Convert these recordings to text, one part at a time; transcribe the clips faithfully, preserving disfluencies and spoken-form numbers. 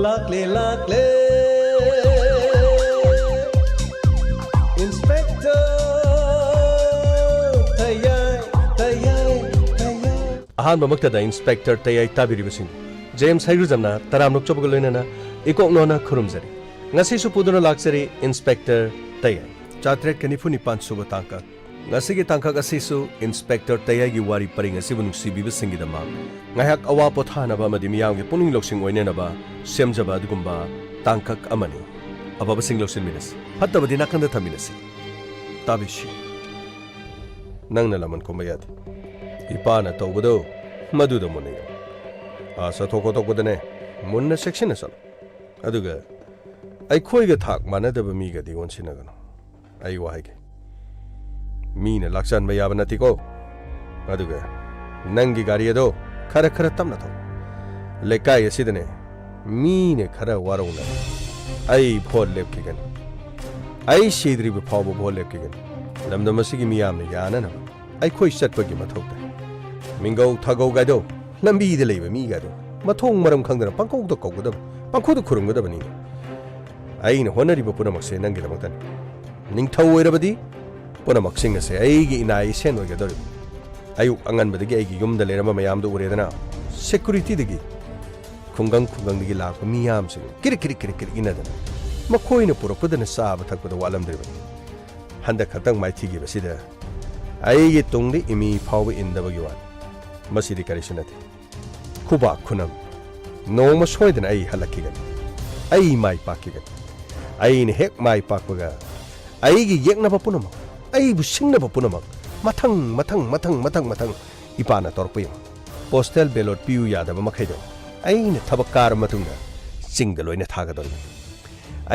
ꯂꯥꯛꯂꯦ, ꯂꯥꯛꯂꯦ, Inspector ꯇꯌꯥꯏ, ꯇꯌꯥꯏ, ꯇꯌꯥꯏ꯫ ꯑꯍꯥꯟꯕꯃꯛꯇꯗ Inspector ꯇꯌꯥꯏ ꯇꯥꯕꯤꯔꯤꯕꯁꯤꯡ, James ꯍꯩꯒ꯭ꯔꯨꯖꯝꯅ ꯇꯔꯥꯝꯅ ꯑꯣꯛꯆꯕꯒ ꯂꯣꯏꯅꯅ ꯏꯀꯣꯛ ꯅꯣꯟꯅ ꯈꯨꯔꯨꯝꯖꯔꯤ꯫ ꯉꯁꯤꯁꯨ ꯄꯨꯗꯨꯅ ꯂꯥꯛꯆꯔꯤ Inspector ꯇꯌꯥꯏ꯫ ꯆꯥꯇ꯭ꯔꯦꯠꯀ ꯅꯤꯐꯨ ꯅꯤꯄꯥꯟ ꯁꯨꯕ ꯇꯥꯡꯀꯛ꯫ ꯉꯁꯤꯒꯤ ꯇꯥꯡꯀꯛ ꯑꯁꯤꯁꯨ Inspector ꯇꯌꯥꯏꯒꯤ ꯋꯥꯔꯤ ꯄꯔꯤꯡ ꯑꯁꯤꯕꯨ ꯅꯨꯡꯁꯤꯕꯤꯕꯁꯤꯡꯒꯤꯗꯃꯛ ꯉꯥꯏꯍꯥꯛ ꯑꯋꯥ ꯄꯣꯊꯥꯅꯕ ꯑꯃꯗꯤ ꯃꯤꯌꯥꯝꯒꯤ ꯄꯨꯛꯅꯤꯡ ꯂꯧꯁꯤꯡ ꯑꯣꯏꯅꯅꯕ ꯁꯦꯝꯖꯕ ꯑꯗꯨꯒꯨꯝꯕ ꯇꯥꯡꯀꯛ ꯑꯃꯅꯤ꯫ ꯑꯐꯕꯁꯤꯡ ꯂꯧꯁꯤꯟꯃꯤꯟꯅꯁꯤ, ꯐꯠꯇꯕꯗꯤ ꯅꯥꯀꯟꯗ ꯊꯝꯃꯤꯟꯅꯁꯤ꯫ ꯇꯥꯕꯤꯁꯤ꯫ ꯅꯪꯅ ꯂꯃꯟ ꯈꯨꯝꯕ ꯌꯥꯗꯦ꯫ ꯏꯄꯥꯅ ꯇꯧꯕꯗꯣ ꯃꯗꯨꯗ ꯃꯨꯟꯅ ꯌꯦꯡꯉꯨ꯫ ꯑꯥ, ꯆꯠꯊꯣꯛ ꯈꯣꯠꯇꯣꯛꯄꯗꯅꯦ, ꯃꯨꯟꯅ ꯆꯦꯛꯁꯤꯟꯅ ꯆꯠꯂꯨ꯫ ꯑꯗꯨꯒ ꯑꯩꯈꯣꯏꯒ ꯊꯥꯛ ꯃꯥꯟꯅꯗꯕ ꯃꯤꯒꯗꯤ ꯑꯣꯟꯁꯤꯟꯅꯒꯅꯨ꯫ ꯑꯩ ꯋꯥ ꯍꯥꯏꯒꯦ꯫ ꯃꯤꯅ ꯂꯥꯛꯆꯟꯕ ꯌꯥꯕ ꯅꯠꯇꯦꯀꯣ꯫ ꯑꯗꯨꯒ ꯅꯪꯒꯤ ꯒꯥꯔꯤ ꯑꯗꯣ ꯈꯔ ꯈꯔ ꯇꯞꯅ ꯊꯧ꯫ ꯂꯩꯀꯥꯏ ꯑꯁꯤꯗꯅꯦ, ꯃꯤꯅ ꯈꯔ ꯋꯥꯔꯧꯅ ꯑꯩ ꯚꯣꯠ ꯂꯦꯞꯈꯤꯒꯅꯤ꯫ ꯑꯩ ꯁꯤꯗ꯭ꯔꯤꯕ ꯐꯥꯎꯕ ꯚꯣꯠ ꯂꯦꯞꯈꯤꯒꯅꯤ꯫ ꯂꯝꯗꯝ ꯑꯁꯤꯒꯤ ꯃꯤꯌꯥꯝꯅ ꯌꯥꯅꯅꯕ ꯑꯩꯈꯣꯏ ꯆꯠꯄꯒꯤ ꯃꯊꯧ ꯇꯥꯏ꯫ ꯃꯤꯡꯒꯧ ꯊꯥꯒꯧ ꯒꯥꯏꯗꯣ, ꯂꯝꯕꯤꯗ ꯂꯩꯕ ꯃꯤ ꯒꯥꯏꯗꯣ ꯃꯊꯣꯡ ꯃꯔꯝ ꯈꯪꯗꯅ ꯄꯪꯀꯧꯗ ꯀꯧꯒꯗꯕ, ꯄꯪꯈꯨꯗ ꯈꯨꯔꯨꯝꯒꯗꯕꯅꯤꯅꯦ꯫ ꯑꯩꯅ ꯍꯣꯠꯅꯔꯤꯕ ꯄꯨꯝꯅꯃꯛꯁꯦ ꯅꯪꯒꯤꯗꯃꯛꯇꯅꯤ꯫ ꯅꯤꯡꯊꯧ ꯑꯣꯏꯔꯕꯗꯤ ꯄꯨꯝꯅꯃꯛꯁꯤꯡ ꯑꯁꯦ ꯑꯩꯒꯤ ꯏꯅꯥ ꯏꯁꯦꯟ ꯑꯣꯏꯒꯗꯧꯔꯤꯕꯅꯤ꯫ ꯑꯌꯨꯛ ꯑꯉꯟꯕꯗꯒꯤ ꯑꯩꯒꯤ ꯌꯨꯝꯗ ꯂꯩꯔꯝꯕ ꯃꯌꯥꯝꯗꯨ ꯎꯔꯦꯗꯅ, ꯁꯦꯀ꯭ꯌꯨꯔꯤꯇꯤꯗꯒꯤ ꯈꯨꯡꯒꯪ ꯈꯨꯡꯒꯪꯗꯒꯤ ꯂꯥꯛꯄ ꯃꯤꯌꯥꯝꯁꯤꯡ ꯀꯤꯔꯤꯛ ꯀꯤꯔꯤꯛ ꯀꯤꯔꯤꯛ ꯀꯤꯔꯤꯛ ꯏꯟꯅꯗꯅ ꯃꯈꯣꯏꯅ ꯄꯨꯔꯛꯄꯗꯅ ꯆꯥꯕ ꯊꯛꯄꯗ ꯋꯥꯠꯂꯝꯗ꯭ꯔꯤꯕꯅꯤ꯫ ꯍꯟꯗꯛ ꯈꯛꯇꯪ ꯃꯥꯏꯊꯤꯈꯤꯕꯁꯤꯗ ꯑꯩꯒꯤ ꯇꯨꯡꯗ ꯏꯃꯤ ꯐꯥꯎꯕ ꯏꯟꯗꯕꯒꯤ ꯋꯥꯅꯤ꯫ ꯃꯁꯤꯗꯤ ꯀꯔꯤꯁꯨ ꯅꯠꯇꯦ꯫ ꯈꯨꯕꯥꯛ ꯈꯨꯅꯝ꯫ ꯅꯣꯡꯃ ꯁꯣꯏꯗꯅ ꯑꯩ ꯍꯜꯂꯛꯈꯤꯒꯅꯤ꯫ ꯑꯩ ꯃꯥꯏ ꯄꯥꯛꯈꯤꯒꯅꯤ꯫ ꯑꯩꯅ ꯍꯦꯛ ꯃꯥꯏ ꯄꯥꯛꯄꯒ ꯑꯩꯒꯤ ꯌꯦꯛꯅꯕ ꯄꯨꯝꯅꯃꯛ, ꯑꯩꯕꯨ ꯁꯤꯡꯅꯕ ꯄꯨꯝꯅꯃꯛ ꯃꯊꯪ, ꯃꯊꯪ, ꯃꯊꯪ, ꯃꯊꯪ, ꯃꯊꯪ ꯏꯄꯥꯅ ꯇꯧꯔꯛꯄ ꯌꯦꯡꯉꯨ꯫ ꯄꯣꯁꯇꯦꯜ ꯕꯦꯂꯣꯠ ꯄꯤꯌꯨ ꯌꯥꯗꯕ ꯃꯈꯩꯗꯣ ꯑꯩꯅ ꯊꯕꯛ ꯀꯥꯔꯕ ꯃꯇꯨꯡꯗ ꯆꯤꯡꯗ ꯂꯣꯏꯅ ꯊꯥꯒꯗꯧꯔꯤꯕꯅꯤ꯫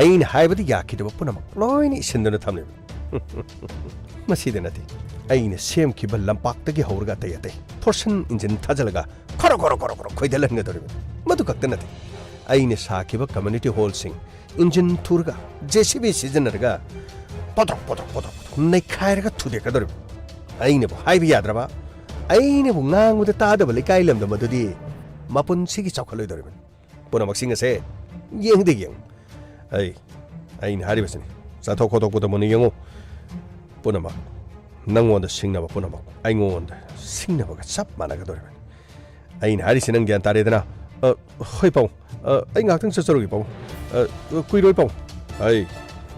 ꯑꯩꯅ ꯍꯥꯏꯕꯗ ꯌꯥꯈꯤꯗꯕ ꯄꯨꯝꯅꯃꯛ ꯂꯣꯏꯅ ꯏꯁꯤꯟꯗꯨꯅ ꯊꯝꯂꯤꯕꯅꯤ꯫ ꯃꯁꯤꯗ ꯅꯠꯇꯦ, ꯑꯩꯅ ꯁꯦꯝꯈꯤꯕ ꯂꯝꯄꯥꯛꯇꯒꯤ ꯍꯧꯔꯒ ꯑꯇꯩ ꯑꯇꯩ ꯐꯣꯔꯁꯟ ꯏꯟꯖꯤꯟ ꯊꯥꯖꯤꯜꯂꯒ ꯈꯣꯔꯣ ꯈꯣꯔꯣ ꯈꯣꯔꯣ ꯈꯣꯔꯣ ꯈꯣꯏꯗꯍꯟꯒꯗꯧꯔꯤꯕꯅꯤ꯫ ꯃꯗꯨ ꯈꯛꯇ ꯅꯠꯇꯦ, ꯑꯩꯅ ꯁꯥꯈꯤꯕ ꯀꯝꯃ꯭ꯌꯨꯅꯤꯇꯤ ꯍꯣꯜꯁꯤꯡ ꯏꯟꯖꯤꯟ ꯊꯨꯔꯒ, ꯖꯦ ꯁꯤ ꯕꯤ ꯁꯤꯖꯤꯟꯅꯔꯒ ꯄꯣꯊꯣꯛ ꯄꯣꯊꯣꯛ ꯄꯣꯊꯣꯛ ꯄꯣꯊꯣꯛ ꯅꯩꯈꯥꯏꯔꯒ ꯊꯨꯗꯦꯛꯀꯗꯧꯔꯤꯕꯅꯤ꯫ ꯑꯩꯅꯕꯨ ꯍꯥꯏꯕ ꯌꯥꯗ꯭ꯔꯕ, ꯑꯩꯅꯕꯨ ꯉꯥꯡꯕꯗ ꯇꯥꯗꯕ ꯂꯩꯀꯥꯏ ꯂꯝꯗꯝ ꯑꯗꯨꯗꯤ ꯃꯄꯨꯟꯁꯤꯒꯤ ꯆꯥꯎꯈꯠꯂꯣꯏꯗꯧꯔꯤꯕꯅꯤ꯫ ꯄꯨꯝꯅꯃꯛꯁꯤꯡ ꯑꯁꯦ ꯌꯦꯡꯗꯤ ꯌꯦꯡꯉꯨ꯫ ꯑꯩ, ꯑꯩꯅ ꯍꯥꯏꯔꯤꯕꯁꯤꯅꯤ, ꯆꯠꯊꯣꯛ ꯈꯣꯠꯇꯣꯛꯄꯗ ꯃꯨꯟꯅ ꯌꯦꯡꯉꯨ꯫ ꯄꯨꯝꯅꯃꯛ, ꯅꯪꯉꯣꯟꯗ ꯁꯤꯡꯅꯕ ꯄꯨꯝꯅꯃꯛ ꯑꯩꯉꯣꯟꯗ ꯁꯤꯡꯅꯕꯒ ꯆꯞ ꯃꯥꯟꯅꯒꯗꯧꯔꯤꯕꯅꯤ꯫ ꯑꯩꯅ ꯍꯥꯏꯔꯤꯁꯤ ꯅꯪ ꯒ꯭ꯌꯥꯟ ꯇꯥꯔꯦꯗꯅ? ꯑ, ꯍꯣꯏ ꯄꯥꯕꯨꯡ꯫ ꯑ, ꯑꯩ ꯉꯥꯏꯍꯥꯛꯇꯪ ꯆꯠꯆꯔꯨꯒꯦ ꯄꯥꯕꯨꯡ꯫ ꯑ, ꯀꯨꯏꯔꯣꯏ ꯄꯥꯕꯨꯡ꯫ ꯑꯩ,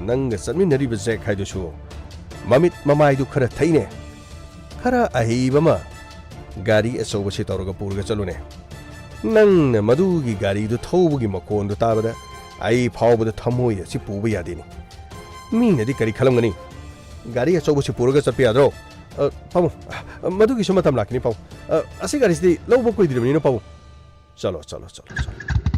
ꯅꯪꯒ ꯆꯠꯃꯤꯟꯅꯔꯤꯕ ꯖꯦꯛ ꯍꯥꯏꯗꯨꯁꯨ ꯃꯃꯤꯠ ꯃꯃꯥꯏꯗꯨ ꯈꯔ ꯊꯩꯅꯦ꯫ ꯈꯔ ꯑꯍꯩꯕ ꯑꯃ ꯒꯥꯔꯤ ꯑꯆꯧꯕꯁꯤ ꯇꯧꯔꯒ ꯄꯨꯔꯒ ꯆꯠꯂꯨꯅꯦ꯫ ꯅꯪꯅ ꯃꯗꯨꯒꯤ ꯒꯥꯔꯤꯗꯨ ꯊꯧꯕꯒꯤ ꯃꯈꯣꯟꯗꯨ ꯇꯥꯕꯗ ꯑꯩ ꯐꯥꯎꯕꯗ ꯊꯃꯣꯏ ꯑꯁꯤ ꯄꯨꯕ ꯌꯥꯗꯦꯅꯦ꯫ ꯃꯤꯅꯗꯤ ꯀꯔꯤ ꯈꯜꯂꯝꯒꯅꯤ? ꯒꯥꯔꯤ ꯑꯆꯧꯕꯁꯤ ꯄꯨꯔꯒ ꯆꯠꯄ ꯌꯥꯗ꯭ꯔꯣ? ꯑ, ꯄꯥꯕꯨꯡ, ꯑ, ꯃꯗꯨꯒꯤꯁꯨ ꯃꯇꯝ ꯂꯥꯛꯈꯤꯅꯤ, ꯄꯥꯕꯨꯡ꯫ ꯑ, ꯑꯁꯤ ꯒꯥꯔꯤꯁꯤꯗꯤ ꯂꯧꯕ ꯀꯨꯏꯗ꯭ꯔꯤꯕꯅꯤꯅ, ꯄꯥꯕꯨꯡ꯫ ꯆꯠꯂꯣ, ꯆꯠꯂꯣ, ꯆꯠꯂꯣ, ꯆꯠꯂꯣ꯫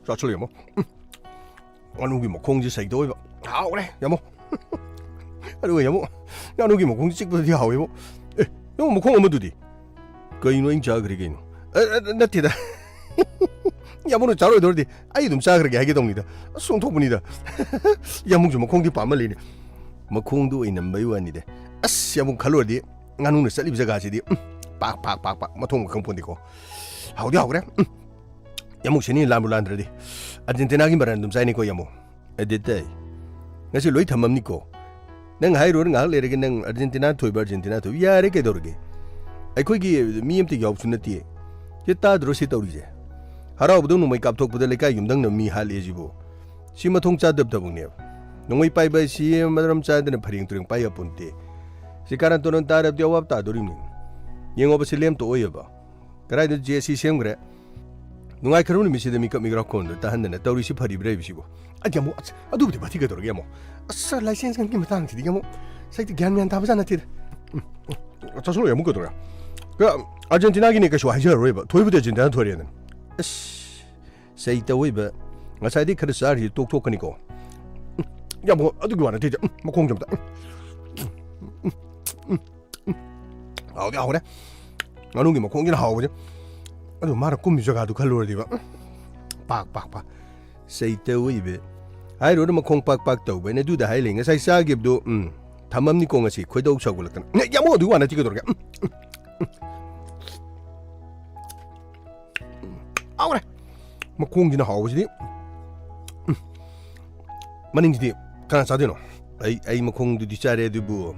ꯆꯥꯁꯤꯜꯂꯨ, ꯌꯥꯝꯕꯨꯡ꯫ ꯉꯥꯅꯨꯒꯤ ꯃꯈꯣꯡꯁꯦ ꯁꯩꯗ ꯑꯣꯏꯕ꯫ ꯍꯥꯎꯔꯦ, ꯌꯥꯝꯕꯨꯡ꯫ ꯑꯗꯨꯒ ꯌꯥꯝꯕꯨꯡ, ꯉꯥꯅꯨꯒꯤ ꯃꯈꯣꯡꯁꯦ ꯆꯤꯛꯄꯗꯗꯤ ꯍꯥꯎꯋꯦꯕꯨ꯫ ꯑꯦ, ꯅꯪ ꯃꯈꯣꯡ ꯑꯃꯗꯨꯗꯤ? ꯀꯩꯅꯣ ꯑꯩꯅ ꯆꯥꯈ꯭ꯔꯦ ꯀꯩꯅꯣ? ꯑꯦ, ꯑꯦ, ꯅꯠꯇꯦꯗ꯫ ꯌꯥꯝꯕꯨꯡꯅ ꯆꯥꯔꯣꯏꯗꯧꯔꯗꯤ ꯑꯩ ꯑꯗꯨꯝ ꯆꯥꯈ꯭ꯔꯒꯦ ꯍꯥꯏꯒꯦ ꯇꯧꯅꯤꯗ꯫ ꯑꯁ, ꯑꯣꯟꯊꯣꯛꯄꯅꯤꯗ꯫ ꯌꯥꯝꯕꯨꯡꯁꯨ ꯃꯈꯣꯡꯗꯤ ꯄꯥꯝꯃꯜꯂꯤꯅꯦ꯫ ꯃꯈꯣꯡꯗꯨ ꯑꯣꯏꯅꯝꯕꯩ ꯋꯥꯅꯤꯗ꯫ ꯑꯁ, ꯌꯥꯝꯕꯨꯡ ꯈꯜꯂꯨꯔꯗꯤ ꯉꯥꯅꯨꯅ ꯆꯠꯂꯤꯕ ꯖꯒꯥꯁꯤꯗꯤ, ꯎꯝ, ꯄꯥꯛ, ꯄꯥꯛ, ꯄꯥꯛ, ꯄꯥꯛ, ꯃꯊꯣꯡ ꯃꯈꯪ ꯄꯣꯟꯗꯦꯀꯣ꯫ ꯍꯥꯎꯗꯤ ꯍꯥꯎꯈ꯭ꯔꯦ꯫ ꯎꯝ꯫ ꯌꯥꯝꯕꯨꯡ ꯁꯤꯅꯤ ꯂꯥꯟꯕꯨ ꯂꯥꯟꯗ꯭ꯔꯗꯤ꯫ ꯑꯔꯖꯦꯟꯇꯤꯅꯥꯒꯤ ꯃꯔꯟ ꯑꯗꯨꯝ ꯆꯥꯏꯅꯤꯀꯣ, ꯌꯥꯝꯕꯨꯡ꯫ ꯑꯗꯨ ꯇꯩ꯫ ꯉꯁꯤ ꯂꯣꯏ ꯊꯝꯃꯝꯅꯤꯀꯣ꯫ ꯅꯪ ꯍꯥꯏꯔꯨꯔ ꯉꯥꯏꯍꯥꯛ ꯂꯩꯔꯒ ꯅꯪ ꯑꯔꯖꯦꯟꯇꯤꯅꯥ ꯊꯣꯏꯕ, ꯑꯔꯖꯦꯟꯇꯤꯅꯥ ꯊꯣꯏꯕ꯫ ꯌꯥꯔꯦ ꯀꯩꯗꯧꯔꯒꯦ? ꯑꯩꯈꯣꯏꯒꯤ ꯃꯤ ꯑꯝꯇ ꯌꯥꯎꯕꯁꯨ ꯅꯠꯇꯦ꯫ ꯁꯤ ꯇꯥꯗ꯭ꯔꯣ ꯁꯤ ꯇꯧꯔꯤꯁꯦ? ꯍꯔꯥꯎꯕꯗ ꯅꯣꯡꯃꯩ ꯀꯥꯞꯊꯣꯛꯄꯗ ꯂꯩꯀꯥꯏ ꯌꯨꯝꯊꯪꯅꯕ ꯃꯤ ꯍꯥꯠꯂꯦ ꯁꯤꯕꯨ꯫ ꯁꯤ ꯃꯊꯣꯡ ꯆꯥꯗꯕ ꯊꯕꯛꯅꯦꯕ꯫ ꯅꯣꯡꯃꯩ ꯄꯥꯏꯕ ꯍꯥꯏꯁꯤ ꯃꯔꯝ ꯆꯥꯗꯅ ꯐꯔꯦꯡ ꯇꯨꯔꯦꯡ ꯄꯥꯏ ꯌꯥꯄꯣꯟꯇꯦ꯫ ꯁꯤ ꯀꯥꯔꯟ ꯇꯨꯔꯟ ꯇꯥꯔꯕꯗꯤ ꯑꯋꯥꯕ ꯇꯥꯗꯣꯔꯤꯕꯅꯤ꯫ ꯌꯦꯡꯉꯣꯕ ꯁꯤ ꯂꯦꯝꯇꯣꯛꯑꯣꯏꯕ꯫ ꯀꯗꯥꯏꯗ ꯖꯦ ꯁꯤ ꯁꯦꯝꯈ꯭ꯔꯦ? ꯅꯨꯡꯉꯥꯏꯈ꯭ꯔꯕ ꯅꯨꯃꯤꯠꯁꯤꯗ ꯃꯤꯀꯞ ꯃꯤꯀ꯭ꯔꯥꯛꯈꯣꯟꯗꯣ ꯇꯥꯍꯟꯗꯅ ꯇꯧꯔꯤꯁꯤ ꯐꯔꯤꯕ꯭ꯔꯥ ꯍꯥꯏꯕꯁꯤꯕꯨ? ꯑꯗꯤ ꯑꯃꯨꯛ, ꯑꯁ, ꯑꯗꯨꯕꯨꯗꯤ ꯐꯠꯇꯤ ꯀꯩꯗꯧꯔꯒꯦ ꯑꯃꯨꯛ? ꯑꯁ, ꯂꯥꯏꯁꯦꯟꯁ ꯀꯟꯒꯤ ꯃꯇꯥꯡꯁꯤꯗꯤ ꯑꯃꯨꯛ ꯁꯛꯇꯤ ꯒ꯭ꯌꯥꯟ ꯃ꯭ꯌꯥꯟ ꯇꯥꯕꯖꯥꯠ ꯅꯠꯇꯦꯗ꯫ ꯎꯝ, ꯎꯝ, ꯆꯥꯁꯤꯜꯂꯣ ꯑꯃꯨꯛ ꯀꯩꯗꯧꯔꯒꯦ? ꯀ-, ꯑꯥꯔꯖꯦꯟꯇꯤꯅꯥꯒꯤꯅꯦ ꯀꯩꯁꯨ ꯍꯥꯏꯖꯔꯔꯣꯏꯕ꯫ ꯊꯣꯏꯕꯨꯗꯤ ꯑꯥꯔꯖꯦꯟꯇꯤꯅꯥ ꯊꯣꯏꯔꯦꯗꯅ꯫ ꯑꯁ, ꯁꯩꯇ ꯑꯣꯏꯕ꯫ ꯉꯁꯥꯏꯗꯤ ꯈꯔ ꯆꯥꯔꯤꯁꯤ ꯇꯣꯛꯊꯣꯛꯀꯅꯤꯀꯣ꯫ ꯎꯝ, ꯌꯥꯝ ꯍꯣ-, ꯑꯗꯨꯒꯤ ꯋꯥ ꯅꯠꯇꯦ, ꯎꯝ, ꯃꯈꯣꯡꯁꯦ ꯑꯝꯇ꯫ ꯎꯝ, ꯎꯝ, ꯎꯝ, ꯎꯝ, ꯎꯝ꯫ ꯍꯥꯎꯗꯤ ꯍꯥꯎꯔꯦ꯫ ꯉꯥꯅꯨꯒꯤ ꯃꯈꯣꯡꯁꯤꯅ ꯍꯥꯎꯕꯁꯦ꯫ ꯑꯗꯨ ꯃꯥꯅ ꯀꯨꯝꯃꯤ ꯖꯒꯥꯗꯨ ꯈꯜꯂꯨꯔꯗꯤꯕ꯫ ꯎꯝ꯫ ꯄꯥꯛ, ꯄꯥꯛ, ꯄꯥꯛ꯫ ꯁꯩꯇ ꯑꯣꯏꯕ꯫ ꯍꯥꯏꯔꯨꯔ ꯃꯈꯣꯡ ꯄꯥꯛ ꯄꯥꯛ ꯇꯧꯕ꯫ ꯑꯩꯅ ꯑꯗꯨꯗ ꯍꯥꯏ ꯂꯩ꯫ ꯉꯁꯥꯏ ꯆꯥꯈꯤꯕꯗꯨ, ꯎꯝ, ꯊꯝꯃꯝꯅꯤꯀꯣ ꯉꯁꯤ, ꯈꯣꯏꯗꯧ ꯁꯥꯎꯒꯠꯂꯛꯇꯅ꯫ ꯌꯥꯝ ꯑꯗꯨꯒꯤ ꯋꯥ ꯅꯠꯇꯦ, ꯀꯩꯗꯧꯔꯒꯦ? ꯎꯝ, ꯎꯝ, ꯎꯝ, ꯎꯝ꯫ ꯍꯥꯎꯔꯦ꯫ ꯃꯈꯣꯡꯁꯤꯅ ꯍꯥꯎꯕꯁꯤꯗꯤ꯫ ꯎꯝ꯫ ꯃꯅꯤꯡꯁꯤꯗꯤ ꯀꯅꯥ ꯆꯥꯗꯣꯏꯅꯣ? ꯑꯩ, ꯑꯩ ꯃꯈꯣꯡꯗꯨꯗꯤ ꯆꯥꯔꯦ, ꯑꯗꯨꯕꯨ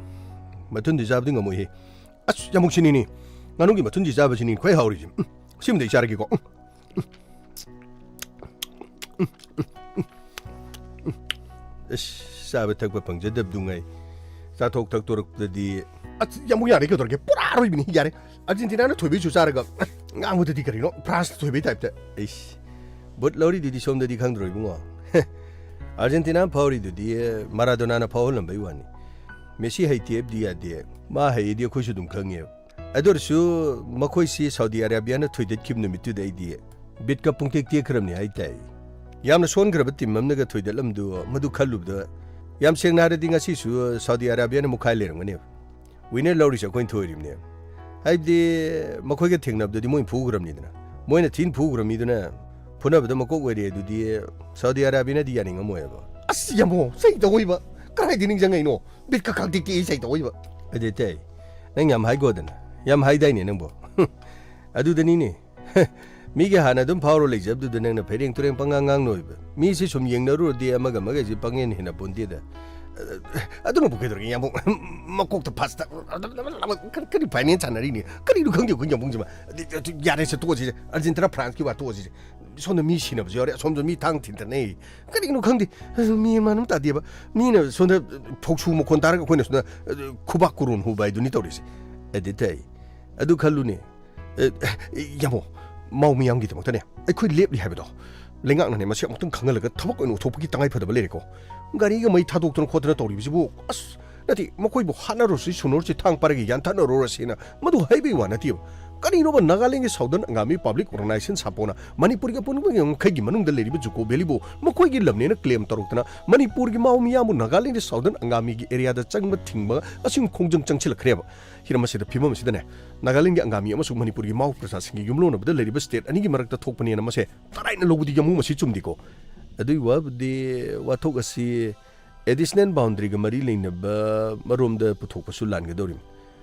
ꯃꯊꯨꯟꯗꯤ ꯆꯥꯕꯗꯤ ꯉꯝꯃꯣꯏꯍꯦ꯫ ꯑꯁ, ꯌꯥꯝ ꯃꯨꯛꯁꯤꯅꯤꯅꯤ꯫ ꯉꯥꯅꯨꯒꯤ ꯃꯊꯨꯟꯁꯤ ꯆꯥꯕꯁꯤꯅꯤ ꯈ꯭ꯋꯥꯏ ꯍꯥꯎꯔꯤꯁꯦ꯫ ꯎꯝ, ꯁꯤꯃꯗꯤ ꯑꯩ ꯆꯥꯔꯒꯦꯀꯣ꯫ ꯎꯝ, ꯎꯝ, ꯎꯝ, ꯎꯝ, ꯎꯝ꯫ ꯑꯁ, ꯆꯥꯕ ꯊꯛꯄ ꯐꯪꯖꯗꯕꯗꯨꯉꯥꯏ꯫ ꯆꯥꯊꯣꯛ ꯊꯛꯇꯣꯔꯛꯄꯗꯗꯤ꯫ ꯑꯁ, ꯌꯥꯝ ꯃꯨꯛ ꯌꯥꯔꯦ, ꯀꯩꯗꯧꯔꯒꯦ? ꯄꯨꯔꯥ ꯑꯔꯣꯏꯕꯤꯅꯤ, ꯌꯥꯔꯦ꯫ ꯑꯥꯔꯖꯦꯟꯇꯤꯅꯥꯅ ꯊꯣꯏꯕꯩꯁꯨ ꯆꯥꯔꯒ ꯉꯥꯡꯕꯗꯗꯤ ꯀꯔꯤꯅꯣ? ꯐ꯭ꯔꯥꯟꯁ ꯊꯣꯏꯕꯩ ꯇꯥꯏꯞꯇ꯫ ꯑꯩꯁ, ꯕꯨꯠ ꯂꯧꯔꯤꯗꯨꯗꯤ ꯁꯣꯝꯗꯗꯤ ꯈꯪꯗ꯭ꯔꯣ, ꯏꯕꯨꯡꯉꯣ? ꯑꯥꯔꯖꯦꯟꯇꯤꯅꯥ ꯐꯥꯎꯔꯤꯗꯨꯗꯤ ꯃꯥꯔꯥꯗꯣꯅꯥꯅ ꯐꯥꯎꯍꯜꯂꯝꯕꯩ ꯋꯥꯅꯤ꯫ ꯃꯦꯁꯤ ꯍꯩꯇꯦ ꯍꯥꯏꯕꯗꯤ ꯌꯥꯗꯦ꯫ ꯃꯥ ꯍꯩꯌꯦꯗꯤ ꯑꯩꯈꯣꯏꯁꯨ ꯑꯗꯨꯝ ꯈꯪꯉꯦꯕ꯫ ꯑꯗꯨ ꯑꯣꯏꯔꯁꯨ ꯃꯈꯣꯏꯁꯤ ꯁꯥꯎꯗꯤ ꯑꯔꯥꯕꯤꯌꯥꯅ ꯊꯣꯏꯗꯠꯈꯤꯕ ꯅꯨꯃꯤꯠꯇꯨꯗ ꯑꯩꯗꯤ ꯕꯤꯠꯀ ꯄꯨꯡꯇꯦꯛ ꯇꯦꯛꯈ꯭ꯔꯕꯅꯤ ꯍꯥꯏꯇꯥꯏ꯫ ꯌꯥꯝꯅ ꯁꯣꯟꯈ꯭ꯔꯕ ꯇꯤꯝ ꯑꯃꯅꯒ ꯊꯣꯏꯗꯠꯂꯝꯗꯨ ꯃꯗꯨ ꯈꯜꯂꯨꯕꯗ, ꯌꯥꯝ ꯁꯦꯡꯅ ꯍꯥꯏꯔꯗꯤ ꯉꯁꯤꯁꯨ ꯁꯥꯎꯗꯤ ꯑꯔꯥꯕꯤꯌꯥꯅ ꯃꯨꯛꯈꯥꯏ ꯂꯩꯔꯝꯒꯅꯦꯕ꯫ ꯋꯤꯅꯔ ꯂꯧꯔꯤꯁꯦ ꯑꯩꯈꯣꯏꯅ ꯊꯣꯏꯔꯤꯕꯅꯦꯕ꯫ ꯍꯥꯏꯕꯗꯤ ꯃꯈꯣꯏꯒ ꯊꯦꯡꯅꯕꯗꯗꯤ ꯃꯣꯏꯅ ꯐꯨꯈ꯭ꯔꯕꯅꯤꯗꯅ꯫ ꯃꯣꯏꯅ ꯊꯤꯅ ꯐꯨꯈ꯭ꯔ ꯃꯤꯗꯨꯅ ꯐꯨꯅꯕꯗ ꯃꯀꯣꯛ ꯑꯣꯏꯔꯦ ꯑꯗꯨꯗꯤ ꯁꯥꯎꯗꯤ ꯑꯔꯥꯕꯤꯌꯥꯅꯗꯤ ꯌꯥꯅꯤꯡꯉꯝꯃꯣꯏꯕ꯫ ꯑꯁ, ꯌꯥꯝꯕꯣ, ꯆꯩ ꯇꯧꯏꯕ꯫ ꯀꯗꯥꯏꯗ ꯅꯤꯡꯁꯤꯡꯉꯛꯏꯅꯣ? ꯕꯤꯠꯀ ꯈꯛ ꯇꯦꯛ ꯇꯦꯛꯏ, ꯆꯩ ꯇꯧꯏꯕ꯫ ꯑꯗꯨ ꯇꯩ, ꯅꯪ ꯌꯥꯝ ꯍꯥꯏꯒꯣꯗꯅ꯫ ꯌꯥꯝ ꯍꯥꯏꯗꯥꯏꯅꯦ ꯅꯪꯕꯣ? ꯑꯗꯨꯗꯅꯤꯅꯦ꯫ ꯃꯤꯒꯤ ꯍꯥꯟꯅ ꯑꯗꯨꯝ ꯐꯥꯎꯔ ꯂꯩꯖꯕꯗꯨꯗ ꯅꯪꯅ ꯐꯩꯔꯦꯡ ꯇꯨꯔꯦꯡ ꯄꯪꯉꯥꯡ ꯉꯥꯡ ꯅꯣꯏꯕ꯫ ꯃꯤꯁꯤ ꯁꯨꯝ ꯌꯦꯡꯅꯔꯨꯔꯗꯤ ꯑꯃꯒ ꯑꯃꯒꯁꯤ ꯄꯪꯍꯦꯟ ꯍꯦꯟꯅ ꯄꯣꯟꯗꯦꯗ꯫ ꯑꯗꯨꯅꯕꯨ ꯀꯩꯗꯧꯔꯒꯦ, ꯌꯥꯝꯕꯨꯡ? ꯃꯀꯣꯛꯇ ꯐꯥꯁꯇ ꯀꯔꯤ, ꯀꯔꯤ ꯐꯥꯏꯅꯦꯟꯁ ꯁꯥꯟꯅꯔꯤꯅꯤ? ꯀꯔꯤꯅꯣ ꯈꯪꯗꯦ ꯑꯩꯈꯣꯏ ꯌꯥꯝꯕꯨꯡꯁꯤꯃ꯫ ꯌꯥꯔꯦꯁꯦ, ꯇꯣꯛꯑꯁꯤꯁꯦ꯫ ꯑꯥꯔꯖꯦꯟꯇꯤꯅꯥ ꯐ꯭ꯔꯥꯟꯁꯀꯤ ꯋꯥ ꯇꯣꯛꯑꯁꯤꯁꯦ꯫ ꯁꯣꯝꯗ ꯃꯤ ꯁꯤꯅꯕꯁꯨ ꯌꯥꯎꯔꯦ, ꯑꯁꯣꯝꯗ ꯃꯤ ꯊꯥꯡ ꯊꯤꯟꯊꯅꯩ꯫ ꯀꯔꯤꯒꯤꯅꯣ ꯈꯪꯗꯦ, ꯃꯤ ꯃꯥꯟ ꯑꯃ ꯇꯥꯗꯦꯕ꯫ ꯃꯤꯅ ꯁꯣꯝꯗ ꯐꯧꯁꯨ ꯃꯈꯣꯟ ꯇꯥꯔꯒ ꯑꯩꯈꯣꯏꯅ ꯁꯣꯝꯗ ꯈꯨꯕꯥꯛ ꯀꯨꯔꯣꯟ ꯍꯨꯕ ꯍꯥꯏꯗꯨꯅꯤ ꯇꯧꯔꯤꯁꯦ꯫ ꯑꯗꯨ ꯇꯩ, ꯑꯗꯨ ꯈꯜꯂꯨꯅꯦ꯫ ꯑꯦ, ꯌꯥꯃꯣ, ꯃꯥꯎ ꯃꯤꯌꯥꯝꯒꯤꯗꯃꯛꯇꯅꯦ ꯑꯩꯈꯣꯏ ꯂꯦꯞꯂꯤ ꯍꯥꯏꯕꯗꯣ ꯂꯩꯉꯥꯛꯅꯅꯦ ꯃꯁꯤ ꯑꯃꯨꯛꯇꯪ ꯈꯪꯍꯜꯂꯒ ꯊꯕꯛ ꯑꯣꯏꯅ ꯎꯊꯣꯛꯄꯒꯤ ꯇꯉꯥꯏ ꯐꯗꯕ ꯂꯩꯔꯦꯀꯣ꯫ ꯒꯥꯔꯤꯒ ꯃꯩ ꯊꯥꯗꯣꯛꯇꯅ ꯈꯣꯠꯇꯅ ꯇꯧꯔꯤꯕꯁꯤꯕꯨ, ꯑꯁ, ꯅꯠꯇꯦ, ꯃꯈꯣꯏꯕꯨ ꯍꯥꯠꯅꯔꯨꯔꯁꯤ, ꯁꯨꯅꯔꯨꯔꯁꯤ, ꯊꯥꯡ ꯄꯥꯏꯔꯒ ꯌꯥꯟꯊꯠꯅꯔꯨꯔꯁꯤꯅ ꯃꯗꯨ ꯍꯥꯏꯕꯒꯤ ꯋꯥ ꯅꯠꯇꯦꯕ꯫ ꯀꯔꯤꯅꯣꯕ ꯅꯥꯒꯥꯂꯦꯟꯒꯤ ꯁꯥꯎꯗꯔꯟ ꯑꯪꯒꯥꯃꯤ ꯄꯕ꯭ꯂꯤꯛ ꯑꯣꯔꯒꯅꯥꯏꯖꯦꯁꯟ ꯁꯥꯄꯣꯅ ꯃꯅꯤꯄꯨꯔꯒꯤ ꯑꯄꯨꯟꯕꯒꯤ ꯉꯝꯈꯩꯒꯤ ꯃꯅꯨꯡꯗ ꯂꯩꯔꯤꯕ ꯖꯨꯀꯣ ꯚꯦꯂꯤꯕꯨ ꯃꯈꯣꯏꯒꯤ ꯂꯝꯅꯦꯅ ꯀ꯭ꯂꯦꯝ ꯇꯧꯔꯛꯇꯅ ꯃꯅꯤꯄꯨꯔꯒꯤ ꯃꯥꯎ ꯃꯤꯌꯥꯝꯕꯨ ꯅꯥꯒꯥꯂꯦꯟꯒꯤ ꯁꯥꯎꯗꯔꯟ ꯑꯪꯒꯥꯃꯤꯒꯤ ꯑꯦꯔꯤꯌꯥꯗ ꯆꯪꯕ ꯊꯤꯡꯕ ꯑꯁꯤꯒꯨꯝꯕ ꯈꯣꯡꯖꯪ ꯆꯪꯁꯤꯜꯂꯛꯈ꯭ꯔꯦꯕ꯫ ꯍꯤꯔꯝ ꯑꯁꯤꯗ, ꯐꯤꯕꯝ ꯑꯁꯤꯗꯅꯦ, ꯅꯥꯒꯥꯂꯦꯟꯒꯤ ꯑꯪꯒꯥꯃꯤ ꯑꯃꯁꯨꯡ ꯃꯅꯤꯄꯨꯔꯒꯤ ꯃꯥꯎ ꯄ꯭ꯔꯖꯥꯁꯤꯡꯒꯤ ꯌꯨꯝꯂꯣꯟꯅꯕꯗ ꯂꯩꯔꯤꯕ ꯁ꯭ꯇꯦꯠ ꯑꯅꯤꯒꯤ ꯃꯔꯛꯇ ꯊꯣꯛꯄꯅꯦꯅ ꯃꯁꯦ ꯇꯔꯥꯏꯅ ꯂꯧꯕꯗꯤ ꯌꯥꯝꯃꯨ ꯃꯁꯤ ꯆꯨꯝꯗꯦꯀꯣ꯫ ꯑꯗꯨꯒꯤ ꯋꯥꯕꯨꯗꯤ ꯋꯥꯊꯣꯛ ꯑꯁꯤ ꯑꯦꯗꯤꯁꯅꯦꯜ ꯕꯥꯎꯟꯗꯔꯤꯒ ꯃꯔꯤ ꯂꯩꯅꯕ ꯃꯔꯣꯝꯗ ꯄꯨꯊꯣꯛꯄꯁꯨ ꯂꯥꯟꯒꯗꯧꯔꯤꯕꯅꯤ꯫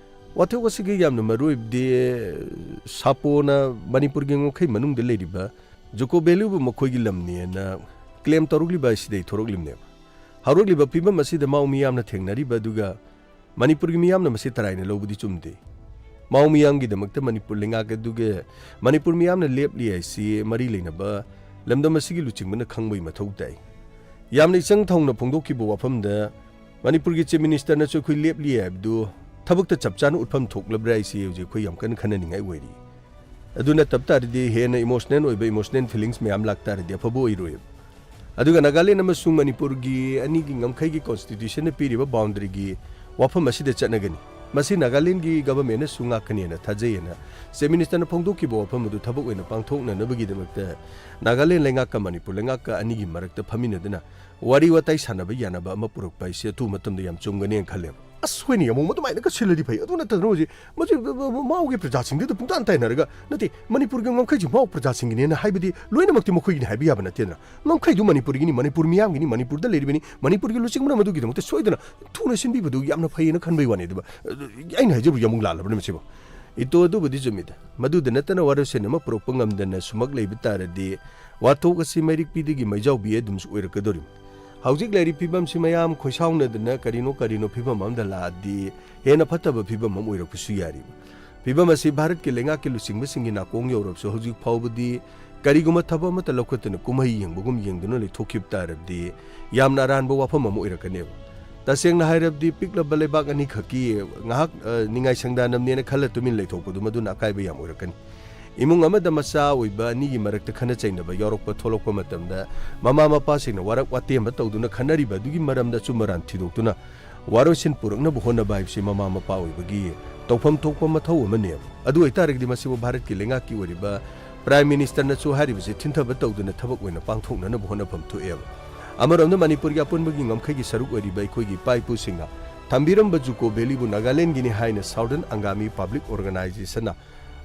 ꯋꯥꯊꯣꯛ ꯑꯁꯤꯒꯤ ꯌꯥꯝꯅ ꯃꯔꯨ ꯑꯣꯏꯕꯗꯤ ꯁꯥꯄꯣꯅ ꯃꯅꯤꯄꯨꯔꯒꯤ ꯉꯝꯈꯩ ꯃꯅꯨꯡꯗ ꯂꯩꯔꯤꯕ ꯖꯨꯀꯣ ꯚꯦꯂꯤꯕꯨ ꯃꯈꯣꯏꯒꯤ ꯂꯝꯅꯦꯅ ꯀ꯭ꯂꯦꯝ ꯇꯧꯔꯛꯂꯤꯕ ꯑꯁꯤꯗꯒꯤ ꯊꯣꯔꯛꯂꯤꯕꯅꯦꯕ꯫ ꯍꯧꯔꯛꯂꯤꯕ ꯐꯤꯕꯝ ꯑꯁꯤꯗ ꯃꯥꯎ ꯃꯤꯌꯥꯝꯅ ꯊꯦꯡꯅꯔꯤꯕ ꯑꯗꯨꯒ ꯃꯅꯤꯄꯨꯔꯒꯤ ꯃꯤꯌꯥꯝꯅ ꯃꯁꯤ ꯇꯔꯥꯏꯅ ꯂꯧꯕꯗꯤ ꯆꯨꯝꯗꯦ꯫ ꯃꯥꯎ ꯃꯤꯌꯥꯝꯒꯤꯗꯃꯛꯇ ꯃꯅꯤꯄꯨꯔ ꯂꯩꯉꯥꯛ ꯑꯗꯨꯒ ꯃꯅꯤꯄꯨꯔ ꯃꯤꯌꯥꯝꯅ ꯂꯦꯞꯂꯤ ꯍꯥꯏꯁꯤ ꯃꯔꯤ ꯂꯩꯅꯕ ꯂꯝꯗꯝ ꯑꯁꯤꯒꯤ ꯂꯨꯆꯤꯡꯕꯅ ꯈꯪꯕꯒꯤ ꯃꯊꯧ ꯇꯥꯏ꯫ ꯌꯥꯝꯅ ꯏꯆꯪ ꯊꯧꯅ ꯐꯣꯡꯗꯣꯛꯈꯤꯕ ꯋꯥꯐꯝꯗ ꯃꯅꯤꯄꯨꯔꯒꯤ ꯆꯤꯐ ꯃꯤꯅꯤꯁꯇꯔꯅꯁꯨ ꯑꯩꯈꯣꯏ ꯂꯦꯞꯂꯤ ꯍꯥꯏꯕꯗꯨ ꯊꯕꯛꯇ ꯆꯞ ꯆꯥꯅ ꯎꯠꯐꯝ ꯊꯣꯛꯂꯕ꯭ꯔꯥ ꯍꯥꯏꯁꯤ ꯍꯧꯖꯤꯛ ꯑꯩꯈꯣꯏ ꯌꯥꯝ ꯀꯟꯅ ꯈꯟꯅꯅꯤꯡꯉꯥꯏ ꯑꯣꯏꯔꯤ꯫ ꯑꯗꯨ ꯅꯠꯇꯕ ꯇꯥꯔꯗꯤ ꯍꯦꯟꯅ ꯏꯃꯣꯁꯅꯦꯜ ꯑꯣꯏꯕ ꯏꯃꯣꯁꯅꯦꯜ ꯐꯤꯂꯤꯡꯁ ꯃꯌꯥꯝ ꯂꯥꯛꯇꯥꯔꯗꯤ ꯑꯐꯕ ꯑꯣꯏꯔꯣꯏꯕ꯫ ꯑꯗꯨꯒ ꯅꯥꯒꯥꯂꯦꯟ ꯑꯃꯁꯨꯡ ꯃꯅꯤꯄꯨꯔꯒꯤ ꯑꯅꯤꯒꯤ ꯉꯝꯈꯩꯒꯤ ꯀꯣꯟꯁꯇꯤꯇ꯭ꯌꯨꯁꯟꯅ ꯄꯤꯔꯤꯕ ꯕꯥꯎꯟꯗꯔꯤꯒꯤ ꯋꯥꯐꯝ ꯑꯁꯤꯗ ꯆꯠꯅꯒꯅꯤ꯫ ꯃꯁꯤ ꯅꯥꯒꯥꯂꯦꯟꯒꯤ ꯒꯚꯔꯟꯃꯦꯟꯅꯁꯨ ꯉꯥꯛꯀꯅꯤ ꯍꯥꯏꯅ ꯊꯥꯖꯩ ꯍꯥꯏꯅ ꯆꯤꯐ ꯃꯤꯅꯤꯁꯇꯔꯅ ꯐꯣꯡꯗꯣꯛꯈꯤꯕ ꯋꯥꯐꯝ ꯑꯗꯨ ꯊꯕꯛ ꯑꯣꯏꯅ ꯄꯥꯡꯊꯣꯛꯅꯅꯕꯒꯤꯗꯃꯛꯇ ꯅꯥꯒꯥꯂꯦꯟ ꯂꯩꯉꯥꯛꯀ ꯃꯅꯤꯄꯨꯔ ꯂꯩꯉꯥꯛꯀ ꯑꯅꯤꯒꯤ ꯃꯔꯛꯇ ꯐꯝꯃꯤꯟꯅꯗꯨꯅ ꯋꯥꯔꯤ ꯋꯥꯇꯥꯏ ꯁꯥꯟꯅꯕ ꯌꯥꯅꯕ ꯑꯃ ꯄꯨꯔꯛꯄ ꯍꯥꯏꯁꯤ ꯑꯊꯨꯕ ꯃꯇꯝꯗ ꯌꯥꯝ ꯆꯨꯝꯒꯅꯤ ꯍꯥꯏꯅ ꯈꯜꯂꯦꯕ꯫ ꯑꯁ, ꯍꯣꯏꯅꯦ, ꯑꯃꯨꯛ ꯑꯗꯨꯃꯥꯏꯅꯒ ꯁꯤꯜꯂꯗꯤ ꯐꯩ꯫ ꯑꯗꯨ ꯅꯠꯇꯗꯅ ꯍꯧꯖꯤꯛ ꯃꯁꯤ ꯃꯥꯎꯒꯤ ꯄ꯭ꯔꯖꯥꯁꯤꯡꯗꯨꯗ ꯄꯨꯡꯇꯥꯟ ꯇꯥꯏꯅꯔꯒ, ꯅꯠꯇꯦ, ꯃꯅꯤꯄꯨꯔꯒꯤ ꯉꯝꯈꯩꯁꯤ ꯃꯥꯎ ꯄ꯭ꯔꯖꯥꯁꯤꯡꯒꯤꯅꯦꯅ ꯍꯥꯏꯕꯗꯤ ꯂꯣꯏꯅꯃꯛꯇꯤ ꯃꯈꯣꯏꯒꯤꯅꯤ ꯍꯥꯏꯕ ꯌꯥꯕ ꯅꯠꯇꯦꯗꯅ꯫ ꯉꯝꯈꯩꯗꯨ ꯃꯅꯤꯄꯨꯔꯒꯤꯅꯤ, ꯃꯅꯤꯄꯨꯔ ꯃꯤꯌꯥꯝꯒꯤꯅꯤ, ꯃꯅꯤꯄꯨꯔꯗ ꯂꯩꯔꯤꯕꯅꯤ, ꯃꯅꯤꯄꯨꯔꯒꯤ ꯂꯨꯆꯤꯡꯕꯅ ꯃꯗꯨꯒꯤꯗꯃꯛꯇ ꯁꯣꯏꯗꯅ ꯊꯨꯅ ꯁꯤꯟꯕꯤꯕꯗꯨ ꯌꯥꯝꯅ ꯐꯩꯌꯦꯅ ꯈꯟꯕꯩ ꯋꯥꯅꯤ꯫ ꯑꯗꯨꯒ, ꯑ, ꯑꯩꯅ ꯍꯥꯏꯖꯕꯗꯤ ꯑꯃꯨꯛ ꯂꯥꯜꯂꯕ꯭ꯔꯅꯦ ꯃꯁꯤꯕꯣ? ꯏꯇꯣ, ꯑꯗꯨꯕꯨꯗꯤ ꯆꯨꯝꯃꯤꯗ꯫ ꯃꯗꯨꯗ ꯅꯠꯇꯅ ꯋꯥꯔꯣꯏꯁꯤꯟ ꯑꯃ ꯄꯨꯔꯛꯄ ꯉꯝꯗꯅ ꯁꯨꯃꯛ ꯂꯩꯕ ꯇꯥꯔꯗꯤ ꯋꯥꯊꯣꯛ ꯑꯁꯤ ꯃꯩꯔꯤꯛ ꯄꯤꯗꯒꯤ ꯃꯩꯖꯥꯎ ꯄꯤ ꯑꯗꯨꯝꯁꯨ ꯑꯣꯏꯔꯛꯀꯗꯧꯔꯤꯕꯅꯤ꯫ ꯍꯧꯖꯤꯛ ꯂꯩꯔꯤꯕ ꯐꯤꯕꯝꯁꯤ ꯃꯌꯥꯝ ꯈꯣꯏꯁꯥꯎꯅꯗꯅ ꯀꯔꯤꯅꯣ ꯀꯔꯤꯅꯣ ꯐꯤꯕꯝ ꯑꯃꯗ ꯂꯥꯛꯑꯗꯤ ꯍꯦꯟꯅ ꯐꯠꯇꯕ ꯐꯤꯕꯝ ꯑꯃ ꯑꯣꯏꯔꯛꯄꯁꯨ ꯌꯥꯔꯤꯕ꯫ ꯐꯤꯕꯝ ꯑꯁꯤ ꯚꯥꯔꯠꯀꯤ ꯂꯩꯉꯥꯛꯀꯤ ꯂꯨꯆꯤꯡꯕꯁꯤꯡꯒꯤ ꯅꯥꯀꯣꯡ ꯌꯧꯔꯕꯁꯨ ꯍꯧꯖꯤꯛ ꯐꯥꯎꯕꯗꯤ ꯀꯔꯤꯒꯨꯝꯕ ꯊꯕꯛ ꯑꯃꯠꯇ ꯂꯧꯈꯠꯇꯅ ꯀꯨꯝꯍꯩ ꯌꯦꯡꯕꯒꯨꯝ ꯌꯦꯡꯗꯨꯅ ꯂꯩꯊꯣꯛꯈꯤꯕ ꯇꯥꯔꯕꯗꯤ ꯌꯥꯝꯅ ꯑꯔꯥꯟꯕ ꯋꯥꯐꯝ ꯑꯃ ꯑꯣꯏꯔꯛꯀꯅꯦꯕ꯫ ꯇꯁꯦꯡꯅ ꯍꯥꯏꯔꯕꯗꯤ ꯄꯤꯛꯂꯕ ꯂꯩꯕꯥꯛ ꯑꯅꯤꯈꯛꯀꯤ ꯉꯥꯏꯍꯥꯛ, ꯑ, ꯅꯤꯡꯉꯥꯏ ꯁꯪꯗꯥꯅꯕꯅꯦꯅ ꯈꯜꯂ ꯇꯨꯃꯤꯟ ꯂꯩꯊꯣꯛꯄꯗꯨ ꯃꯗꯨꯅ ꯑꯀꯥꯏꯕ ꯌꯥꯝ ꯑꯣꯏꯔꯛꯀꯅꯤ꯫ ꯏꯃꯨꯡ ꯑꯃꯗ ꯃꯆꯥ ꯑꯣꯏꯕ ꯑꯅꯤꯒꯤ ꯃꯔꯛꯇ ꯈꯠꯅ ꯆꯩꯅꯕ ꯌꯥꯎꯔꯛꯄ ꯊꯣꯛꯂꯛꯄ ꯃꯇꯝꯗ ꯃꯃꯥ ꯃꯄꯥꯁꯤꯡꯅ ꯋꯥꯔꯛ ꯋꯥꯇꯦꯝꯕ ꯇꯧꯗꯨꯅ ꯈꯠꯅꯔꯤꯕ ꯑꯗꯨꯒꯤ ꯃꯔꯝꯗ ꯑꯆꯨꯝ ꯑꯔꯥꯟ ꯊꯤꯗꯣꯛꯇꯨꯅ ꯋꯥꯔꯣꯏꯁꯤꯟ ꯄꯨꯔꯛꯅꯕ ꯍꯣꯠꯅꯕ ꯍꯥꯏꯕꯁꯤ ꯃꯃꯥ ꯃꯄꯥ ꯑꯣꯏꯕꯒꯤ ꯇꯧꯐꯝ ꯊꯣꯛꯄ ꯃꯊꯧ ꯑꯃꯅꯦꯕ꯫ ꯑꯗꯨ ꯑꯣꯏꯇꯥꯔꯒꯗꯤ ꯃꯁꯤꯕꯨ ꯚꯥꯔꯠꯀꯤ ꯂꯩꯉꯥꯛꯀꯤ ꯑꯣꯏꯔꯤꯕ ꯄ꯭ꯔꯥꯏꯝ ꯃꯤꯅꯤꯁꯇꯔꯅꯁꯨ ꯍꯥꯏꯔꯤꯕꯁꯤ ꯊꯤꯟꯊꯕ ꯇꯧꯗꯨꯅ ꯊꯕꯛ ꯑꯣꯏꯅ ꯄꯥꯡꯊꯣꯛꯅꯅꯕ ꯍꯣꯠꯅꯐꯝ ꯊꯣꯛꯑꯦꯕ꯫ ꯑꯃꯔꯣꯝꯗ ꯃꯅꯤꯄꯨꯔꯒꯤ ꯑꯄꯨꯟꯕꯒꯤ ꯉꯝꯈꯩꯒꯤ ꯁꯔꯨꯛ ꯑꯣꯏꯔꯤꯕ ꯑꯩꯈꯣꯏꯒꯤ ꯏꯄꯥ ꯏꯄꯨꯁꯤꯡꯅ ꯊꯝꯕꯤꯔꯝꯕ ꯖꯨꯀꯣ ꯚꯦꯂꯤꯕꯨ ꯅꯥꯒꯥꯂꯦꯟꯒꯤꯅꯤ ꯍꯥꯏꯅ ꯁꯥꯎꯗꯔꯟ ꯑꯪꯒꯥꯃꯤ ꯄꯕ꯭ꯂꯤꯛ ꯑꯣꯔꯒꯅꯥꯏꯖꯦꯁꯟꯅ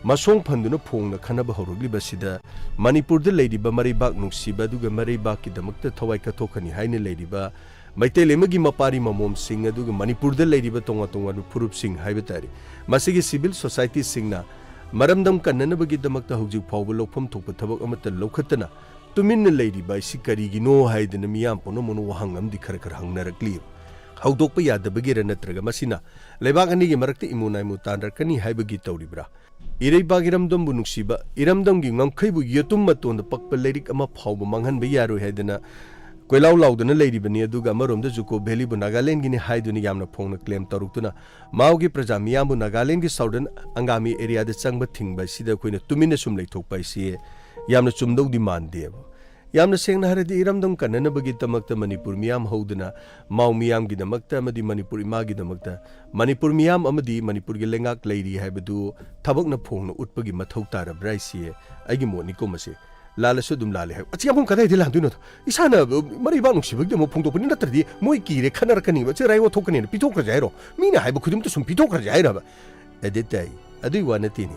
ꯃꯁꯣꯡ ꯐꯟꯗꯨꯅ ꯐꯣꯡꯅ ꯈꯟꯅꯕ ꯍꯧꯔꯛꯂꯤꯕꯁꯤꯗ ꯃꯅꯤꯄꯨꯔꯗ ꯂꯩꯔꯤꯕ ꯃꯔꯩꯕꯥꯛ ꯅꯨꯡꯁꯤꯕ ꯑꯗꯨꯒ ꯃꯔꯩꯕꯥꯛꯀꯤꯗꯃꯛꯇ ꯊꯋꯥꯏ ꯀꯠꯊꯣꯛꯀꯅꯤ ꯍꯥꯏꯅ ꯂꯩꯔꯤꯕ ꯃꯩꯇꯩ ꯂꯩꯃꯒꯤ ꯃꯄꯥꯔꯤ ꯃꯃꯣꯝꯁꯤꯡ, ꯑꯗꯨꯒ ꯃꯅꯤꯄꯨꯔꯗ ꯂꯩꯔꯤꯕ ꯇꯣꯉꯥꯟ ꯇꯣꯉꯥꯟꯕ ꯐꯨꯔꯨꯞꯁꯤꯡ ꯍꯥꯏꯕ ꯇꯥꯔꯦ, ꯃꯁꯤꯒꯤ civil society ꯁꯤꯡꯅ ꯃꯔꯝꯗꯝ ꯀꯟꯅꯅꯕꯒꯤꯗꯃꯛꯇ ꯍꯧꯖꯤꯛ ꯐꯥꯎꯕ ꯂꯧꯐꯝ ꯊꯣꯛꯄ ꯊꯕꯛ ꯑꯃꯠꯇ ꯂꯧꯈꯠꯇꯅ ꯇꯨꯃꯤꯟꯅ ꯂꯩꯔꯤꯕ ꯑꯁꯤ ꯀꯔꯤꯒꯤꯅꯣ ꯍꯥꯏꯗꯅ ꯃꯤꯌꯥꯝ ꯄꯨꯝꯅꯃꯛꯅ ꯋꯥꯍꯪ ꯑꯃꯗꯤ ꯈꯔ ꯈꯔ ꯍꯪꯅꯔꯛꯂꯤ꯫ ꯍꯧꯗꯣꯛꯄ ꯌꯥꯗꯕꯒꯤꯔ, ꯅꯠꯇ꯭ꯔꯒ ꯃꯁꯤꯅ ꯂꯩꯕꯥꯛ ꯑꯅꯤꯒꯤ ꯃꯔꯛꯇ ꯏꯃꯨ ꯅꯥꯏꯃꯨ ꯇꯥꯟꯅꯔꯛꯀꯅꯤ ꯍꯥꯏꯕꯒꯤ ꯇꯧꯔꯤꯕ꯭ꯔꯥ? ꯏꯔꯩꯕꯥꯛ ꯏꯔꯝꯗꯝꯕꯨ ꯅꯨꯡꯁꯤꯕ, ꯏꯔꯝꯗꯝꯒꯤ ꯉꯝꯈꯩꯕꯨ ꯌꯦꯇꯨꯝ ꯃꯇꯣꯟꯗ ꯄꯛꯄ ꯂꯩꯔꯤꯛ ꯑꯃ ꯐꯥꯎꯕ ꯃꯥꯡꯍꯟꯕ ꯌꯥꯔꯣꯏ ꯍꯥꯏꯗꯅ ꯀꯣꯏꯂꯥꯎ ꯂꯥꯎꯗꯨꯅ ꯂꯩꯔꯤꯕꯅꯤ꯫ ꯑꯗꯨꯒ ꯑꯃꯔꯣꯝꯗ ꯖꯨꯀꯣ ꯚꯦꯂꯤꯕꯨ ꯅꯥꯒꯥꯂꯦꯟꯒꯤꯅꯤ ꯍꯥꯏꯗꯨꯅ ꯌꯥꯝꯅ ꯐꯣꯡꯅ claim ꯇꯧꯔꯛꯇꯨꯅ ꯃꯥꯎꯒꯤ ꯄ꯭ꯔꯖꯥ ꯃꯤꯌꯥꯝꯕꯨ ꯅꯥꯒꯥꯂꯦꯟꯒꯤ Southern ꯑꯪꯒꯥꯃꯤ area ꯗ ꯆꯪꯕ ꯊꯤꯡꯕ ꯑꯁꯤꯗ ꯑꯩꯈꯣꯏꯅ ꯇꯨꯃꯤꯟꯅ ꯁꯨꯝ ꯂꯩꯊꯣꯛꯄ ꯍꯥꯏꯁꯤ ꯌꯥꯝꯅ ꯆꯨꯝꯗꯧꯗꯤ ꯃꯥꯟꯗꯦꯕ꯫ ꯌꯥꯝꯅ ꯁꯦꯡꯅ ꯍꯥꯏꯔꯗꯤ, ꯏꯔꯝꯗꯝ ꯀꯟꯅꯅꯕꯒꯤꯗꯃꯛꯇ ꯃꯅꯤꯄꯨꯔ ꯃꯤꯌꯥꯝ ꯍꯧꯗꯨꯅ ꯃꯥꯎ ꯃꯤꯌꯥꯝꯒꯤꯗꯃꯛꯇ ꯑꯃꯗꯤ ꯃꯅꯤꯄꯨꯔ ꯏꯃꯥꯒꯤꯗꯃꯛꯇ, ꯃꯅꯤꯄꯨꯔ ꯃꯤꯌꯥꯝ ꯑꯃꯗꯤ ꯃꯅꯤꯄꯨꯔꯒꯤ ꯂꯩꯉꯥꯛ ꯂꯩꯔꯤ ꯍꯥꯏꯕꯗꯨ ꯊꯕꯛꯅ ꯐꯣꯡꯅ ꯎꯠꯄꯒꯤ ꯃꯊꯧ ꯇꯥꯔꯕ꯭ꯔꯥ ꯍꯥꯏꯁꯤ ꯑꯩꯒꯤ ꯃꯣꯠꯅꯤꯀꯣ꯫ ꯃꯁꯤ ꯂꯥꯜꯂꯁꯨ ꯑꯗꯨꯝ ꯂꯥꯜꯂꯦ ꯍꯥꯏꯕ꯫ ꯑꯁꯤ ꯌꯥꯝꯕꯨꯡ ꯀꯗꯥꯏꯗꯒꯤ ꯂꯥꯟꯗꯣꯏꯅꯣ? ꯏꯁꯥꯅ ꯃꯔꯩꯕꯥꯛ ꯅꯨꯡꯁꯤꯕꯒꯤꯗꯃꯛ ꯐꯣꯡꯗꯣꯛꯄꯅꯤ, ꯅꯠꯇ꯭ꯔꯗꯤ ꯃꯣꯏ ꯀꯤꯔꯦ, ꯈꯠꯅꯔꯛꯀꯅꯤꯕ꯫ ꯁꯤ ꯔꯥꯏꯑꯣ ꯊꯣꯛꯀꯅꯤꯅ ꯄꯤꯊꯣꯛꯈ꯭ꯔꯁꯦ ꯍꯥꯏꯔꯣ? ꯃꯤꯅ ꯍꯥꯏꯕ ꯈꯨꯗꯤꯡꯃꯛꯇ ꯁꯨꯝ ꯄꯤꯊꯣꯛꯈ꯭ꯔꯁꯦ ꯍꯥꯏꯔꯕ? ꯑꯗꯨ ꯇꯥꯏ꯫ ꯑꯗꯨꯏ ꯋꯥ ꯅꯠꯇꯦꯅꯦ꯫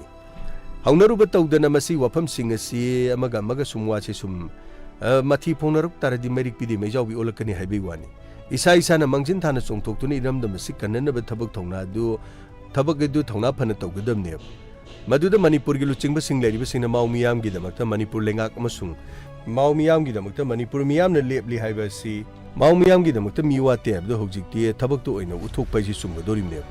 ꯍꯧꯅꯔꯨꯕ ꯇꯧꯗꯅ ꯃꯁꯤ ꯋꯥꯐꯝꯁꯤꯡ ꯑꯁꯤ ꯑꯃꯒ ꯑꯃꯒ ꯁꯨꯝ ꯋꯥꯁꯤ ꯁꯨꯝ, ꯑ, ꯃꯊꯤ ꯐꯣꯡꯅꯔꯛ ꯇꯥꯔꯗꯤ ꯃꯩꯔꯤꯛ ꯄꯤꯗꯦ ꯃꯩꯖꯥꯎꯕꯤ ꯑꯣꯜꯂꯛꯀꯅꯤ ꯍꯥꯏꯕꯒꯤ ꯋꯥꯅꯤ꯫ ꯏꯁꯥ ꯏꯁꯥꯅ ꯃꯥꯡꯖꯤꯟ ꯊꯥꯅ ꯆꯣꯡꯊꯣꯛꯇꯨꯅ ꯏꯔꯝꯗꯝ ꯑꯁꯤ ꯀꯟꯅꯅꯕ ꯊꯕꯛ ꯊꯧꯅꯥ ꯑꯗꯨ, ꯊꯕꯛ ꯑꯗꯨ ꯊꯧꯅꯥ ꯐꯅ ꯇꯧꯒꯗꯕꯅꯦꯕ꯫ ꯃꯗꯨꯗ ꯃꯅꯤꯄꯨꯔꯒꯤ ꯂꯨꯆꯤꯡꯕꯁꯤꯡ ꯂꯩꯔꯤꯕꯁꯤꯡꯅ ꯃꯥꯎ ꯃꯤꯌꯥꯝꯒꯤꯗꯃꯛꯇ ꯃꯅꯤꯄꯨꯔ ꯂꯩꯉꯥꯛ ꯑꯃꯁꯨꯡ ꯃꯥꯎ ꯃꯤꯌꯥꯝꯒꯤꯗꯃꯛꯇ ꯃꯅꯤꯄꯨꯔ ꯃꯤꯌꯥꯝꯅ ꯂꯦꯞꯂꯤ ꯍꯥꯏꯕ ꯑꯁꯤ, ꯃꯥꯎ ꯃꯤꯌꯥꯝꯒꯤꯗꯃꯛꯇ ꯃꯤ ꯋꯥꯠꯇꯦ ꯍꯥꯏꯕꯗꯨ ꯍꯧꯖꯤꯛꯇꯤ ꯊꯕꯛꯇ ꯑꯣꯏꯅ ꯎꯠꯊꯣꯛꯄ ꯍꯥꯏꯁꯤ ꯆꯨꯝꯒꯗꯧꯔꯤꯕꯅꯦꯕ꯫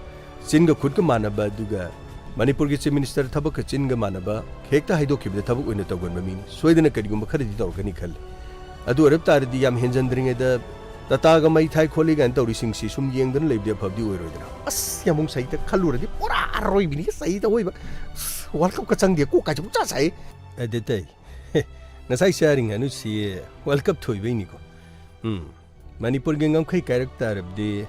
ꯆꯤꯟꯒ ꯈꯨꯠꯀ ꯃꯥꯟꯅꯕ, ꯑꯗꯨꯒ ꯃꯅꯤꯄꯨꯔꯒꯤ Chief Minister ꯊꯕꯛꯀ ꯆꯤꯟꯒ ꯃꯥꯟꯅꯕ ꯍꯦꯛꯇ ꯍꯥꯏꯗꯣꯛꯈꯤꯕꯗ ꯊꯕꯛ ꯑꯣꯏꯅ ꯇꯧꯒꯟꯕ ꯃꯤꯅꯤ꯫ ꯁꯣꯏꯗꯅ ꯀꯔꯤꯒꯨꯝꯕ ꯈꯔꯗꯤ ꯇꯧꯔꯛꯀꯅꯤ ꯈꯜꯂꯤ꯫ ꯑꯗꯨ ꯑꯣꯏꯔꯕ ꯇꯥꯔꯗꯤ ꯌꯥꯝ ꯍꯦꯟꯖꯟꯗ꯭ꯔꯤꯉꯩꯗ ꯇꯥꯇꯥꯒ ꯃꯩ ꯊꯥꯏ ꯈꯣꯠꯂꯤ ꯀꯥꯏꯅ ꯇꯧꯔꯤꯁꯤꯡꯁꯤ ꯁꯨꯝ ꯌꯦꯡꯗꯅ ꯂꯩꯕꯗꯤ ꯑꯐꯕꯗꯤ ꯑꯣꯏꯔꯣꯏꯗꯅ꯫ ꯑꯁ, ꯌꯥꯝꯕꯨꯡ ꯁꯍꯤꯇ ꯈꯜꯂꯨꯔꯗꯤ ꯄꯨꯔꯥ ꯑꯔꯣꯏꯕꯤꯅꯤ ꯁꯍꯤꯇ ꯑꯣꯏꯕ꯫ ꯑꯁ, World Cup ꯀ ꯆꯪꯗꯦ, ꯀꯣꯛ ꯀꯥꯏꯁꯦ ꯄꯨꯡꯆꯥ ꯆꯥꯏ꯫ ꯑꯗꯨ ꯇꯩ, ꯉꯁꯥꯏ ꯆꯥꯔꯤ ꯉꯥꯅꯨꯁꯤ World Cup ꯊꯣꯏꯕꯩꯅꯤꯀꯣ꯫ ꯎꯝ, ꯃꯅꯤꯄꯨꯔꯒꯤ ꯉꯝꯈꯩ ꯀꯥꯏꯔꯛ ꯇꯥꯔꯕꯗꯤ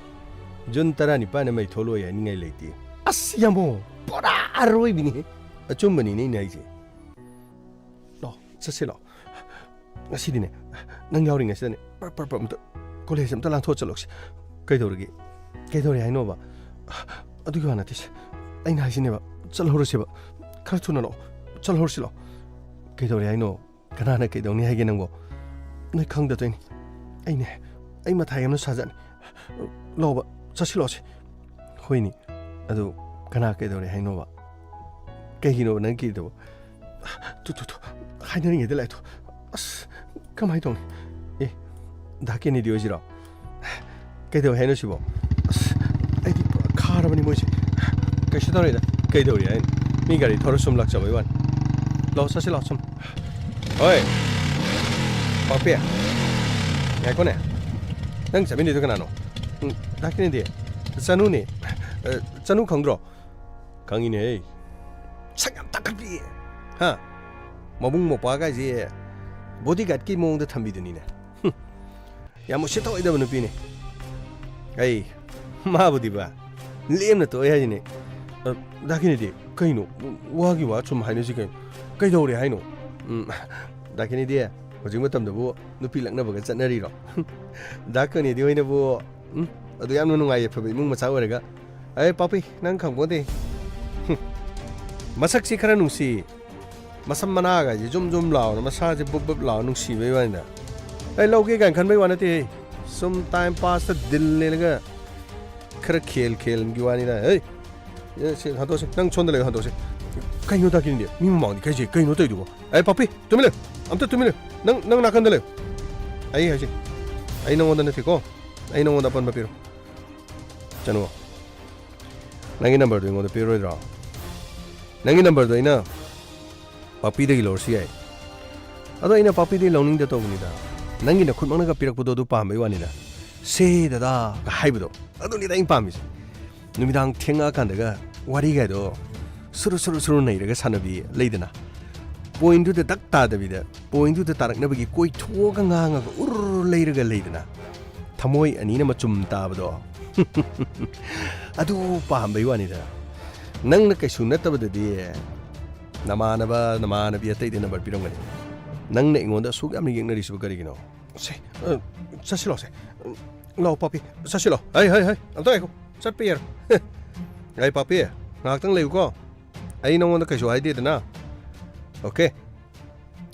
ꯖꯨꯟ ꯇꯔꯥꯅꯤꯄꯥꯟ ꯑꯃ ꯊꯣꯛꯂꯛꯑꯣꯏ ꯍꯥꯏꯅꯤꯡꯉꯥꯏ ꯂꯩꯇꯦ꯫ ꯑꯁ, ꯌꯥꯝꯕꯨꯡ, ꯄꯨꯔꯥ ꯑꯔꯣꯏꯕꯤꯅꯤ꯫ ꯑꯆꯨꯝꯕꯅꯤꯅꯦ ꯑꯩꯅ ꯍꯥꯏꯁꯦ꯫ ꯂꯥꯛꯑꯣ, ꯆꯠꯁꯤ ꯂꯥꯛꯑꯣ꯫ ꯉꯁꯤꯗꯤꯅꯦ, ꯅꯪ ꯌꯥꯎꯔꯤꯉꯩꯁꯤꯗꯅꯦ, ꯄꯔꯞ ꯄꯔꯞ ꯄꯔꯞ ꯑꯝꯇ college ꯑꯝꯇ ꯂꯥꯡꯊꯣꯛꯑ ꯆꯠꯂꯨꯁꯤ꯫ ꯀꯩꯗꯧꯔꯒꯦ? ꯀꯩꯗꯧꯔꯦ ꯍꯥꯏꯅꯣꯕ? ꯑꯗꯨꯒꯤ ꯋꯥ ꯅꯠꯇꯦꯁꯦ꯫ ꯑꯩꯅ ꯍꯥꯏꯁꯤꯅꯦꯕ, ꯆꯠꯍꯧꯔꯁꯦꯕ꯫ ꯈꯔ ꯊꯨꯅ ꯂꯥꯛꯑꯣ꯫ ꯆꯠꯍꯧꯔꯁꯤ ꯂꯥꯛꯑꯣ꯫ ꯀꯩꯗꯧꯔꯦ ꯍꯥꯏꯅꯣ? ꯀꯅꯥꯅ ꯀꯩꯗꯧꯅꯤ ꯍꯥꯏꯒꯦ ꯅꯪꯕꯣ? ꯅꯣꯏ ꯈꯪꯗ ꯇꯧꯏꯅꯤ꯫ ꯑꯩꯅꯦ, ꯑꯩ ꯃꯊꯥ ꯌꯥꯝꯅ ꯁꯥꯖꯠꯅꯤ꯫ ꯂꯥꯎꯕ, ꯆꯠꯁꯤꯜꯂꯛꯑꯣꯁꯦ꯫ ꯍꯣꯏꯅꯦ, ꯑꯗꯨ ꯀꯅꯥ ꯀꯩꯗꯧꯔꯦ ꯍꯥꯏꯅꯣꯕ? ꯀꯩꯒꯤꯅꯣꯕ ꯅꯪ ꯀꯤꯔꯤꯗꯨꯕꯣ? ꯇꯨ, ꯇꯨ, ꯇꯨ, ꯍꯥꯏꯅꯔꯤꯉꯩꯗ ꯂꯥꯛꯑꯦ ꯇꯨ꯫ ꯑꯁ, ꯀꯃꯥꯏꯅ ꯇꯧꯅꯤ? ꯑꯦ, ꯗꯥ ꯀꯦꯅꯦꯗꯤ ꯑꯣꯏꯁꯤꯔꯣ? ꯀꯩꯗꯧꯋꯦ ꯍꯥꯏꯅꯣ ꯁꯤꯕꯣ? ꯑꯁ, ꯑꯩꯗꯤ ꯄꯨꯔꯥ ꯈꯥꯔꯕꯅꯤ ꯃꯣꯏꯁꯦ꯫ ꯀꯩꯁꯨ ꯇꯧꯔꯣꯏꯗ꯫ ꯀꯩꯗꯧꯔꯤ ꯍꯥꯏꯅꯣ? ꯃꯤ ꯒꯥꯔꯤ ꯊꯧꯔ ꯁꯨꯝ ꯂꯥꯛꯆꯕꯩ ꯋꯥꯅꯤ꯫ ꯂꯥꯛꯑꯣ, ꯆꯠꯁꯤ ꯂꯥꯛꯑꯣ ꯁꯨꯝ꯫ ꯍꯣꯏ, ꯄꯥꯛꯄꯤ꯫ ꯉꯥꯏꯈꯣꯅꯦ꯫ ꯅꯪ ꯆꯠꯃꯤꯟꯅꯩꯗꯣ ꯀꯅꯥꯅꯣ? ꯎꯝ, ꯗꯥ ꯀꯦꯅꯦꯗꯤ꯫ ꯆꯅꯨꯅꯦ꯫ ꯑ, ꯆꯅꯨ ꯈꯪꯗ꯭ꯔꯣ? ꯈꯪꯉꯤꯅꯦꯍꯦ꯫ ꯁꯛ ꯌꯥꯝ ꯇꯥꯈꯠꯄꯤ꯫ ꯍꯥ? ꯃꯕꯨꯡ ꯃꯧꯄ꯭ꯋꯥ ꯀꯥꯏꯁꯦ bodyguardꯀꯤ ꯃꯑꯣꯡꯗ ꯊꯝꯕꯤꯗꯨꯅꯤꯅꯦ꯫ ꯍꯨꯝ꯫ ꯌꯥꯝ ꯎꯁꯤꯠ ꯊꯑꯣꯏꯗꯕ ꯅꯨꯄꯤꯅꯦ꯫ ꯑꯩ, ꯃꯥꯕꯨꯗꯤꯕ, ꯂꯦꯝꯅ ꯇꯣꯛꯑꯦ ꯍꯥꯏꯁꯤꯅꯦ꯫ ꯑ, ꯗꯥ ꯀꯦꯅꯦꯗꯤ, ꯀꯩꯅꯣ? ꯋꯥꯒꯤ ꯋꯥ ꯁꯨꯝ ꯍꯥꯏꯅꯁꯤ ꯀꯩꯅꯣ? ꯀꯩꯗꯧꯔꯦ ꯍꯥꯏꯅꯣ? ꯎꯝ, ꯗꯥ ꯀꯦꯅꯦꯗꯤ, ꯍꯧꯖꯤꯛ ꯃꯇꯝꯗꯕꯨ ꯅꯨꯄꯤ ꯂꯛꯅꯕꯒ ꯆꯠꯅꯔꯤꯔꯣ? ꯗꯥ ꯀꯦꯅꯦꯗꯤ ꯍꯣꯏꯅꯕꯨ, ꯎꯝ, ꯑꯗꯨ ꯌꯥꯝꯅ ꯅꯨꯡꯉꯥꯏ ꯌꯥꯏꯐꯕ ꯏꯃꯨꯡ ꯃꯆꯥ ꯑꯣꯏꯔꯒ꯫ ꯑꯩ ꯄꯥꯛꯄꯤ, ꯅꯪ ꯈꯪꯄꯣꯟꯇꯦ꯫ ꯍꯨꯝ꯫ ꯃꯁꯛꯁꯤ ꯈꯔ ꯅꯨꯡꯁꯤ, ꯃꯁꯝ ꯃꯅꯥꯒꯁꯦ ꯖꯨꯝ ꯖꯨꯝ ꯂꯥꯎꯅ, ꯃꯁꯥꯁꯦ ꯕꯨꯞ ꯕꯨꯞ ꯂꯥꯎꯅ ꯅꯨꯡꯁꯤꯕꯩ ꯋꯥꯅꯤꯗ꯫ ꯑꯩ ꯂꯧꯒꯦ ꯀꯥꯏꯅ ꯈꯟꯕꯩ ꯋꯥ ꯅꯠꯇꯦꯍꯦ꯫ ꯁꯨꯝ time passꯇ ꯗꯤꯜ ꯂꯦꯜꯂꯒ ꯈꯔ ꯈꯦꯜ ꯈꯦꯜꯒꯤ ꯋꯥꯅꯤꯗ꯫ ꯍꯩ! ꯑꯦ, ꯁꯤ ꯍꯟꯗꯣꯛꯁꯤ꯫ ꯅꯪ ꯁꯣꯝꯗ ꯂꯩꯌꯨ, ꯍꯟꯗꯣꯛꯁꯤ꯫ ꯀꯩꯅꯣ ꯗꯥ ꯀꯦꯅꯦꯗꯤ? ꯃꯤ ꯃꯃꯥꯡꯗ ꯀꯩꯁꯦ ꯀꯩꯅꯣ ꯇꯧꯔꯤꯗꯨꯕꯣ? ꯑꯩ ꯄꯥꯛꯄꯤ, ꯇꯨꯃꯤꯟ ꯂꯩꯌꯨ꯫ ꯑꯝꯇ ꯇꯨꯃꯤꯟ ꯂꯩꯌꯨ꯫ ꯅꯪ, ꯅꯪ ꯅꯥꯀꯟꯗ ꯂꯩꯌꯨ꯫ ꯑꯩ ꯍꯥꯏꯁꯦ, ꯑꯩ ꯅꯉꯣꯟꯗ ꯅꯠꯇꯦꯀꯣ꯫ ꯑꯩ ꯅꯉꯣꯟꯗ ꯑꯄꯟꯕ ꯄꯤꯔꯣ꯫ ꯆꯅꯨ, ꯅꯪꯒꯤ numberꯗꯨ ꯑꯩꯉꯣꯟꯗ ꯄꯤꯔꯣꯏꯗ꯭ꯔꯣ? ꯅꯪꯒꯤ numberꯗꯨ ꯑꯩꯅ ꯄꯥꯛꯄꯤꯗꯒꯤ ꯂꯧꯔꯁꯨ ꯌꯥꯏ꯫ ꯑꯗꯣ ꯑꯩꯅ ꯄꯥꯛꯄꯤꯗꯒꯤ ꯂꯧꯅꯤꯡꯗ ꯇꯧꯕꯅꯤꯗ꯫ ꯅꯪꯒꯤ ꯅꯈꯨꯠꯃꯛꯅꯒ ꯄꯤꯔꯛꯄꯗꯣ ꯑꯗꯨ ꯄꯥꯝꯕꯩ ꯋꯥꯅꯤꯗ꯫ "ꯁꯦ ꯗꯗꯥ" ꯀ ꯍꯥꯏꯕꯗꯣ, ꯑꯗꯨꯅꯤꯗ ꯑꯩꯅ ꯄꯥꯝꯃꯤꯁꯦ꯫ ꯅꯨꯃꯤꯗꯥꯡ ꯊꯦꯡꯉꯛꯑꯀꯥꯟꯗꯒ ꯋꯥꯔꯤꯒꯗꯣ ꯁꯨꯔꯨ ꯁꯨꯔꯨ ꯁꯨꯔꯨ ꯅꯩꯔꯒ ꯁꯥꯟꯅꯕꯤ ꯂꯩꯗꯅ꯫ Pointꯗꯨꯗ ꯗꯛ ꯇꯥꯗꯕꯤꯗ, pointꯗꯨꯗ ꯇꯥꯔꯛꯅꯕꯒꯤ ꯀꯣꯏꯊꯣꯛꯑꯒ ꯉꯥꯡꯉꯒ ꯎꯔ ꯂꯩꯔꯒ ꯂꯩꯗꯅ꯫ ꯊꯃꯣꯏ ꯑꯅꯤꯅ ꯃꯆꯨꯝ ꯇꯥꯕꯗꯣ꯫ ꯑꯗꯨ ꯄꯥꯝꯕꯩ ꯋꯥꯅꯤꯗ꯫ ꯅꯪꯅ ꯀꯩꯁꯨ ꯅꯠꯇꯕꯗꯗꯤ ꯅꯃꯥꯟꯅꯕ, ꯅꯃꯥꯟꯅꯕꯤ ꯑꯇꯩꯗ number ꯄꯤꯔꯝꯒꯅꯤ꯫ ꯅꯪꯅ ꯑꯩꯉꯣꯟꯗ ꯑꯁꯨꯛ ꯌꯥꯝꯅ ꯌꯦꯛꯅꯔꯤꯁꯤꯕꯨ ꯀꯔꯤꯒꯤꯅꯣ? ꯁꯦ, ꯑ, ꯆꯠꯁꯤꯜꯂꯣ ꯁꯦ꯫ ꯂꯥꯛꯑꯣ ꯄꯥꯛꯄꯤ, ꯆꯠꯁꯤꯜꯂꯣ꯫ ꯍꯩ, ꯍꯩ, ꯍꯩ, ꯑꯝꯇ ꯉꯥꯏꯈꯣ꯫ ꯆꯠꯄ ꯌꯥꯔꯣꯏ꯫ ꯍꯩ ꯄꯥꯛꯄꯤ, ꯉꯥꯏꯍꯥꯛꯇꯪ ꯂꯩꯌꯨꯀꯣ꯫ ꯑꯩ ꯅꯉꯣꯟꯗ ꯀꯩꯁꯨ ꯍꯥꯏꯗꯦꯗꯅ꯫ Okay?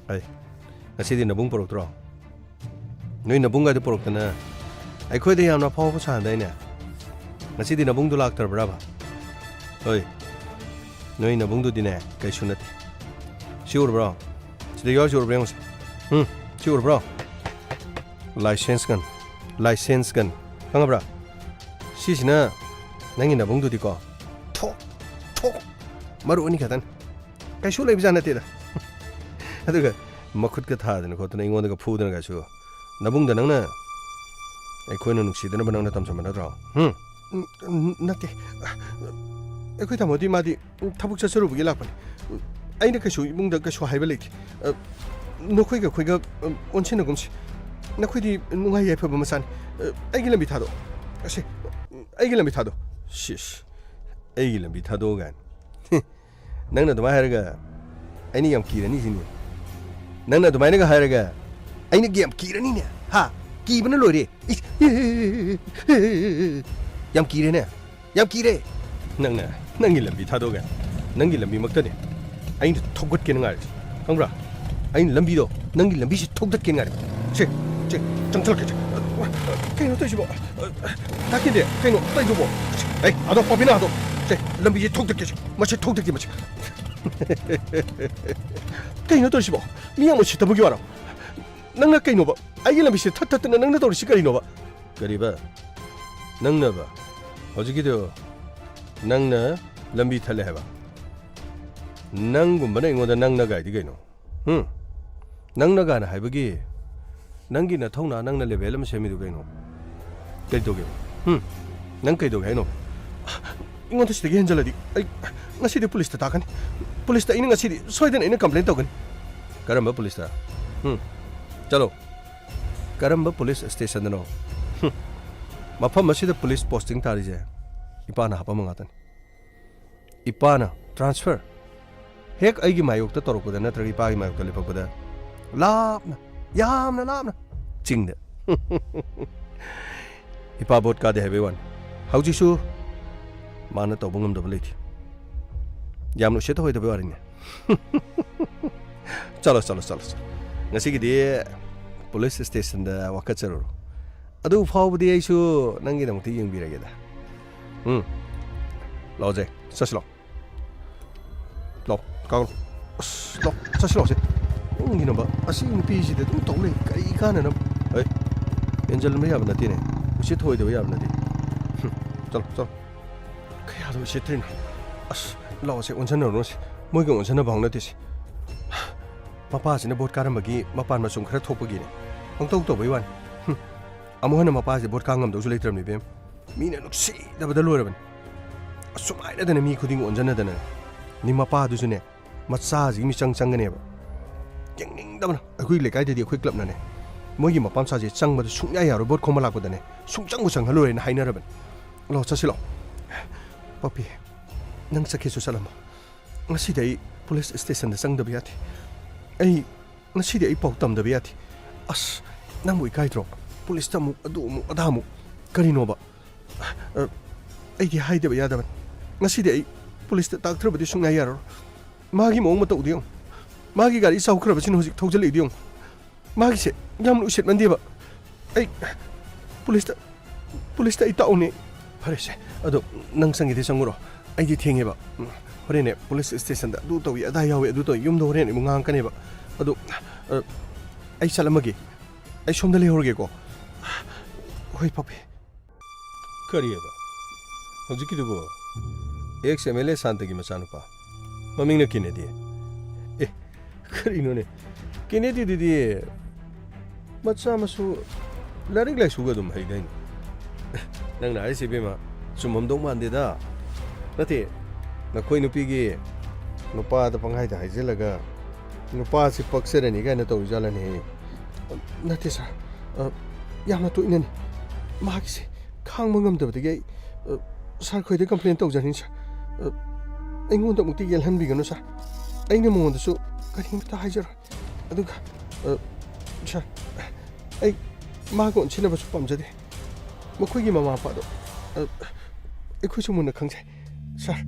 ꯑꯩ, ꯉꯁꯤꯗꯤ ꯅꯕꯨꯡ ꯄꯨꯔꯛꯇ꯭ꯔꯣ? ꯅꯣꯏ ꯅꯕꯨꯡꯒꯗꯨ ꯄꯨꯔꯛꯇꯅ ꯑꯩꯈꯣꯏꯗ ꯌꯥꯝꯅ ꯑꯐꯥꯎꯕ ꯁꯥꯍꯟꯗꯥꯏꯅꯦ? ꯉꯁꯤꯗꯤ ꯅꯕꯨꯡꯗꯨ ꯂꯥꯛꯇ꯭ꯔꯕ꯭ꯔꯕ? ꯍꯣꯏ, ꯅꯣꯏ ꯅꯕꯨꯡꯗꯨꯗꯤꯅꯦ, ꯀꯩꯁꯨ ꯅꯠꯇꯦ꯫ ꯁꯤ ꯎꯔꯕ꯭ꯔꯣ? ꯁꯤꯗ ꯌꯥꯎꯔꯤꯁꯤ ꯎꯔꯕ꯭ꯔꯥ ꯌꯦꯡꯉꯨꯁꯦ꯫ ꯎꯝ, ꯁꯤ ꯎꯔꯕ꯭ꯔꯣ? License gun, license gun, ꯈꯪꯉꯕ꯭ꯔꯥ? ꯁꯤꯁꯤꯅ ꯅꯪꯒꯤ ꯅꯕꯨꯡꯗꯨꯗꯤꯀꯣ, ꯊꯣꯛ ꯊꯣꯛ ꯃꯔꯨ ꯑꯅꯤ ꯈꯛꯇꯅꯤ, ꯀꯩꯁꯨ ꯂꯩꯕꯖꯥꯠ ꯅꯠꯇꯦꯗ꯫ ꯑꯗꯨꯒ ꯃꯈꯨꯠꯀ ꯊꯥꯗꯅ ꯈꯣꯠꯇꯅ ꯑꯩꯉꯣꯟꯗꯒ ꯐꯨꯗꯅ ꯀꯩꯁꯨ, ꯅꯕꯨꯡꯗ ꯅꯪꯅ ꯑꯩꯈꯣꯏꯅ ꯅꯨꯡꯁꯤꯗꯅꯕ ꯅꯪꯅ ꯇꯝꯁꯟꯕ ꯅꯠꯇ꯭ꯔꯣ? ꯍꯨꯝ? ꯎꯝ, ꯎꯝ, ꯅꯠꯇꯦ꯫ ꯑꯩꯈꯣꯏ ꯇꯥꯃꯣꯗꯤ ꯃꯥꯗꯤ ꯊꯕꯛ ꯆꯠꯆꯔꯨꯕꯒꯤ ꯂꯥꯛꯄꯅꯤ꯫ ꯑꯩꯅ ꯀꯩꯁꯨ ꯏꯃꯨꯡꯗ ꯀꯩꯁꯨ ꯍꯥꯏꯕ ꯂꯩꯇꯦ꯫ ꯑ, ꯅꯈꯣꯏꯒ ꯑꯩꯈꯣꯏꯒ, ꯑ, ꯑꯣꯟꯁꯤꯟꯅꯒꯨꯝꯁꯤ꯫ ꯅꯈꯣꯏꯗꯤ ꯅꯨꯡꯉꯥꯏ ꯌꯥꯏꯐꯕ ꯃꯆꯥꯅꯤ꯫ ꯑ, ꯑꯩꯒꯤ ꯂꯝꯕꯤ ꯊꯥꯗꯣꯛꯑꯣ꯫ ꯑꯁꯦ, ꯑꯩꯒꯤ ꯂꯝꯕꯤ ꯊꯥꯗꯣꯛꯑꯣ꯫ ꯁꯤꯁ, ꯑꯩꯒꯤ ꯂꯝꯕꯤ ꯊꯥꯗꯣꯛꯑꯣ ꯀꯥꯏꯅ꯫ ꯅꯪꯅ ꯑꯗꯨꯃꯥꯏꯅ ꯍꯥꯏꯔꯒ ꯑꯩꯅ ꯌꯥꯝ ꯀꯤꯔꯅꯤ ꯁꯤꯅꯤ꯫ ꯅꯪꯅ ꯑꯗꯨꯃꯥꯏꯅꯒ ꯍꯥꯏꯔꯒ ꯑꯩꯅ ꯌꯥꯝ ꯀꯤꯔꯅꯤꯅꯦ꯫ ꯍꯥ? ꯀꯤꯕꯅ ꯂꯣꯏꯔꯦ꯫ ꯏꯁ, ꯌꯥꯝ ꯀꯤꯔꯦꯅꯦ꯫ ꯌꯥꯝ ꯀꯤꯔꯦ꯫ ꯅꯪꯅ ꯅꯪꯒꯤ ꯂꯝꯕꯤ ꯊꯥꯗꯣꯛꯑꯒ ꯅꯪꯒꯤ ꯂꯝꯕꯤꯃꯛꯇꯅꯦ ꯑꯩꯅ ꯊꯧꯒꯠꯀꯦꯅ ꯉꯥꯏꯔꯤꯁꯦ, ꯈꯪꯕ꯭ꯔꯥ? ꯑꯩꯅ ꯂꯝꯕꯤꯗꯣ, ꯅꯪꯒꯤ ꯂꯝꯕꯤꯁꯤ ꯊꯧꯗꯠꯀꯦꯅ ꯉꯥꯏꯔꯤꯕ꯫ ꯁꯦ, ꯁꯦ, ꯆꯪꯁꯤꯜꯂꯛꯀꯦ, ꯁꯦ꯫ ꯀꯩꯅꯣ ꯇꯧꯔꯤꯁꯤꯕꯣ? ꯇꯥꯛꯈꯤꯗꯦ, ꯀꯩꯅꯣ ꯇꯧꯔꯤꯗꯨꯕꯣ? ꯑꯦ, ꯑꯗꯣ, ꯄꯥꯄꯤꯅꯥ, ꯑꯗꯣ꯫ ꯁꯦ, ꯂꯝꯕꯤꯁꯦ ꯊꯧꯗꯠꯀꯦ, ꯁꯦ꯫ ꯃꯁꯦ ꯊꯧꯗꯠꯀꯦ, ꯃꯁꯦ꯫ ꯀꯩꯅꯣ ꯇꯧꯔꯤꯁꯤꯕꯣ? ꯃꯤ ꯌꯥꯝ ꯎꯁꯤꯠꯇꯕꯒꯤ ꯋꯥꯔꯣ? ꯅꯪꯅ ꯀꯩꯅꯣꯕ? ꯑꯩꯒꯤ ꯂꯝꯕꯤꯁꯦ ꯊꯠ ꯊꯠꯇꯅ ꯅꯪꯅ ꯇꯧꯔꯤꯁꯤ ꯀꯔꯤꯅꯣꯕ? ꯀꯔꯤꯕ? ꯅꯪꯅꯕ? ꯍꯧꯖꯤꯛꯀꯤꯗꯣ ꯅꯪꯅ ꯂꯝꯕꯤ ꯊꯠꯂꯦ ꯍꯥꯏꯕ? ꯅꯪꯒꯨꯝꯕꯅ ꯑꯩꯉꯣꯟꯗ ꯅꯪꯅ ꯒꯥꯏꯗꯤ ꯀꯩꯅꯣ? ꯍꯨꯝ? ꯅꯪꯅ ꯒꯥꯏꯅ ꯍꯥꯏꯕꯒꯤ ꯅꯪꯒꯤ ꯅꯊꯧꯅꯥ, ꯅꯪꯅ level ꯑꯃ ꯁꯦꯝꯃꯤꯗꯨ ꯀꯩꯅꯣ? ꯀꯩꯗꯧꯒꯦꯕ? ꯍꯨꯝ? ꯅꯪ ꯀꯩꯗꯧꯒꯦ ꯍꯥꯏꯅꯣ? ꯑꯩꯉꯣꯟꯗ ꯁꯤꯗꯒꯤ ꯍꯦꯟꯖꯜꯂꯗꯤ ꯑꯩ ꯉꯁꯤꯗꯤ ꯄꯨꯂꯤꯁꯇ ꯇꯥꯛꯀꯅꯤ꯫ ꯄꯨꯂꯤꯁꯇ ꯑꯩꯅ ꯉꯁꯤꯗꯤ ꯁꯣꯏꯗꯅ ꯑꯩꯅ complain ꯇꯧꯒꯅꯤ꯫ ꯀꯔꯝꯕ ꯄꯨꯂꯤꯁꯇ? ꯍꯨꯝ? ꯆꯠꯂꯣ꯫ ꯀꯔꯝꯕ ꯄꯨꯂꯤꯁ ꯁ꯭ꯇꯦꯁꯟꯗꯅꯣ? ꯍꯨꯝ꯫ ꯃꯐꯝ ꯑꯁꯤꯗ ꯄꯨꯂꯤꯁ posting ꯇꯥꯔꯤꯁꯦ ꯏꯄꯥꯅ ꯍꯥꯞꯄꯝꯕ ꯉꯥꯛꯇꯅꯤ꯫ ꯏꯄꯥꯅ transfer ꯍꯦꯛ ꯑꯩꯒꯤ ꯃꯥꯌꯣꯛꯇ ꯇꯧꯔꯛꯄꯗ ꯅꯠꯇ꯭ꯔꯒ ꯏꯄꯥꯒꯤ ꯃꯥꯌꯣꯛꯇ ꯂꯦꯞꯄꯛꯄꯗ ꯂꯥꯞꯅ, ꯌꯥꯝꯅ ꯂꯥꯞꯅ ꯆꯤꯡꯗ꯫ ꯏꯄꯥ vote ꯀꯥꯗꯦ ꯍꯥꯏꯕꯩ ꯋꯥꯅꯤ꯫ ꯍꯧꯖꯤꯛꯁꯨ ꯃꯥꯅ ꯇꯧꯕ ꯉꯝꯗꯕ ꯂꯩꯇꯦ꯫ ꯌꯥꯝꯅ ꯎꯁꯤꯠ ꯊꯑꯣꯏꯗꯕꯩ ꯋꯥꯔꯤꯅꯤ꯫ ꯆꯠꯂꯣ, ꯆꯠꯂꯣ, ꯆꯠꯂꯣ, ꯆꯠꯂꯣ꯫ ꯉꯁꯤꯒꯤꯗꯤ ꯄꯨꯂꯤꯁ ꯁ꯭ꯇꯦꯁꯟꯗ ꯋꯥꯀꯠꯆꯔꯨꯔꯣ꯫ ꯑꯗꯨ ꯐꯥꯎꯕꯗꯤ ꯑꯩꯁꯨ ꯅꯪꯒꯤꯗꯃꯛꯇ ꯌꯦꯡꯕꯤꯔꯒꯦꯗ꯫ ꯎꯝ꯫ ꯂꯥꯛꯑꯣꯁꯦ, ꯆꯠꯁꯤ ꯂꯥꯛꯑꯣ꯫ ꯂꯥꯛꯑꯣ, ꯀꯥꯈꯠꯂꯣ꯫ ꯑꯁ, ꯂꯥꯛꯑꯣ, ꯆꯠꯁꯤ ꯂꯥꯛꯑꯣꯁꯦ꯫ ꯅꯪꯒꯤꯅꯕ ꯑꯁꯤ ꯅꯨꯄꯤꯁꯤꯗ ꯑꯗꯨꯝ ꯇꯧ ꯂꯩ꯫ ꯀꯔꯤ ꯀꯥꯟꯅꯅꯕ? ꯍꯩ, ꯍꯦꯟꯖꯜꯍꯟꯕ ꯌꯥꯕ ꯅꯠꯇꯦꯅꯦ꯫ ꯎꯁꯤꯠ ꯊꯑꯣꯏꯗꯕ ꯌꯥꯕ ꯅꯠꯇꯦ꯫ ꯍꯨꯝ, ꯆꯠꯂꯣ, ꯆꯠꯂꯣ꯫ ꯀꯌꯥꯗ ꯎꯁꯤꯠꯇ꯭ꯔꯤꯅꯣ? ꯑꯁ, ꯂꯥꯛꯑꯣꯁꯦ, ꯑꯣꯟꯁꯟꯅꯔꯨꯔꯁꯦ꯫ ꯃꯣꯏꯒ ꯑꯣꯟꯁꯟꯅꯕ ꯍꯧꯅꯗꯦꯁꯦ꯫ ꯃꯄꯥꯁꯤꯅ ꯚꯣꯠ ꯀꯥꯔꯝꯕꯒꯤ ꯃꯄꯥꯟ ꯃꯆꯨꯝ ꯈꯔ ꯊꯣꯛꯄꯒꯤꯅꯦ꯫ ꯄꯪꯇꯧ ꯇꯧꯕꯩ ꯋꯥꯅꯤ꯫ ꯍꯨꯝ꯫ ꯑꯃꯨꯛ ꯍꯟꯅ ꯃꯄꯥꯁꯦ ꯚꯣꯠ ꯀꯥ ꯉꯝꯗꯧꯁꯨ ꯂꯩꯇ꯭ꯔꯕꯅꯤ, ꯏꯕꯦꯝ꯫ ꯃꯤꯅ ꯅꯨꯡꯁꯤꯗꯕꯗ ꯂꯣꯏꯔꯕꯅꯤ꯫ ꯑꯁꯨꯃꯥꯏꯅꯗꯅ ꯃꯤ ꯈꯨꯗꯤꯡ ꯑꯣꯟꯖꯟꯅꯗꯅ꯫ ꯅꯤ ꯃꯄꯥꯗꯨꯁꯨꯅꯦ, ꯃꯆꯥꯁꯤꯒꯤ ꯃꯤꯆꯪ ꯆꯪꯒꯅꯦꯕ꯫ ꯌꯦꯡꯅꯤꯡꯗꯕꯅ꯫ ꯑꯩꯈꯣꯏ ꯂꯩꯀꯥꯏꯗꯗꯤ ꯑꯩꯈꯣꯏ ꯀ꯭ꯂꯕꯅꯅꯦ, ꯃꯣꯏꯒꯤ ꯃꯄꯥ ꯃꯆꯥꯁꯦ ꯆꯪꯕꯗ ꯁꯨꯡꯌꯥ ꯌꯥꯔꯣꯏ, ꯚꯣꯠ ꯈꯣꯝꯕ ꯂꯥꯛꯄꯗꯅꯦ, ꯁꯨꯡꯆꯪꯕꯨ ꯆꯪꯍꯜꯂꯣꯏꯅ ꯍꯥꯏꯅꯔꯕꯅꯤ꯫ ꯂꯥꯛꯑꯣ, ꯆꯠꯁꯤ ꯂꯥꯛꯑꯣ꯫ ꯄꯄꯤ, ꯅꯪ ꯆꯠꯀꯦꯁꯨ ꯆꯠꯂꯝꯃꯣ꯫ ꯉꯁꯤꯗꯤ ꯑꯩ ꯄꯨꯂꯤꯁ ꯁ꯭ꯇꯦꯁꯟꯗ ꯆꯪꯗꯕ ꯌꯥꯗꯦ꯫ ꯑꯩ, ꯉꯁꯤꯗꯤ ꯑꯩ ꯄꯥꯎ ꯇꯝꯗꯕ ꯌꯥꯗꯦ꯫ ꯑꯁ, ꯅꯪꯕꯨ ꯏꯀꯥꯏꯗ꯭ꯔꯣ? ꯄꯨꯂꯤꯁꯇ ꯑꯃꯨꯛ, ꯑꯗꯨ ꯑꯃꯨꯛ, ꯑꯗꯥ ꯑꯃꯨꯛ꯫ ꯀꯔꯤꯅꯣꯕ? ꯑ, ꯑꯩꯗꯤ ꯍꯥꯏꯗꯕ ꯌꯥꯗꯕꯅꯤ꯫ ꯉꯁꯤꯗꯤ ꯑꯩ ꯄꯨꯂꯤꯁꯇ ꯇꯥꯛꯊꯕꯗꯤ ꯁꯨꯡꯌꯥ ꯌꯥꯔꯔꯣꯏ꯫ ꯃꯥꯒꯤ ꯃꯑꯣꯡ ꯃꯇꯧꯗꯨ ꯌꯦꯡꯉꯨ꯫ ꯃꯥꯒꯤ ꯒꯥꯔꯤ ꯆꯥꯎꯈ꯭ꯔꯕꯁꯤꯅ ꯍꯧꯖꯤꯛ ꯊꯧꯖꯤꯜꯂꯛꯏꯗꯨ ꯌꯦꯡꯉꯨ꯫ ꯃꯥꯒꯤꯁꯦ ꯌꯥꯝꯅ ꯎꯁꯤꯠꯃꯟꯗꯦꯕ꯫ ꯑꯩ ꯄꯨꯂꯤꯁꯇ, ꯄꯨꯂꯤꯁꯇ ꯑꯩ ꯇꯥꯛꯎꯅꯦ꯫ ꯐꯔꯦꯁꯦ, ꯑꯗꯣ ꯅꯪ ꯆꯪꯒꯦꯗꯤ ꯆꯪꯉꯨꯔꯣ꯫ ꯑꯩꯗꯤ ꯊꯦꯡꯉꯦꯕ꯫ ꯍꯣꯔꯦꯟꯅꯦ ꯄꯨꯂꯤꯁ ꯁ꯭ꯇꯦꯁꯟꯗ ꯑꯗꯨ ꯇꯧꯏ, ꯑꯗꯥ ꯌꯥꯎꯏ, ꯑꯗꯨ ꯇꯧꯏ, ꯌꯨꯝꯗ ꯍꯣꯔꯦꯟ ꯑꯃꯨꯛ ꯉꯥꯡꯉꯛꯀꯅꯦꯕ꯫ ꯑꯗꯣ, ꯑ, ꯑꯩ ꯆꯠꯂꯝꯃꯒꯦ꯫ ꯑꯩ ꯁꯣꯝꯗ ꯂꯩꯍꯧꯔꯒꯦꯀꯣ꯫ ꯍꯣꯏ, ꯄꯥꯄꯤ꯫ ꯀꯔꯤꯑꯕ? ꯍꯧꯖꯤꯛꯀꯤꯗꯨꯕꯨ? ꯑꯦꯛꯁ ꯑꯦꯝ ꯑꯦꯜ ꯑꯦ ꯁꯥꯟꯇꯒꯤ ꯃꯆꯥꯅꯨꯄꯥ꯫ ꯃꯃꯤꯡꯅ ꯀꯦꯅꯦꯗꯤ꯫ ꯑꯦ, ꯀꯔꯤꯅꯣꯅꯦ? ꯀꯦꯅꯦꯗꯤꯗꯨꯗꯤ ꯃꯆꯥ ꯃꯁꯨ ꯂꯥꯏꯔꯤꯛ ꯂꯥꯏꯁꯨꯒ ꯑꯗꯨꯝ ꯍꯩꯗꯥꯏꯅꯦ? ꯅꯪꯅ ꯍꯥꯏꯔꯤꯁꯤ, ꯏꯕꯦꯝꯃ, ꯆꯨꯝꯃꯝꯗꯧ ꯃꯥꯟꯗꯦꯗ꯫ ꯅꯠꯇꯦ, ꯅꯈꯣꯏ ꯅꯨꯄꯤꯒꯤ ꯅꯨꯄꯥꯗ ꯄꯪꯍꯥꯏꯗ ꯍꯥꯏꯖꯤꯜꯂꯒ ꯅꯨꯄꯥꯁꯤ ꯄꯛꯆꯔꯅꯤ ꯀꯥꯏꯅ ꯇꯧꯔꯤꯖꯥꯠꯂꯅꯦ? ꯅꯠꯇꯦ ꯁꯥꯔ, ꯑ, ꯌꯥꯝꯅ ꯇꯣꯏꯅꯅꯤ꯫ ꯃꯥꯒꯤꯁꯦ ꯈꯥꯡꯕ ꯉꯝꯗꯕꯗꯒꯤ ꯑꯩ, ꯑ, ꯁꯥꯔ ꯈꯣꯏꯗ ꯀꯝꯄ꯭ꯂꯦꯟ ꯇꯧꯖꯔꯤꯅꯤ ꯁꯥꯔ꯫ ꯑ, ꯑꯩꯉꯣꯟꯗ ꯑꯃꯨꯛꯇ ꯌꯦꯜꯍꯟꯕꯤꯒꯅꯨ ꯁꯥꯔ꯫ ꯑꯩꯅ ꯃꯉꯣꯟꯗꯁꯨ ꯀꯔꯤꯝꯇ ꯍꯥꯏꯖꯔꯣꯏ꯫ ꯑꯗꯨꯒ, ꯑ, ꯁꯥꯔ, ꯑꯩ ꯃꯥꯒ ꯑꯣꯟꯁꯤꯟꯅꯕꯁꯨ ꯄꯥꯝꯖꯗꯦ꯫ ꯃꯈꯣꯏꯒꯤ ꯃꯃꯥ ꯃꯄꯥꯗꯣ, ꯑ, ꯑꯩꯈꯣꯏꯁꯨ ꯃꯨꯟꯅ ꯈꯪꯖꯩ꯫ ꯁꯥꯔ,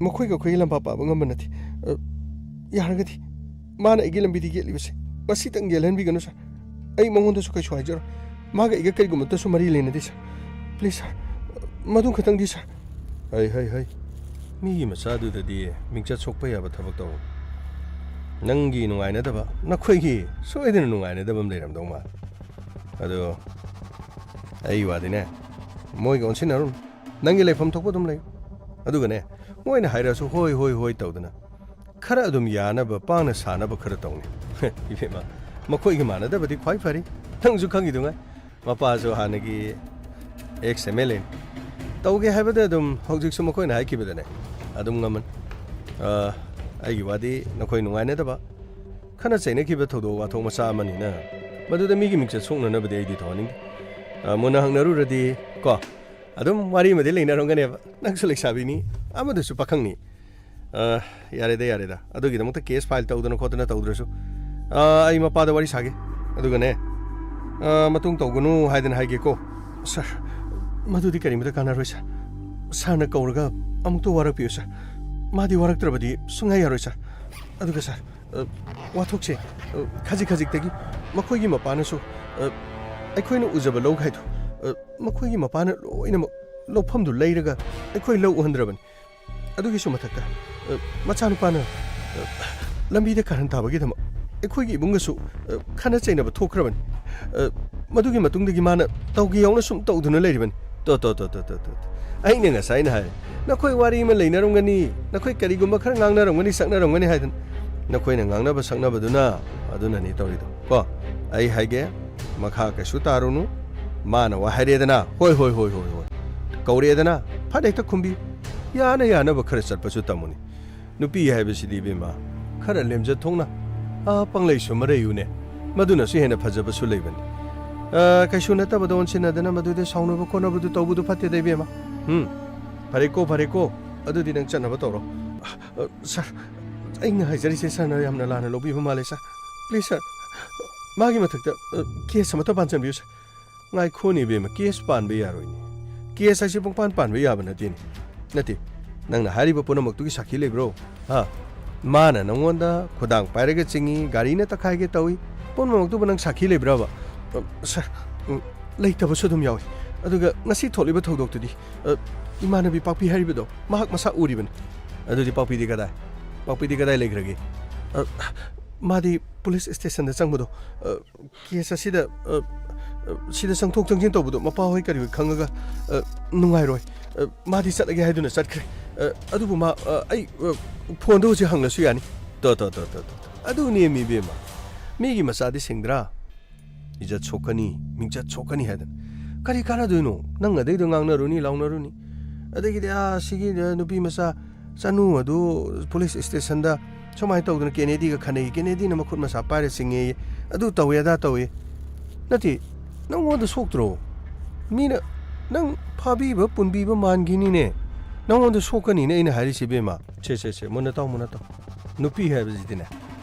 ꯃꯈꯣꯏꯒ ꯑꯩꯈꯣꯏꯒꯤ ꯂꯝꯕꯥ ꯄꯥꯕ ꯉꯝꯕ ꯅꯠꯇꯦ꯫ ꯑ, ꯌꯥꯔꯒꯗꯤ ꯃꯥꯅ ꯑꯩꯒꯤ ꯂꯝꯕꯤꯗ ꯌꯦꯠꯂꯤꯕꯁꯦ ꯉꯁꯤꯇꯪ ꯌꯦꯜꯍꯟꯕꯤꯒꯅꯨ ꯁꯥꯔ꯫ ꯑꯩ ꯃꯉꯣꯟꯗꯁꯨ ꯀꯩꯁꯨ ꯍꯥꯏꯖꯔꯣꯏ꯫ ꯃꯥꯒ ꯑꯩꯒ ꯀꯔꯤꯒꯨꯝꯕꯇꯁꯨ ꯃꯔꯤ ꯂꯩꯅꯗꯦ, ꯁꯥꯔ꯫ ꯄ꯭ꯂꯤꯖ, ꯁꯥꯔ꯫ ꯃꯗꯨ ꯈꯛꯇꯪꯗꯤ, ꯁꯥꯔ꯫ ꯍꯩ, ꯍꯩ, ꯍꯩ꯫ ꯃꯤꯒꯤ ꯃꯆꯥꯗꯨꯗꯗꯤ ꯃꯤꯡꯆꯠ ꯁꯣꯛꯄ ꯌꯥꯕ ꯊꯕꯛ ꯇꯧ꯫ ꯅꯪꯒꯤ ꯅꯨꯡꯉꯥꯏꯅꯗꯕ, ꯅꯈꯣꯏꯒꯤ ꯁꯣꯏꯗꯅ ꯅꯨꯡꯉꯥꯏꯅꯗꯕ ꯑꯃ ꯂꯩꯔꯝꯗꯧ ꯃꯥꯜꯂꯦ꯫ ꯑꯗꯣ ꯑꯩ ꯋꯥꯗꯤꯅꯦ, ꯃꯣꯏꯒ ꯑꯣꯟꯁꯤꯟꯅꯔꯨꯅꯨ꯫ ꯅꯪꯒꯤ ꯂꯩꯐꯝ ꯊꯣꯛꯄ ꯑꯗꯨꯝ ꯂꯩ꯫ ꯑꯗꯨꯒꯅꯦ, ꯃꯣꯏꯅ ꯍꯥꯏꯔꯛꯑꯁꯨ ꯍꯣꯏ, ꯍꯣꯏ, ꯍꯣꯏ ꯇꯧꯗꯅ ꯈꯔ ꯑꯗꯨꯝ ꯌꯥꯅꯕ, ꯄꯥꯡꯅ ꯁꯥꯅꯕ ꯈꯔ ꯇꯧꯅꯤ꯫ ꯏꯕꯦꯝꯃ, ꯃꯈꯣꯏꯒꯤ ꯃꯥꯟꯅꯗꯕꯗꯤ ꯈ꯭ꯋꯥꯏ ꯐꯔꯤ꯫ ꯅꯪꯁꯨ ꯈꯪꯉꯤꯗꯨꯉꯥꯏ, ꯃꯄꯥꯁꯨ ꯍꯥꯟꯅꯒꯤ ꯑꯦꯛꯁ ꯑꯦꯝ ꯑꯦꯜ ꯑꯦꯅꯤ꯫ ꯇꯧꯒꯦ ꯍꯥꯏꯕꯗ ꯑꯗꯨꯝ ꯍꯧꯖꯤꯛꯁꯨ ꯃꯈꯣꯏꯅ ꯍꯥꯏꯈꯤꯕꯗꯅꯦ ꯑꯗꯨꯝ ꯉꯝꯃꯅꯤ꯫ ꯑ, ꯑꯩꯒꯤ ꯋꯥꯗꯤ ꯅꯈꯣꯏ ꯅꯨꯡꯉꯥꯏꯅꯗꯕ, ꯈꯠꯅ ꯆꯩꯅꯈꯤꯕ ꯊꯧꯗꯣꯛ ꯋꯥꯊꯣꯛ ꯃꯆꯥ ꯑꯃꯅꯤꯅ ꯃꯗꯨꯗ ꯃꯤꯒꯤ ꯃꯤꯡꯆꯠ ꯁꯣꯛꯅꯅꯕꯗꯤ ꯑꯩꯗꯤ ꯇꯧꯍꯟꯅꯤꯡꯗꯦ꯫ ꯑ, ꯃꯨꯟꯅ ꯍꯪꯅꯔꯨꯔꯗꯤ ꯀꯣ, ꯑꯗꯨꯝ ꯋꯥꯔꯤ ꯑꯃꯗꯤ ꯂꯩꯅꯔꯝꯒꯅꯦꯕ꯫ ꯅꯪꯁꯨ ꯂꯩꯁꯥꯕꯤꯅꯤ, ꯑꯃꯗꯨꯁꯨ ꯄꯥꯈꯪꯅꯤ꯫ ꯑ, ꯌꯥꯔꯦꯗ, ꯌꯥꯔꯦꯗ꯫ ꯑꯗꯨꯒꯤꯗꯃꯛꯇ ꯀꯦꯁ ꯐꯥꯏꯜ ꯇꯧꯗꯅ ꯈꯣꯠꯇꯅ ꯇꯧꯗ꯭ꯔꯁꯨ, ꯑ, ꯑꯩ ꯃꯄꯥꯗ ꯋꯥꯔꯤ ꯁꯥꯒꯦ꯫ ꯑꯗꯨꯒꯅꯦ, ꯑ, ꯃꯇꯨꯡ ꯇꯧꯒꯅꯨ ꯍꯥꯏꯗꯅ ꯍꯥꯏꯒꯦꯀꯣ꯫ ꯁꯥꯔ, ꯃꯗꯨꯗꯤ ꯀꯔꯤꯃꯇ ꯀꯥꯟꯅꯔꯣꯏ, ꯁꯥꯔ꯫ ꯁꯥꯔꯅ ꯀꯧꯔꯒ ꯑꯃꯨꯛꯇ ꯋꯥꯔꯛꯄꯤꯌꯨ, ꯁꯥꯔ꯫ ꯃꯥꯗꯤ ꯋꯥꯔꯛꯇ꯭ꯔꯕꯗꯤ ꯁꯨꯡꯌꯥ ꯌꯥꯔꯣꯏ, ꯁꯥꯔ꯫ ꯑꯗꯨꯒ, ꯁꯥꯔ, ꯑ, ꯋꯥꯊꯣꯛꯁꯦ, ꯑ, ꯈꯖꯤꯛ ꯈꯖꯤꯛꯇꯒꯤ ꯃꯈꯣꯏꯒꯤ ꯃꯄꯥꯅꯁꯨ, ꯑ, ꯑꯩꯈꯣꯏꯅ ꯎꯖꯕ ꯂꯧ ꯍꯥꯏꯗꯣ, ꯑ, ꯃꯈꯣꯏꯒꯤ ꯃꯄꯥꯅ ꯂꯣꯏꯅꯃꯛ ꯂꯧꯐꯝꯗꯨ ꯂꯩꯔꯒ ꯑꯩꯈꯣꯏ ꯂꯧ ꯎꯍꯟꯗ꯭ꯔꯕꯅꯤ꯫ ꯑꯗꯨꯒꯤꯁꯨ ꯃꯊꯛꯇ, ꯑ, ꯃꯆꯥꯅꯨꯄꯥꯅ, ꯑ, ꯂꯝꯕꯤꯗ ꯀꯥꯔꯟ ꯇꯥꯕꯒꯤꯗꯃꯛ ꯑꯩꯈꯣꯏꯒꯤ ꯏꯕꯨꯡꯒꯁꯨ, ꯑ, ꯈꯠꯅ ꯆꯩꯅꯕ ꯊꯣꯛꯈ꯭ꯔꯕꯅꯤ꯫ ꯑ, ꯃꯗꯨꯒꯤ ꯃꯇꯨꯡꯗꯒꯤ ꯃꯥꯅ ꯇꯧꯒꯦ ꯌꯥꯎꯅ ꯁꯨꯝ ꯇꯧꯗꯨꯅ ꯂꯩꯔꯤꯕꯅꯤ꯫ ꯇꯣ, ꯇꯣ, ꯇꯣ, ꯇꯣ, ꯇꯣ, ꯇꯣ꯫ ꯑꯩꯅ ꯉꯁꯥꯏꯅ ꯍꯥꯏ, ꯅꯈꯣꯏ ꯋꯥꯔꯤ ꯑꯃ ꯂꯩꯅꯔꯝꯒꯅꯤ, ꯅꯈꯣꯏ ꯀꯔꯤꯒꯨꯝꯕ ꯈꯔ ꯉꯥꯡꯅꯔꯝꯒꯅꯤ, ꯁꯛꯅꯔꯝꯒꯅꯤ ꯍꯥꯏꯗꯅ꯫ ꯅꯈꯣꯏꯅ ꯉꯥꯡꯅꯕ ꯁꯛꯅꯕꯗꯨꯅ ꯑꯗꯨꯅꯅꯤ ꯇꯧꯔꯤꯗꯣ꯫ ꯀꯣ, ꯑꯩ ꯍꯥꯏꯒꯦ, ꯃꯈꯥ ꯀꯩꯁꯨ ꯇꯥꯔꯨꯅꯨ꯫ ꯃꯥꯅ ꯋꯥ ꯍꯥꯏꯔꯦꯗꯅ, "ꯍꯣꯏ, ꯍꯣꯏ, ꯍꯣꯏ, ꯍꯣꯏ, ꯍꯣꯏ" ꯀꯧꯔꯛꯑꯦꯗꯅ, ꯐꯠ ꯍꯦꯛꯇ ꯈꯨꯝꯕꯤ꯫ ꯌꯥꯅ ꯌꯥꯅꯕ ꯈꯔ ꯆꯠꯄꯁꯨ ꯇꯝꯃꯨꯅꯤ꯫ ꯅꯨꯄꯤ ꯍꯥꯏꯕꯁꯤꯗꯤ, ꯏꯕꯦꯝꯃ, ꯈꯔ ꯂꯦꯝꯖ ꯊꯣꯛꯅ, ꯑꯥ, ꯄꯪꯂꯩꯁꯨ ꯃꯔꯩꯌꯨꯅꯦ꯫ ꯃꯗꯨꯅꯁꯨ ꯍꯦꯟꯅ ꯐꯖꯕꯁꯨ ꯂꯩꯕꯅꯤ꯫ ꯑꯥ, ꯀꯩꯁꯨ ꯅꯠꯇꯕꯗ ꯑꯣꯟꯁꯤꯟꯅꯗꯅ ꯃꯗꯨꯗ ꯁꯥꯎꯅꯕ ꯈꯣꯠꯅꯕꯗꯨ ꯇꯧꯕꯗꯨ ꯐꯠꯇꯦꯗ, ꯏꯕꯦꯝꯃ꯫ ꯎꯝ, ꯐꯔꯦꯀꯣ, ꯐꯔꯦꯀꯣ, ꯑꯗꯨꯗꯤ ꯅꯪ ꯆꯠꯅꯕ ꯇꯧꯔꯣ꯫ ꯑ, ꯁꯥꯔ, ꯑꯩꯅ ꯍꯥꯏꯖꯔꯤꯁꯦ ꯁꯥꯔꯅ ꯌꯥꯝꯅ ꯂꯥꯟꯅ ꯂꯧꯕꯤꯕ ꯃꯥꯜꯂꯦ, ꯁꯥꯔ꯫ ꯄ꯭ꯂꯤꯖ, ꯁꯥꯔ, ꯃꯥꯒꯤ ꯃꯊꯛꯇ, ꯑ, ꯀꯦꯁ ꯑꯃꯠꯇ ꯄꯥꯟꯁꯤꯟꯕꯤꯌꯨ, ꯁꯥꯔ꯫ ꯉꯥꯏꯈꯣꯅꯦ, ꯏꯕꯦꯝꯃ, ꯀꯦꯁ ꯄꯥꯟꯕ ꯌꯥꯔꯣꯏꯅꯦ꯫ ꯀꯦꯁ ꯍꯥꯏꯁꯦ ꯄꯨꯡꯄꯥꯟ ꯄꯥꯟꯕ ꯌꯥꯕ ꯅꯠꯇꯦꯅꯦ꯫ ꯅꯠꯇꯦ, ꯅꯪꯅ ꯍꯥꯏꯔꯤꯕ ꯄꯨꯝꯅꯃꯛꯇꯨꯒꯤ ꯁꯥꯈꯤ ꯂꯩꯕ꯭ꯔꯣ? ꯍꯥ? ꯃꯥꯅ ꯅꯪꯉꯣꯟꯗ ꯈꯨꯗꯥꯡ ꯄꯥꯏꯔꯒ ꯆꯤꯡꯏ, ꯒꯥꯔꯤꯅ ꯇꯛꯈꯥꯏꯒꯦ ꯇꯧꯏ, ꯄꯨꯝꯅꯃꯛꯇꯨꯕꯨ ꯅꯪ ꯁꯥꯈꯤ ꯂꯩꯕ꯭ꯔꯕ? ꯑ, ꯁꯥꯔ, ꯎꯝ, ꯂꯩꯇꯕꯁꯨ ꯑꯗꯨꯝ ꯌꯥꯎꯏ꯫ ꯑꯗꯨꯒ ꯉꯁꯤ ꯊꯣꯛꯂꯤꯕ ꯊꯧꯗꯣꯛꯇꯨꯗꯤ, ꯑ, ꯏꯃꯥꯟꯅꯕꯤ ꯄꯥꯛꯄꯤ ꯍꯥꯏꯔꯤꯕꯗꯣ, ꯃꯍꯥꯛ ꯃꯁꯥ ꯎꯔꯤꯕꯅꯤ꯫ ꯑꯗꯨꯗꯤ ꯄꯥꯛꯄꯤꯗꯤ ꯀꯗꯥꯏ? ꯄꯥꯛꯄꯤꯗꯤ ꯀꯗꯥꯏ ꯂꯩꯈ꯭ꯔꯒꯦ? ꯑ, ꯃꯥꯗꯤ ꯄꯨꯂꯤꯁ ꯁ꯭ꯇꯦꯁꯟꯗ ꯆꯪꯕꯗꯣ, ꯑ, ꯀꯦꯁ ꯑꯁꯤꯗ, ꯑ, ꯑ, ꯁꯤꯗ ꯆꯪꯊꯣꯛ ꯆꯪꯁꯤꯟ ꯇꯧꯕꯗꯣ ꯃꯄꯥ ꯍꯣꯏ ꯀꯔꯤ ꯍꯣꯏ ꯈꯪꯉꯒ, ꯑ, ꯅꯨꯡꯉꯥꯏꯔꯣꯏ꯫ ꯑ, ꯃꯥꯗꯤ ꯆꯠꯂꯒꯦ ꯍꯥꯏꯗꯨꯅ ꯆꯠꯈ꯭ꯔꯦ꯫ ꯑ, ꯑꯗꯨꯕꯨ ꯃꯥ, ꯑ, ꯑꯩ, ꯑ, ꯐꯣꯟꯗ ꯍꯧꯖꯤꯛ ꯍꯪꯂꯁꯨ ꯌꯥꯅꯤ꯫ ꯇꯣ, ꯇꯣ, ꯇꯣ, ꯇꯣ, ꯇꯣ꯫ ꯑꯗꯨꯅꯦꯃꯤ ꯏꯕꯦꯝꯃ꯫ ꯃꯤꯒꯤ ꯃꯆꯥꯗꯤ ꯁꯤꯡꯗ꯭ꯔꯥ? ꯏꯖꯠ ꯁꯣꯛꯀꯅꯤ, ꯃꯤꯡꯆꯠ ꯁꯣꯛꯀꯅꯤ ꯍꯥꯏꯗꯅ꯫ ꯀꯔꯤ ꯀꯥꯟꯅꯗꯣꯏꯅꯣ? ꯅꯪ ꯑꯗꯩꯗ ꯉꯥꯡꯅꯔꯨꯅꯤ, ꯂꯥꯎꯅꯔꯨꯅꯤ꯫ ꯑꯗꯒꯤꯗꯤ, ꯑꯥ, ꯁꯤꯒꯤ, ꯑ, ꯅꯨꯄꯤ ꯃꯆꯥ ꯆꯅꯨ ꯑꯗꯨ ꯄꯨꯂꯤꯁ ꯁ꯭ꯇꯦꯁꯟꯗ ꯁꯨꯃꯥꯏꯅ ꯇꯧꯗꯅ ꯀꯦꯅꯦꯗꯤꯒ ꯈꯟꯅꯩ, ꯀꯦꯅꯦꯗꯤꯅ ꯃꯈꯨꯠ ꯃꯁꯥ ꯄꯥꯏꯔ ꯆꯤꯡꯉꯦꯌꯦ, ꯑꯗꯨ ꯇꯧꯋꯦ, ꯑꯗꯥ ꯇꯧꯋꯦ꯫ ꯅꯠꯇꯦ, ꯅꯪꯉꯣꯟꯗ ꯁꯣꯛꯇ꯭ꯔꯣ? ꯃꯤꯅ ꯅꯪ ꯐꯥꯕꯤꯕ ꯄꯨꯟꯕꯤꯕ ꯃꯥꯟꯈꯤꯅꯤꯅꯦ꯫ ꯅꯪꯉꯣꯟꯗ ꯁꯣꯛꯀꯅꯤꯅꯦ ꯑꯩꯅ ꯍꯥꯏꯔꯤꯁꯤ, ꯏꯕꯦꯝꯃ꯫ ꯁꯦ, ꯁꯦ, ꯁꯦ, ꯃꯨꯟꯅ ꯇꯥꯎ, ꯃꯨꯟꯅ ꯇꯥꯎ꯫ ꯅꯨꯄꯤ ꯍꯥꯏꯕꯁꯤꯗꯤꯅꯦ,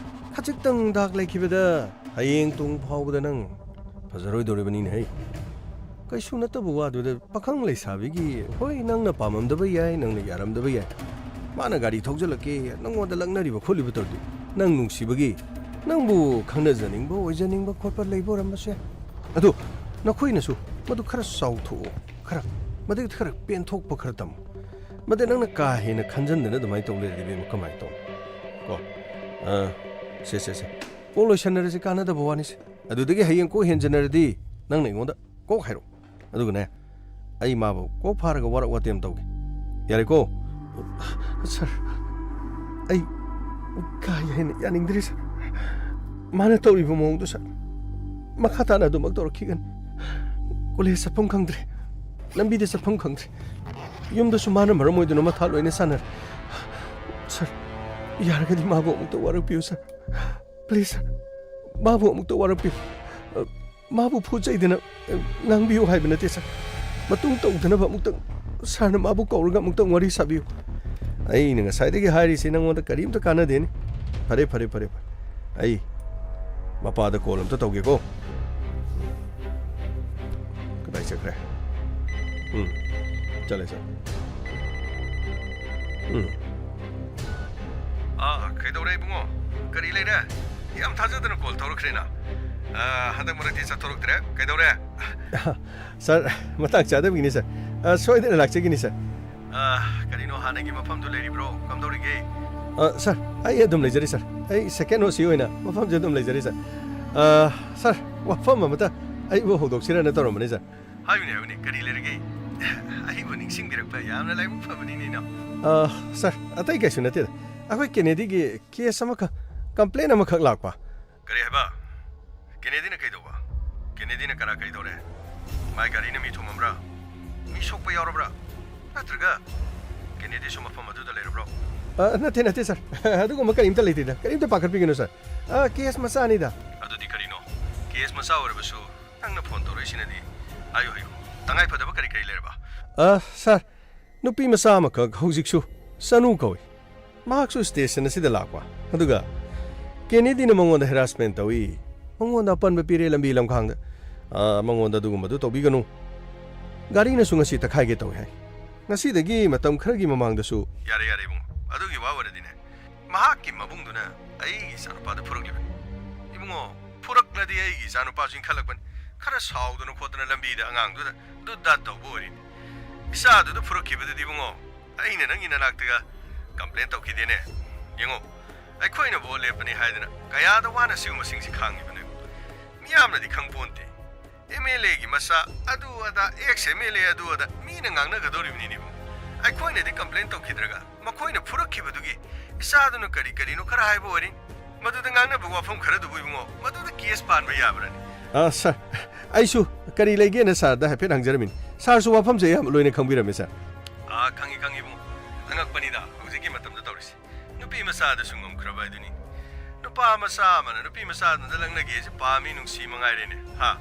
ꯈꯖꯤꯛꯇꯪ ꯗꯥꯛ ꯂꯩꯈꯤꯕꯗ ꯍꯌꯦꯡ ꯇꯨꯡ ꯐꯥꯎꯕꯗ ꯅꯪ ꯐꯖꯔꯣꯏꯗꯧꯔꯤꯕꯅꯤꯅꯦ ꯍꯩ꯫ ꯀꯩꯁꯨ ꯅꯠꯇꯕ ꯋꯥꯗꯨꯗ ꯄꯥꯈꯪ ꯂꯩꯁꯥꯕꯤꯒꯤ, ꯍꯣꯏ, ꯅꯪꯅ ꯄꯥꯝꯃꯝꯗꯕ ꯌꯥꯏ, ꯅꯪꯅ ꯌꯥꯔꯝꯗꯕ ꯌꯥꯏ꯫ ꯃꯥꯅ ꯒꯥꯔꯤ ꯊꯧꯖꯤꯜꯂꯛꯀꯦ, ꯅꯪꯉꯣꯟꯗ ꯂꯛꯅꯔꯤꯕ ꯈꯣꯠꯂꯤꯕ ꯇꯧꯔꯗꯤ, ꯅꯪ ꯅꯨꯡꯁꯤꯕꯒꯤ, ꯅꯪꯕꯨ ꯈꯪꯅꯖꯅꯤꯡꯕ, ꯑꯣꯏꯖꯅꯤꯡꯕ ꯈꯣꯠꯄ ꯂꯩꯕ ꯑꯣꯏꯔꯝꯕꯁꯨ ꯌꯥꯏ꯫ ꯑꯗꯣ ꯅꯈꯣꯏꯅꯁꯨ ꯃꯗꯨ ꯈꯔ ꯆꯥꯎꯊꯣꯛꯑꯣ, ꯈꯔ, ꯃꯗꯨ ꯈꯔ ꯄꯦꯟꯊꯣꯛꯄ ꯈꯔ ꯇꯝꯃꯨ꯫ ꯃꯗꯨ ꯅꯪꯅ ꯀꯥ ꯍꯦꯟꯅ ꯈꯟꯖꯟꯗꯅ ꯑꯗꯨꯃꯥꯏꯅ ꯇꯧ ꯂꯩꯔꯗꯤ, ꯏꯕꯦꯝꯃ, ꯀꯃꯥꯏꯅ ꯇꯧꯅꯤ? ꯀꯣ? ꯑ, ꯁꯦ, ꯁꯦ, ꯁꯦ꯫ ꯀꯣꯛ ꯂꯣꯏꯁꯟꯅꯔꯁꯤ, ꯀꯥꯟꯅꯗꯕ ꯋꯥꯅꯤꯁꯦ꯫ ꯑꯗꯨꯗꯒꯤ ꯍꯌꯦꯡ ꯀꯣꯛ ꯍꯦꯟꯖꯟꯅꯔꯗꯤ ꯅꯪꯅ ꯑꯩꯉꯣꯟꯗ ꯀꯣꯛ ꯍꯥꯏꯔꯛꯑꯣ꯫ ꯑꯗꯨꯒꯅꯦ, ꯑꯩ ꯃꯥꯕꯨ ꯀꯣꯛ ꯐꯥꯔꯒ ꯋꯥꯔꯛ ꯋꯥꯇꯦꯝ ꯇꯧꯒꯦ꯫ ꯌꯥꯔꯦꯀꯣ? ꯁꯥꯔ, ꯑꯩ ꯀꯥ ꯍꯦꯟꯅ ꯌꯥꯅꯤꯡꯗ꯭ꯔꯦ, ꯁꯥꯔ꯫ ꯃꯥꯅ ꯇꯧꯔꯤꯕ ꯃꯑꯣꯡꯗꯣ, ꯁꯥꯔ, ꯃꯈꯥ ꯇꯥꯅ ꯑꯗꯨꯃꯛ ꯇꯧꯔꯛꯈꯤꯒꯅꯤ꯫ ꯀꯣꯂꯦꯖ ꯆꯠꯐꯝ ꯈꯪꯗ꯭ꯔꯦ, ꯂꯝꯕꯤꯗ ꯆꯠꯐꯝ ꯈꯪꯗ꯭ꯔꯦ꯫ ꯌꯨꯝꯗꯁꯨ ꯃꯥꯅ ꯃꯔꯝ ꯑꯣꯏꯗꯨꯅ ꯃꯊꯥ ꯂꯣꯏꯅ ꯁꯥꯟꯅꯔꯦ꯫ ꯁꯥꯔ, ꯌꯥꯔꯒꯗꯤ ꯃꯥꯕꯨ ꯑꯃꯨꯛꯇ ꯋꯥꯔꯛꯄꯤꯌꯨ, ꯁꯥꯔ꯫ ꯄ꯭ꯂꯤꯖ, ꯁꯥꯔ꯫ ꯃꯥꯕꯨ ꯑꯃꯨꯛꯇ ꯋꯥꯔꯛꯄꯤꯌꯨ꯫ ꯑ, ꯃꯥꯕꯨ ꯐꯨꯠꯆꯩꯗꯅ, ꯑ, ꯉꯥꯡꯕꯤꯌꯨ ꯍꯥꯏꯕ ꯅꯠꯇꯦ, ꯁꯥꯔ꯫ ꯃꯇꯨꯡ ꯇꯧꯗꯅꯕ ꯑꯃꯨꯛꯇꯪ ꯁꯥꯔꯅ ꯃꯥꯕꯨ ꯀꯧꯔꯒ ꯑꯃꯨꯛꯇꯪ ꯋꯥꯔꯤ ꯁꯥꯕꯤꯌꯨ꯫ ꯑꯩꯅ ꯉꯁꯥꯏꯗꯒꯤ ꯍꯥꯏꯔꯤꯁꯤ ꯅꯉꯣꯟꯗ ꯀꯔꯤꯝꯇ ꯀꯥꯟꯅꯗꯦꯅꯦ꯫ ꯐꯔꯦ, ꯐꯔꯦ, ꯐꯔꯦ, ꯐꯔꯦ꯫ ꯑꯩ ꯃꯄꯥꯗ ꯀꯣꯜ ꯑꯝꯇ ꯇꯧꯒꯦꯀꯣ꯫ ꯀꯗꯥꯏ ꯆꯠꯈ꯭ꯔꯦ? ꯎꯝ, ꯆꯠꯂꯦ, ꯆꯠꯂꯦ꯫ ꯎꯝ꯫ ꯑꯥ, ꯀꯩꯗꯧꯔꯦ ꯏꯕꯨꯡꯉꯣ? ꯀꯔꯤ ꯂꯩꯔꯦ? ꯌꯥꯝ ꯊꯥꯖꯗꯅ ꯀꯣꯜ ꯇꯧꯔꯛꯈ꯭ꯔꯦꯅ꯫ ꯑ, ꯍꯟꯗꯛ ꯃꯔꯛꯇꯤ ꯆꯠꯊꯣꯔꯛꯇ꯭ꯔꯦ꯫ ꯀꯩꯗꯧꯔꯦ? ꯁꯥꯔ, ꯃꯇꯥꯡ ꯆꯥꯗꯕꯒꯤꯅꯤ, ꯁꯥꯔ꯫ ꯑ, ꯁꯣꯏꯗꯅ ꯂꯥꯛꯆꯒꯅꯤ, ꯁꯥꯔ꯫ ꯑ, ꯀꯔꯤꯅꯣ, ꯍꯥꯟꯅꯒꯤ ꯃꯐꯝꯗꯨ ꯂꯩꯔꯤꯕ꯭ꯔꯣ? ꯀꯝꯗꯧꯔꯤꯒꯦ? ꯑ, ꯁꯥꯔ, ꯑꯩ ꯑꯗꯨꯝ ꯂꯩꯖꯔꯤ, ꯁꯥꯔ꯫ ꯑꯩ second OC ꯑꯣꯏꯅ ꯃꯐꯝꯁꯦ ꯑꯗꯨꯝ ꯂꯩꯖꯔꯤ, ꯁꯥꯔ꯫ ꯑ, ꯁꯥꯔ, ꯋꯥꯐꯝ ꯑꯃꯇ ꯑꯩꯕꯨ ꯍꯧꯗꯣꯛꯁꯤꯔꯅ ꯇꯧꯔꯝꯕꯅꯤ, ꯁꯥꯔ꯫ ꯍꯥꯏꯌꯨꯅꯦ, ꯍꯥꯏꯌꯨꯅꯦ, ꯀꯔꯤ ꯂꯩꯔꯒꯦ? ꯑꯩꯕꯨ ꯅꯤꯡꯁꯤꯡꯕꯤꯔꯛꯄ ꯌꯥꯝꯅ ꯂꯥꯏꯕꯛ ꯐꯕꯅꯤꯅꯦ, ꯏꯅꯥꯎ꯫ ꯑ, ꯁꯥꯔ, ꯑꯇꯩ ꯀꯩꯁꯨ ꯅꯠꯇꯦꯗ꯫ ꯑꯩꯈꯣꯏ ꯀꯦꯅꯦꯗꯤꯒꯤ case ꯑꯃꯈꯛ, complaint ꯑꯃꯈꯛ ꯂꯥꯛꯄ꯫ ꯀꯔꯤ ꯍꯥꯏꯕ? ꯀꯦꯅꯦꯗꯤꯅ ꯀꯩꯗꯧꯕ? ꯀꯦꯅꯦꯗꯤꯅ ꯀꯅꯥ ꯀꯩꯗꯧꯔꯦ? ꯃꯥꯏ ꯒꯥꯔꯤꯅ ꯃꯤ ꯊꯣꯝꯃꯝꯕ꯭ꯔꯥ? ꯃꯤ ꯁꯣꯛꯄ ꯌꯥꯎꯔꯕ꯭ꯔꯥ? ꯅꯠꯇ꯭ꯔꯒ ꯀꯦꯅꯦꯗꯤꯁꯨ ꯃꯐꯝ ꯑꯗꯨꯗ ꯂꯩꯔꯕ꯭ꯔꯣ? ꯑ, ꯅꯠꯇꯦ, ꯅꯠꯇꯦ, ꯁꯥꯔ꯫ ꯑꯗꯨꯒꯨꯝꯕ ꯀꯔꯤꯝꯇ ꯂꯩꯇꯦꯗ꯫ ꯀꯔꯤꯝꯇ ꯄꯥꯈꯠꯄꯤꯒꯅꯨ, ꯁꯥꯔ꯫ ꯑ, case ꯃꯆꯥꯅꯤꯗ꯫ ꯑꯗꯨꯗꯤ ꯀꯔꯤꯅꯣ? Case ꯃꯆꯥ ꯑꯣꯏꯔꯕꯁꯨ ꯅꯪꯅ phone ꯇꯧꯔꯛꯏꯁꯤꯅꯗꯤ꯫ ꯍꯥꯏꯌꯨ, ꯍꯥꯏꯌꯨ꯫ ꯇꯉꯥꯏ ꯐꯗꯕ ꯀꯔꯤ ꯀꯔꯤ ꯂꯩꯔꯕ? ꯑ, ꯁꯥꯔ, ꯅꯨꯄꯤ ꯃꯆꯥ ꯑꯃꯈꯛ ꯍꯧꯖꯤꯛꯁꯨ ꯆꯅꯨ ꯀꯧꯏ꯫ ꯃꯍꯥꯛꯁꯨ station ꯑꯁꯤꯗ ꯂꯥꯛꯄ꯫ ꯑꯗꯨꯒ ꯀꯦꯅꯦꯗꯤꯅ ꯃꯉꯣꯟꯗ harassment ꯇꯧꯏ꯫ ꯃꯉꯣꯟꯗ ꯑꯄꯟꯕ ꯄꯤꯔꯦ ꯂꯝꯕꯤ ꯂꯝꯈꯥꯡꯗ꯫ ꯑ, ꯃꯉꯣꯟꯗ ꯑꯗꯨꯒꯨꯝꯕꯗꯨ ꯇꯧꯕꯤꯒꯅꯨ꯫ ꯒꯥꯔꯤꯅꯁꯨ ꯉꯁꯤ ꯇꯛꯈꯥꯏꯒꯦ ꯇꯧꯏ ꯍꯥꯏ꯫ ꯉꯁꯤꯗꯒꯤ ꯃꯇꯝ ꯈꯔꯒꯤ ꯃꯃꯥꯡꯗꯁꯨ ꯌꯥꯔꯦ, ꯌꯥꯔꯦ, ꯏꯕꯨꯡꯉꯣ꯫ ꯑꯗꯨꯒꯤ ꯋꯥ ꯑꯣꯏꯔꯗꯤꯅꯦ, ꯃꯍꯥꯛꯀꯤ ꯃꯕꯨꯡꯗꯨꯅ ꯑꯩꯒꯤ ꯏꯆꯥꯅꯨꯄꯥꯗ ꯐꯨꯔꯛꯂꯤꯕꯅꯤ꯫ ꯏꯕꯨꯡꯉꯣ, ꯐꯨꯔꯛꯂꯗꯤ ꯑꯩꯒꯤ ꯏꯆꯥꯅꯨꯄꯥꯁꯨ ꯏꯟꯈꯠꯂꯛꯄꯅꯤ꯫ ꯈꯔ ꯁꯥꯎꯗꯅ ꯈꯣꯠꯇꯅ ꯂꯝꯕꯤꯗ ꯑꯉꯥꯡꯗꯨꯗ ꯗꯨꯠ ꯗꯥꯠ ꯇꯧꯕ ꯑꯣꯏꯔꯤꯅꯤ꯫ ꯏꯆꯥꯗꯨꯗ ꯐꯨꯔꯛꯈꯤꯕꯗꯨꯗꯤ, ꯏꯕꯨꯡꯉꯣ, ꯑꯩꯅ ꯅꯪꯒꯤ ꯅꯅꯥꯛꯇꯒ complaint ꯇꯧꯈꯤꯗꯦꯅꯦ꯫ ꯌꯦꯡꯉꯣ, ꯑꯩꯈꯣꯏꯅ vote ꯂꯦꯞꯄꯅꯤ ꯍꯥꯏꯗꯅ ꯀꯌꯥꯗ ꯋꯥꯅ ꯁꯤꯒꯨꯝꯕꯁꯤꯡꯁꯤ ꯈꯥꯡꯉꯤꯕꯅꯣ꯫ ꯃꯤꯌꯥꯝꯅꯗꯤ ꯈꯪꯄꯣꯟꯇꯦ꯫ MLAꯒꯤ ꯃꯆꯥ, ꯑꯗꯨ ꯑꯗꯥ, ex MLA ꯑꯗꯨ ꯑꯗꯥ, ꯃꯤꯅ ꯉꯥꯡꯅꯒꯗꯧꯔꯤꯕꯅꯤꯅꯦ, ꯏꯕꯨꯡꯉꯣ꯫ ꯑꯩꯈꯣꯏꯅꯗꯤ complaint ꯇꯧꯈꯤꯗ꯭ꯔꯒ ꯃꯈꯣꯏꯅ ꯐꯨꯔꯛꯈꯤꯕꯗꯨꯒꯤ ꯏꯆꯥꯗꯨꯅ ꯀꯔꯤ ꯀꯔꯤꯅꯣ ꯈꯔ ꯍꯥꯏꯕ ꯑꯣꯏꯔꯤ꯫ ꯃꯗꯨꯗ ꯉꯥꯡꯅꯕ ꯋꯥꯐꯝ ꯈꯔꯗꯨꯕꯨ, ꯏꯕꯨꯡꯉꯣ, ꯃꯗꯨꯗ case ꯄꯥꯟꯕ ꯌꯥꯕ꯭ꯔꯅꯤ? ꯑ, ꯁꯥꯔ, ꯑꯩꯁꯨ ꯀꯔꯤ ꯂꯩꯒꯦꯅ ꯁꯥꯔꯗ ꯍꯥꯏꯐꯦꯠ ꯍꯪꯖꯔꯝꯃꯤꯅꯤ꯫ ꯁꯥꯔꯁꯨ ꯋꯥꯐꯝꯁꯦ ꯑꯌꯥꯝꯕ ꯂꯣꯏꯅ ꯈꯪꯕꯤꯔꯝꯃꯦ, ꯁꯥꯔ꯫ ꯑꯥ, ꯈꯪꯉꯤ, ꯈꯪꯉꯤ, ꯏꯕꯨꯡꯉꯣ꯫ ꯑꯉꯛꯄꯅꯤꯗ ꯍꯧꯖꯤꯛꯀꯤ ꯃꯇꯝꯗ ꯇꯧꯔꯤꯁꯦ꯫ ꯅꯨꯄꯤ ꯃꯆꯥꯗꯁꯨ ꯉꯝꯈ꯭ꯔꯕ ꯍꯥꯏꯗꯨꯅꯤ꯫ ꯅꯨꯄꯥ ꯃꯆꯥ ꯑꯃꯅ ꯅꯨꯄꯤ ꯃꯆꯥꯗꯨꯗ ꯂꯛꯅꯒꯦꯁꯦ ꯄꯥꯝꯃꯤ, ꯅꯨꯡꯁꯤ ꯃꯉꯥꯏꯔꯦꯅꯦ, ꯍꯥ?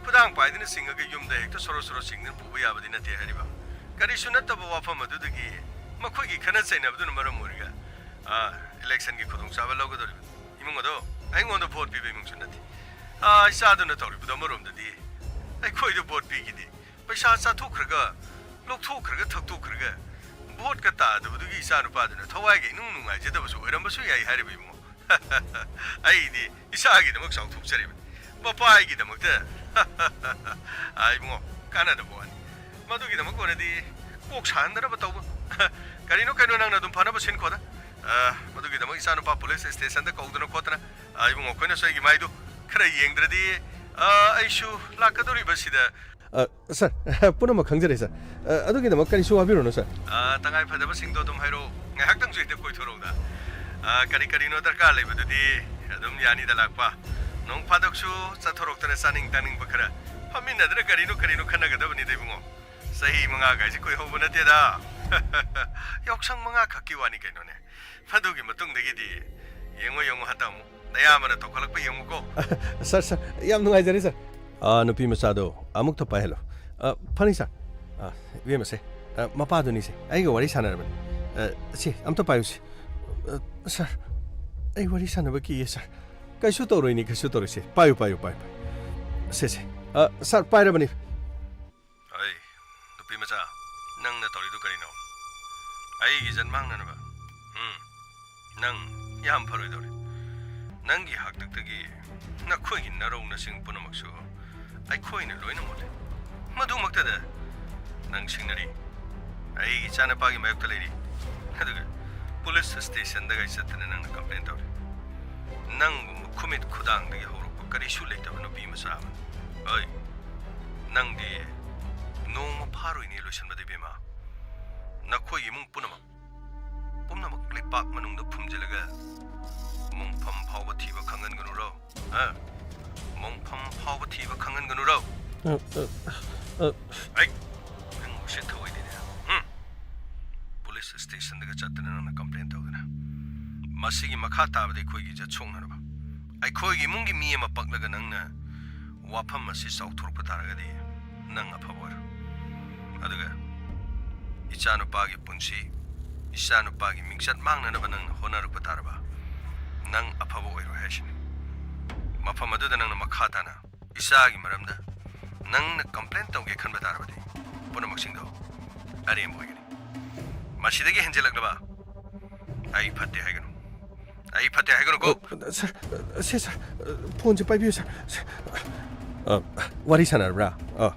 ꯈꯨꯗꯥꯡ ꯄꯥꯏꯗꯨꯅ ꯆꯤꯡꯉꯒ ꯌꯨꯝꯗ ꯍꯦꯛꯇ ꯁꯣꯔꯣ ꯁꯣꯔꯣ ꯆꯤꯡꯗꯨꯅ ꯄꯨꯕ ꯌꯥꯕꯗꯤ ꯅꯠꯇꯦ ꯍꯥꯏꯔꯤꯕ꯫ ꯀꯔꯤꯁꯨ ꯅꯠꯇꯕ ꯋꯥꯐꯝ ꯑꯗꯨꯗꯒꯤ ꯃꯈꯣꯏꯒꯤ ꯈꯠꯅ ꯆꯩꯅꯕꯗꯨꯅ ꯃꯔꯝ ꯑꯣꯏꯔꯒ, ꯑꯥ, electionꯒꯤ ꯈꯨꯗꯣꯡꯆꯥꯕ ꯂꯧꯒꯗꯧꯔꯤꯕ ꯏꯃꯨꯡ ꯑꯗꯣ ꯑꯩꯉꯣꯟꯗ vote ꯄꯤꯕ ꯏꯃꯨꯡꯁꯨ ꯅꯠꯇꯦ꯫ ꯑꯥ, ꯏꯆꯥꯗꯨꯅ ꯇꯧꯔꯤꯕꯗꯣ ꯑꯃꯔꯣꯝꯗꯗꯤ ꯑꯩꯈꯣꯏꯗ vote ꯄꯤꯈꯤꯗꯦ꯫ ꯄꯩꯁꯥ ꯆꯥꯊꯣꯛꯈ꯭ꯔꯒ, ꯂꯧꯊꯣꯛꯈ꯭ꯔꯒ, ꯊꯛꯇꯣꯛꯈ꯭ꯔꯒ voteꯀ ꯇꯥꯗꯕꯗꯨꯒꯤ ꯏꯆꯥꯅꯨꯄꯥꯗꯨꯅ ꯊꯋꯥꯏꯒ ꯏꯅꯨꯡ ꯅꯨꯡꯉꯥꯏꯖꯗꯕꯁꯨ ꯑꯣꯏꯔꯝꯕꯁꯨ ꯌꯥꯏ ꯍꯥꯏꯔꯤꯕ ꯏꯕꯨꯡꯉꯣ꯫ ꯑꯩꯗꯤ ꯏꯆꯥꯒꯤꯗꯃꯛ ꯆꯥꯎꯊꯣꯛꯆꯔꯤꯕꯅꯤ꯫ ꯃꯄꯥꯒꯤꯗꯃꯛꯇ꯫ ꯑꯥ, ꯏꯕꯨꯡꯉꯣ, ꯀꯥꯟꯅꯗꯕ ꯋꯥꯅꯤ꯫ ꯃꯗꯨꯒꯤꯗꯃꯛ ꯑꯣꯏꯔꯗꯤ ꯀꯣꯛ ꯁꯥꯍꯟꯗꯅꯕ ꯇꯧꯕ꯫ ꯀꯔꯤꯅꯣ ꯀꯩꯅꯣ, ꯅꯪꯅ ꯑꯗꯨꯝ ꯐꯅꯕ ꯁꯤꯟꯈꯣꯗ꯫ ꯑꯥ, ꯃꯗꯨꯒꯤꯗꯃꯛ ꯏꯆꯥꯅꯨꯄꯥ ꯄꯨꯂꯤꯁ ꯁ꯭ꯇꯦꯁꯟꯗ ꯀꯧꯗꯅ ꯈꯣꯠꯇꯅ, ꯑꯥ, ꯏꯕꯨꯡꯉꯣ, ꯑꯩꯈꯣꯏꯅꯁꯨ ꯑꯩꯒꯤ ꯃꯥꯏꯗꯨ ꯈꯔ ꯌꯦꯡꯗ꯭ꯔꯗꯤ, ꯑꯥ, ꯑꯩꯁꯨ ꯂꯥꯛꯀꯗꯧꯔꯤꯕꯁꯤꯗ꯫ ꯑ, ꯁꯥꯔ, ꯄꯨꯝꯅꯃꯛ ꯈꯪꯖꯔꯦ, ꯁꯥꯔ꯫ ꯑ, ꯑꯗꯨꯒꯤꯗꯃꯛ ꯀꯔꯤꯁꯨ ꯋꯥꯕꯤꯔꯨꯅꯨ, ꯁꯥꯔ꯫ ꯑ, ꯇꯉꯥꯏ ꯐꯗꯕꯁꯤꯡꯗꯣ ꯑꯗꯨꯝ ꯍꯥꯏꯔꯛꯑꯣ꯫ ꯉꯥꯏꯍꯥꯛꯇꯪꯁꯨ ꯍꯦꯛꯇ ꯀꯣꯏꯊꯣꯔꯛꯎꯗ꯫ ꯑ, ꯀꯔꯤ ꯀꯔꯤꯅꯣ ꯗꯔꯀꯥꯔ ꯂꯩꯕꯗꯨꯗꯤ ꯑꯗꯨꯝ ꯌꯥꯅꯤꯗ ꯂꯥꯛꯄ꯫ ꯅꯣꯡ ꯐꯥꯗꯣꯛꯁꯨ ꯆꯠꯊꯣꯔꯛꯇꯅ ꯆꯥꯅꯤꯡ ꯊꯛꯅꯤꯡꯕ ꯈꯔ ꯐꯝꯃꯤꯟꯅꯗꯅ ꯀꯔꯤꯅꯣ ꯀꯔꯤꯅꯣ ꯈꯟꯅꯒꯗꯕꯅꯤꯗ, ꯏꯕꯨꯡꯉꯣ꯫ ꯆꯍꯤ ꯃꯉꯥ ꯀꯥꯏꯁꯦ ꯀꯨꯏꯍꯧꯕ ꯅꯠꯇꯦꯗ꯫ ꯌꯥꯎꯁꯪ ꯃꯉꯥ ꯈꯛꯀꯤ ꯋꯥꯅꯤ ꯀꯩꯅꯣꯅꯦ꯫ ꯃꯗꯨꯒꯤ ꯃꯇꯨꯡꯗꯒꯤꯗꯤ ꯌꯦꯡꯉꯣ, ꯌꯦꯡꯉꯣ, ꯍꯟꯗꯛ ꯑꯃꯨꯛ ꯅꯌꯥꯝꯕꯅ ꯇꯧꯈꯠꯂꯛꯄ ꯌꯦꯡꯉꯨꯀꯣ꯫ ꯁꯥꯔ, ꯁꯥꯔ, ꯌꯥꯝ ꯅꯨꯡꯉꯥꯏꯖꯔꯦ, ꯁꯥꯔ꯫ ꯑꯥ, ꯅꯨꯄꯤ ꯃꯆꯥꯗꯣ ꯑꯃꯨꯛꯇ ꯄꯥꯏꯍꯜꯂꯣ꯫ ꯑ, ꯐꯅꯤ, ꯁꯥꯔ꯫ ꯑ, ꯏꯕꯦꯝꯃꯁꯦ, ꯑ, ꯃꯄꯥꯗꯨꯅꯤꯁꯦ, ꯑꯩꯒ ꯋꯥꯔꯤ ꯁꯥꯟꯅꯔꯕꯅꯤ꯫ ꯑ, ꯁꯤ, ꯑꯝꯇ ꯄꯥꯏꯌꯨꯁꯦ꯫ ꯑ, ꯁꯥꯔ, ꯑꯩ ꯋꯥꯔꯤ ꯁꯥꯟꯅꯕ ꯀꯤꯌꯦ, ꯁꯥꯔ꯫ ꯀꯩꯁꯨ ꯇꯧꯔꯣꯏꯅꯦ, ꯀꯩꯁꯨ ꯇꯧꯔꯣꯏꯁꯦ꯫ ꯄꯥꯏꯌꯨ, ꯄꯥꯏꯌꯨ, ꯄꯥꯏꯌꯨ, ꯄꯥꯏꯌꯨ꯫ ꯁꯦ, ꯁꯦ꯫ ꯑ, ꯁꯥꯔ, ꯄꯥꯏꯔꯕꯅꯤ꯫ ꯑꯩ, ꯅꯨꯄꯤ ꯃꯆꯥ, ꯅꯪꯅ ꯇꯧꯔꯤꯗꯨ ꯀꯔꯤꯅꯣ? ꯑꯩꯒꯤ ꯏꯖꯠ ꯃꯥꯡꯅꯅꯕ? ꯎꯝ? ꯅꯪ ꯌꯥꯝ ꯐꯔꯣꯏꯗꯧꯔꯤ꯫ ꯅꯪꯒꯤ ꯍꯥꯛꯇꯛꯇꯒꯤ ꯅꯈꯣꯏꯒꯤ ꯅꯔꯧ ꯅꯁꯤꯡ ꯄꯨꯝꯅꯃꯛꯁꯨ ꯑꯩꯈꯣꯏꯅ ꯂꯣꯏꯅ ꯃꯨꯜꯂꯦ꯫ ꯃꯗꯨꯃꯛꯇꯗ ꯅꯪ ꯁꯤꯡꯅꯔꯤ꯫ ꯑꯩꯒꯤ ꯏꯆꯥꯅꯨꯄꯥꯒꯤ ꯃꯥꯌꯣꯛꯇ ꯂꯩꯔꯤ꯫ ꯑꯗꯨꯒ ꯄꯨꯂꯤꯁ ꯁ꯭ꯇꯦꯁꯟꯗꯒ ꯆꯠꯇꯅ ꯅꯪꯅ ꯀꯝꯄ꯭ꯂꯦꯟ ꯇꯧꯔꯤ꯫ ꯅꯪꯒꯨꯝꯕ ꯈꯨꯃꯤꯠ ꯈꯨꯗꯥꯡꯗꯒꯤ ꯍꯧꯔꯛꯄ ꯀꯔꯤꯁꯨ ꯂꯩꯇꯕ ꯅꯨꯄꯤ ꯃꯆꯥ ꯑꯃ꯫ ꯑꯩ, ꯅꯪꯗꯤ ꯅꯣꯡꯃ ꯐꯥꯔꯣꯏꯅꯦ ꯂꯣꯏꯁꯤꯟꯕꯗ, ꯏꯕꯦꯝꯃ꯫ ꯅꯈꯣꯏ ꯏꯃꯨꯡ ꯄꯨꯝꯅꯃꯛ, ꯄꯨꯝꯅꯃꯛ ꯂꯩꯄꯥꯛ ꯃꯅꯨꯡꯗ ꯐꯨꯝꯖꯤꯜꯂꯒ ꯃꯣꯡꯐꯝ ꯐꯥꯎꯕ ꯊꯤꯕ ꯈꯪꯍꯟꯒꯅꯨꯔꯣ? ꯍꯥ? ꯃꯣꯡꯐꯝ ꯐꯥꯎꯕ ꯊꯤꯕ ꯈꯪꯍꯟꯒꯅꯨꯔꯣ? ꯑ, ꯑ, ꯑ꯫ ꯑꯩ, ꯅꯪ ꯎꯁꯤꯠ ꯊꯑꯣꯏꯗꯦꯅꯦ꯫ ꯍꯨꯝ? ꯄꯨꯂꯤꯁ ꯁ꯭ꯇꯦꯁꯟꯗꯒ ꯆꯠꯇꯅ ꯅꯪꯅ ꯀꯝꯄ꯭ꯂꯦꯟ ꯇꯧꯗꯅ꯫ ꯃꯁꯤꯒꯤ ꯃꯈꯥ ꯇꯥꯕꯗꯤ ꯑꯩꯈꯣꯏꯒꯤ ꯏꯖꯠ ꯁꯣꯛꯅꯅꯕ꯫ ꯑꯩꯈꯣꯏꯒꯤ ꯏꯃꯨꯡꯒꯤ ꯃꯤ ꯑꯃ ꯄꯛꯂꯒ ꯅꯪꯅ ꯋꯥꯐꯝ ꯑꯁꯤ ꯆꯥꯎꯊꯣꯔꯛꯄ ꯇꯥꯔꯒꯗꯤ ꯅꯪ ꯑꯐꯕ ꯑꯣꯏꯔꯣꯏ꯫ ꯑꯗꯨꯒ ꯏꯆꯥꯅꯨꯄꯥꯒꯤ ꯄꯨꯟꯁꯤ, ꯏꯆꯥꯅꯨꯄꯥꯒꯤ ꯃꯤꯡꯆꯠ ꯃꯥꯡꯅꯅꯕ ꯅꯪꯅ ꯍꯣꯠꯅꯔꯛꯄ ꯇꯥꯔꯕ, ꯅꯪ ꯑꯐꯕ ꯑꯣꯏꯔꯣꯏ ꯍꯥꯏꯁꯤꯅꯤ꯫ ꯃꯐꯝ ꯑꯗꯨꯗ ꯅꯪꯅ ꯃꯈꯥ ꯇꯥꯅ ꯏꯆꯥꯒꯤ ꯃꯔꯝꯗ ꯅꯪꯅ ꯀꯝꯄ꯭ꯂꯦꯟ ꯇꯧꯒꯦ ꯈꯟꯕ ꯇꯥꯔꯕꯗꯤ ꯄꯨꯝꯅꯃꯛꯁꯤꯡꯗꯣ ꯑꯔꯦꯝꯕ ꯑꯣꯏꯒꯅꯤ꯫ ꯃꯁꯤꯗꯒꯤ ꯍꯦꯟꯖꯤꯜꯂꯛꯂꯕ ꯑꯩ ꯐꯠꯇꯦ ꯍꯥꯏꯒꯅꯨ꯫ ꯑꯩ ꯐꯠꯇꯦ ꯍꯥꯏꯒꯅꯨ꯫ ꯀꯣ꯫ ꯑ, ꯁꯥꯔ, ꯑ, ꯁꯦ, ꯁꯥꯔ, ꯑ, ꯐꯣꯟꯁꯦ ꯄꯥꯏꯕꯤꯌꯨ, ꯁꯥꯔ꯫ ꯁꯥꯔ꯫ ꯑ, ꯋꯥꯔꯤ ꯁꯥꯟꯅꯔꯕ꯭ꯔꯥ? ꯑ,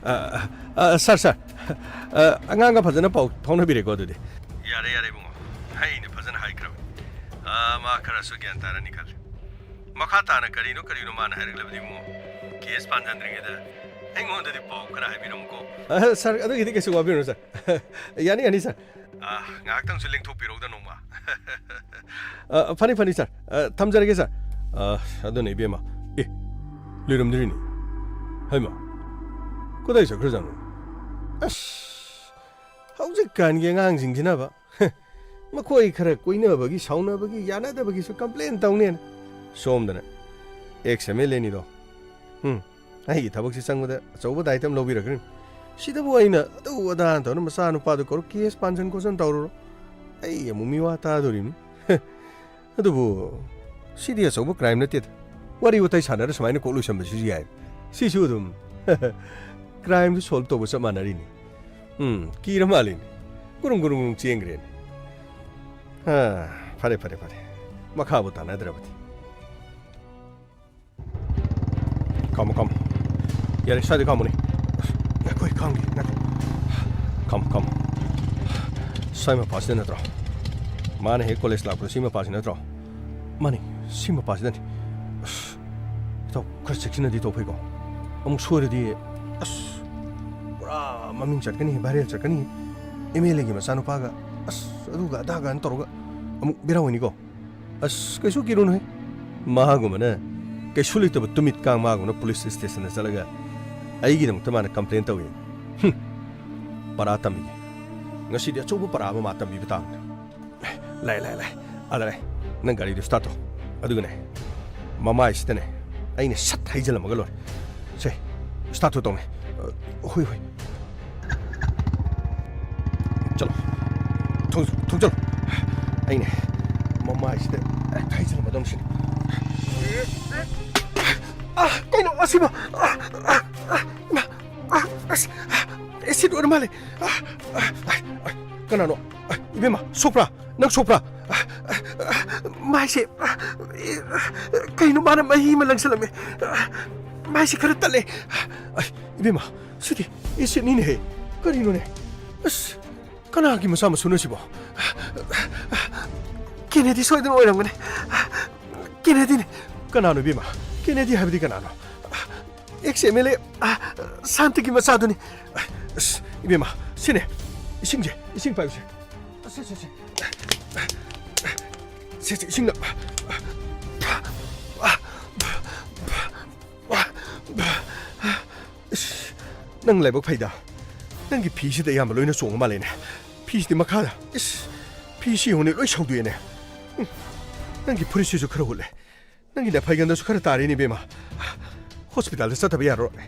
ꯑ, ꯑ, ꯑ, ꯁꯥꯔ, ꯁꯥꯔ, ꯑ, ꯑꯉꯥꯡꯒ ꯐꯖꯅ ꯄꯥꯎ ꯐꯥꯎꯅꯕꯤꯔꯦꯀꯣ ꯑꯗꯨꯗꯤ? ꯌꯥꯔꯦ, ꯌꯥꯔꯦ, ꯏꯕꯨꯡꯉꯣ꯫ ꯑꯩꯅ ꯐꯖꯅ ꯍꯥꯏꯈ꯭ꯔꯕꯅꯤ꯫ ꯑ, ꯃꯥ ꯈꯔꯁꯨ ꯒ꯭ꯌꯥꯟ ꯇꯥꯔꯅꯤ ꯈꯜꯂꯤ꯫ ꯃꯈꯥ ꯇꯥꯅ ꯀꯔꯤꯅꯣ, ꯀꯔꯤꯅꯣ ꯃꯥꯅ ꯍꯥꯏꯔꯛꯂꯕꯗꯤ, ꯏꯕꯨꯡꯉꯣ? ꯀꯦꯁ ꯄꯥꯟꯖꯟꯗ꯭ꯔꯤꯉꯩꯗ ꯑꯩꯉꯣꯟꯗꯗꯤ ꯄꯥꯎ ꯈꯔ ꯍꯥꯏꯕꯤꯔꯝꯃꯨꯀꯣ꯫ ꯑ, ꯁꯥꯔ, ꯑꯗꯨꯒꯤꯗꯤ ꯀꯩꯁꯨ ꯋꯥꯕꯤꯔꯨꯅꯨ, ꯁꯥꯔ꯫ ꯌꯥꯅꯤ, ꯌꯥꯅꯤ, ꯁꯥꯔ꯫ ꯑ, ꯉꯥꯏꯍꯥꯛꯇꯪꯁꯨ ꯂꯦꯡꯊꯣꯛꯄꯤꯔꯧꯗ ꯅꯣꯡꯃ꯫ ꯑ, ꯐꯅꯤ, ꯐꯅꯤ, ꯁꯥꯔ꯫ ꯑ, ꯊꯝꯖꯔꯒꯦ, ꯁꯥꯔ꯫ ꯑ, ꯑꯗꯨꯅ ꯏꯕꯦꯝꯃ꯫ ꯑꯦ, ꯂꯩꯔꯝꯗ꯭ꯔꯤꯅꯤ꯫ ꯍꯩꯃ, ꯀꯗꯥꯏ ꯆꯠꯈ꯭ꯔꯖꯥꯠꯅꯣ? ꯑꯁ, ꯍꯧꯖꯤꯛꯀꯥꯟꯒꯤ ꯑꯉꯥꯡꯁꯤꯡꯁꯤꯅꯕ꯫ ꯃꯈꯣꯏ ꯈꯔ ꯀꯣꯏꯅꯕꯒꯤ, ꯁꯥꯎꯅꯕꯒꯤ, ꯌꯥꯅꯗꯕꯒꯤꯁꯨ ꯀꯝꯄ꯭ꯂꯦꯟ ꯇꯧꯅꯦꯅ꯫ ꯁꯣꯝꯗꯅ ꯑꯦꯛꯁ ꯑꯦꯝ ꯑꯦꯜ ꯑꯦꯅꯤꯗꯣ꯫ ꯎꯝ꯫ ꯑꯩꯒꯤ ꯊꯕꯛꯁꯤ ꯆꯪꯕꯗ ꯑꯆꯧꯕ ꯗꯥꯏꯇ ꯑꯃ ꯂꯧꯕꯤꯔꯛꯈ꯭ꯔꯤꯕꯅꯤ꯫ ꯁꯤꯗꯕꯨ ꯑꯩꯅ ꯑꯗꯨ ꯑꯗꯥ ꯇꯧꯔ ꯃꯆꯥꯅꯨꯄꯥꯗꯨ ꯀꯧꯔ ꯀꯦꯁ ꯄꯥꯟꯁꯟ ꯈꯣꯠꯆꯟ ꯇꯧꯔꯨꯔꯣ꯫ ꯑꯩ ꯑꯃꯨꯛ ꯃꯤꯋꯥ ꯇꯥꯗꯣꯔꯤꯕꯅꯤ꯫ ꯑꯗꯨꯕꯨ ꯁꯤꯗꯤ ꯑꯆꯧꯕ ꯀ꯭ꯔꯥꯏꯝ ꯅꯠꯇꯦꯗ꯫ ꯋꯥꯔꯤ ꯋꯥꯇꯥꯏ ꯁꯥꯟꯅꯔ ꯁꯨꯃꯥꯏꯅ ꯀꯣꯛ ꯂꯣꯏꯁꯟꯕꯁꯤꯁꯨ ꯌꯥꯏ꯫ ꯁꯤꯁꯨ ꯑꯗꯨꯝ ꯀ꯭ꯔꯥꯏꯝꯗꯨ ꯁꯣꯜꯕ ꯇꯧꯕ ꯆꯞ ꯃꯥꯟꯅꯔꯤꯅꯤ꯫ ꯎꯝ, ꯀꯤꯔ ꯃꯥꯜꯂꯤꯅꯤ꯫ ꯒꯨꯔꯨꯡ ꯒꯨꯔꯨꯡ ꯒꯨꯔꯨꯡ ꯆꯦꯟꯈ꯭ꯔꯦꯅꯦ꯫ ꯍꯥ, ꯐꯔꯦ, ꯐꯔꯦ, ꯐꯔꯦ꯫ ꯃꯈꯥꯕꯨ ꯇꯥꯟꯅꯗ꯭ꯔꯕꯗꯤ꯫ ꯈꯥꯝꯃꯣ, ꯈꯥꯝꯃꯣ꯫ ꯌꯥꯔꯦ, ꯁ꯭ꯋꯥꯏꯗ ꯈꯥꯝꯃꯨꯅꯦ꯫ ꯉꯥꯏꯈꯣ, ꯑꯩ ꯈꯥꯝꯒꯦ, ꯉꯥꯏꯈꯣ꯫ ꯈꯥꯝꯃꯣ, ꯈꯥꯝꯃꯣ꯫ ꯁ꯭ꯋꯥꯏ ꯃꯄꯥꯁꯤꯗ ꯅꯠꯇ꯭ꯔꯣ? ꯃꯥꯅ ꯍꯦꯛ ꯀꯣꯂꯦꯖ ꯂꯥꯛꯄꯗ ꯁꯤ ꯃꯄꯥꯁꯤ ꯅꯠꯇ꯭ꯔꯣ? ꯃꯥꯅꯤ, ꯁꯤ ꯃꯄꯥꯁꯤꯗꯅꯤ꯫ ꯑꯁ, ꯏꯇꯥꯎ, ꯈꯔ ꯆꯦꯛꯁꯤꯟꯅꯗꯤ ꯇꯧ ꯐꯩꯀꯣ꯫ ꯑꯃꯨꯛ ꯁꯣꯏꯔꯗꯤ, ꯑꯁ, ꯄꯨꯔꯥ ꯃꯃꯤꯡ ꯆꯠꯀꯅꯤ, ꯚꯥꯏꯔꯦꯜ ꯆꯠꯀꯅꯤ꯫ ꯑꯦꯝ ꯑꯦꯜ ꯑꯦꯒꯤ ꯃꯆꯥꯅꯨꯄꯥꯒ, ꯑꯁ, ꯑꯗꯨꯒ ꯑꯗꯥꯒꯅ ꯇꯧꯔꯒ ꯑꯃꯨꯛ ꯕꯦꯔꯥ ꯑꯣꯏꯅꯤꯀꯣ꯫ ꯑꯁ, ꯀꯩꯁꯨ ꯀꯤꯔꯨꯅꯨꯍꯦ꯫ ꯃꯥꯒꯨꯝꯕꯅ ꯀꯩꯁꯨ ꯂꯩꯇꯕ ꯇꯨꯃꯤꯠ ꯀꯥꯡ ꯃꯥꯒꯨꯝꯕꯅ ꯄꯨꯂꯤꯁ ꯁ꯭ꯇꯦꯁꯟꯗ ꯆꯠꯂꯒ ꯑꯩꯒꯤꯗꯃꯛꯇ ꯃꯥꯅ ꯀꯝꯄ꯭ꯂꯦꯟ ꯇꯧꯏ꯫ ꯍꯨꯝ꯫ ꯄꯔꯥ ꯇꯝꯕꯤꯒꯦ꯫ ꯉꯁꯤꯗꯤ ꯑꯆꯧꯕ ꯄꯔꯥ ꯑꯃ ꯃꯥ ꯇꯝꯕꯤꯕ ꯇꯥꯕꯅꯤ꯫ ꯂꯥꯛꯑꯦ, ꯂꯥꯛꯑꯦ, ꯂꯥꯛꯑꯦ꯫ ꯑꯥ, ꯂꯥꯛꯑꯦ꯫ ꯅꯪ ꯒꯥꯔꯤꯗꯨ ꯁ꯭ꯇꯥꯔꯠ ꯇꯧ꯫ ꯑꯗꯨꯒꯅꯦ, ꯃꯃꯥꯏꯁꯤꯗꯅꯦ, ꯑꯩꯅ ꯁꯠ ꯍꯩꯖꯤꯜꯂꯝꯃꯒ ꯂꯣꯏꯔꯦ꯫ ꯁꯦ, ꯁ꯭ꯇꯥꯔꯠ ꯇꯧ ꯇꯧꯅꯦ꯫ ꯑ, ꯍꯣꯏ, ꯍꯣꯏ꯫ ꯆꯠꯂꯣ꯫ ꯊꯣꯡ-, ꯊꯣꯡ ꯆꯠꯂꯣ꯫ ꯑꯩꯅꯦ, ꯃꯃꯥꯏꯁꯤꯗ ꯍꯦꯛꯇ ꯍꯩꯖꯤꯜꯂꯝꯃꯗꯧꯅꯤ ꯁꯤꯗꯤ꯫ ꯑꯥ, ꯀꯩꯅꯣ ꯑꯁꯤꯕꯣ? ꯑꯥ, ꯑꯥ, ꯑꯥ, ꯏꯃꯥ, ꯑꯥ, ꯑꯁ, ꯑꯦꯁꯤꯗ ꯑꯣꯏꯔ ꯃꯥꯜꯂꯦ꯫ ꯑꯥ, ꯑꯥ, ꯑꯥ, ꯑꯥ, ꯀꯅꯥꯅꯣ? ꯑꯥ, ꯏꯕꯦꯝꯃ, ꯁꯣꯛꯄ꯭ꯔꯥ? ꯅꯪ ꯁꯣꯛꯄ꯭ꯔꯥ? ꯃꯥꯏꯁꯦ, ꯀꯩꯅꯣ ꯃꯥꯅ ꯃꯍꯤ ꯑꯃ ꯂꯪꯁꯜꯂꯝꯃꯦ꯫ ꯃꯥꯏꯁꯦ ꯈꯔ ꯇꯠꯂꯦ꯫ ꯑꯩ, ꯏꯕꯦꯝꯃ, ꯁꯤꯗꯤ ꯑꯦꯁꯤꯠꯅꯤꯅꯦꯍꯦ꯫ ꯀꯔꯤꯅꯣꯅꯦ? ꯑꯁ, ꯀꯅꯥꯒꯤ ꯃꯆꯥ ꯃꯁꯨꯅꯣ ꯁꯤꯕꯣ? ꯀꯦꯅꯦꯗꯤ ꯁꯣꯏꯗꯅ ꯑꯣꯏꯔꯝꯒꯅꯤ꯫ ꯀꯦꯅꯦꯗꯤꯅꯤ꯫ ꯀꯅꯥꯅꯣ ꯏꯕꯦꯝꯃ? ꯀꯦꯅꯦꯗꯤ ꯍꯥꯏꯕꯗꯤ ꯀꯅꯥꯅꯣ? ꯑꯦꯛꯁ ꯑꯦꯝ ꯑꯦꯜ ꯑꯦ, ꯑ, ꯁꯥꯟꯇꯒꯤ ꯃꯆꯥꯗꯨꯅꯤ꯫ ꯑꯁ, ꯏꯕꯦꯝꯃ, ꯁꯤꯅꯦ꯫ ꯏꯁꯤꯡꯁꯦ, ꯏꯁꯤꯡ ꯄꯥꯏꯌꯨꯁꯦ꯫ ꯁꯦ, ꯁꯦ, ꯁꯦ꯫ ꯁꯦ, ꯁꯦ, ꯏꯁꯤꯡꯅ꯫ ꯏꯁ, ꯅꯪ ꯂꯥꯏꯕꯛ ꯐꯩꯗ꯫ ꯅꯪꯒꯤ ꯐꯤꯁꯤꯗ ꯑꯌꯥꯝꯕ ꯂꯣꯏꯅ ꯆꯣꯡꯉ ꯃꯥꯜꯂꯦꯅꯦ꯫ ꯐꯤꯁꯤꯗꯤ ꯃꯈꯥꯗ꯫ ꯏꯁ, ꯐꯤꯁꯤ ꯌꯦꯡꯉꯨꯅꯦ, ꯂꯣꯏ ꯁꯧꯗꯣꯛꯑꯦꯅꯦ꯫ ꯎꯝ, ꯅꯪꯒꯤ ꯐꯨꯔꯤꯠꯁꯤꯁꯨ ꯈꯔ ꯍꯨꯠꯂꯦ꯫ ꯅꯪꯒꯤ ꯅꯐꯩꯒꯟꯗꯁꯨ ꯈꯔ ꯇꯥꯔꯦꯅꯦ, ꯏꯕꯦꯝꯃ꯫ ꯍꯣꯁꯄꯤꯇꯥꯜꯗ ꯆꯠꯇꯕ ꯌꯥꯔꯔꯣꯏ꯫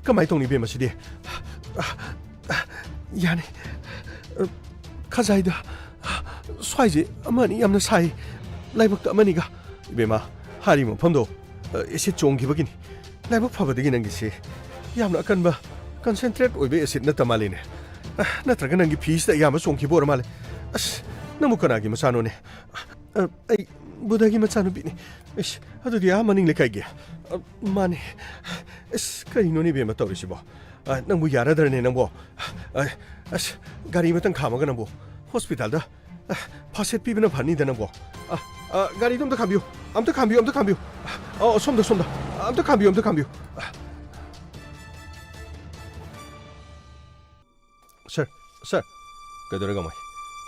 ꯀꯃꯥꯏꯅ ꯇꯧꯅꯤ, ꯏꯕꯦꯝꯃ, ꯁꯤꯗꯤ? ꯌꯥꯅꯤ꯫ ꯈꯖꯥꯏꯗ ꯁ꯭ꯋꯥꯏꯁꯦ ꯑꯃ ꯑꯅꯤ ꯌꯥꯝꯅ ꯁꯥꯏ꯫ ꯂꯥꯏꯕꯛꯇ ꯑꯃꯅꯤꯒ꯫ ꯏꯕꯦꯝꯃ, ꯍꯥꯏꯔꯤꯕ ꯃꯐꯝꯗꯣ, ꯑꯦꯁꯤꯠ ꯆꯣꯡꯈꯤꯕꯒꯤꯅꯤ꯫ ꯂꯥꯏꯕꯛ ꯐꯕꯗꯒꯤ ꯅꯪꯒꯤꯁꯤ ꯌꯥꯝꯅ ꯑꯀꯟꯕ, ꯀꯟꯁꯦꯟꯇ꯭ꯔꯦꯠ ꯑꯣꯏꯕ ꯑꯦꯁꯤꯠ ꯅꯠꯇ ꯃꯥꯜꯂꯤꯅꯦ꯫ ꯅꯠꯇ꯭ꯔꯒ ꯅꯪꯒꯤ ꯐꯤꯁꯤꯗ ꯑꯌꯥꯝꯕ ꯆꯣꯡꯈꯤꯕ ꯑꯣꯏꯔ ꯃꯥꯜꯂꯦ꯫ ꯑꯁ, ꯅꯪꯕꯨ ꯀꯅꯥꯒꯤ ꯃꯆꯥꯅꯣꯅꯦ? ꯑ, ꯑꯩ ꯕꯨꯙꯒꯤ ꯃꯆꯥꯅꯨꯄꯤꯅꯤ꯫ ꯏꯁ, ꯑꯗꯨꯗꯤ ꯑꯥ ꯃꯅꯤꯡ ꯂꯩꯀꯥꯏꯒꯤ꯫ ꯑ, ꯃꯥꯅꯦ꯫ ꯏꯁ, ꯀꯔꯤꯅꯣꯅꯦ ꯏꯕꯦꯝꯃ ꯇꯧꯔꯤꯁꯤꯕꯣ? ꯑ, ꯅꯪꯕꯨ ꯌꯥꯔꯗ꯭ꯔꯅꯦ ꯅꯪꯕꯣ? ꯑ, ꯑꯁ, ꯒꯥꯔꯤ ꯑꯃꯇꯪ ꯈꯥꯝꯃꯒ ꯅꯪꯕꯨ ꯍꯣꯁꯄꯤꯇꯥꯜꯗ, ꯑ, ꯐꯥꯁꯦꯠ ꯄꯤꯕꯅ ꯐꯅꯤꯗ ꯅꯪꯕꯣ꯫ ꯑ, ꯑ, ꯒꯥꯔꯤꯗꯣ ꯑꯝꯇ ꯈꯥꯝꯕꯤꯌꯨ, ꯑꯝꯇ ꯈꯥꯝꯕꯤꯌꯨ, ꯑꯝꯇ ꯈꯥꯝꯕꯤꯌꯨ꯫ ꯑ, ꯑ, ꯁꯣꯝꯗ, ꯁꯣꯝꯗ꯫ ꯑꯝꯇ ꯈꯥꯝꯕꯤꯌꯨ, ꯑꯝꯇ ꯈꯥꯝꯕꯤꯌꯨ꯫ ꯑ꯫ ꯁꯔ, ꯁꯔ, ꯀꯩꯗꯧꯔꯦ ꯒꯃꯥꯏ?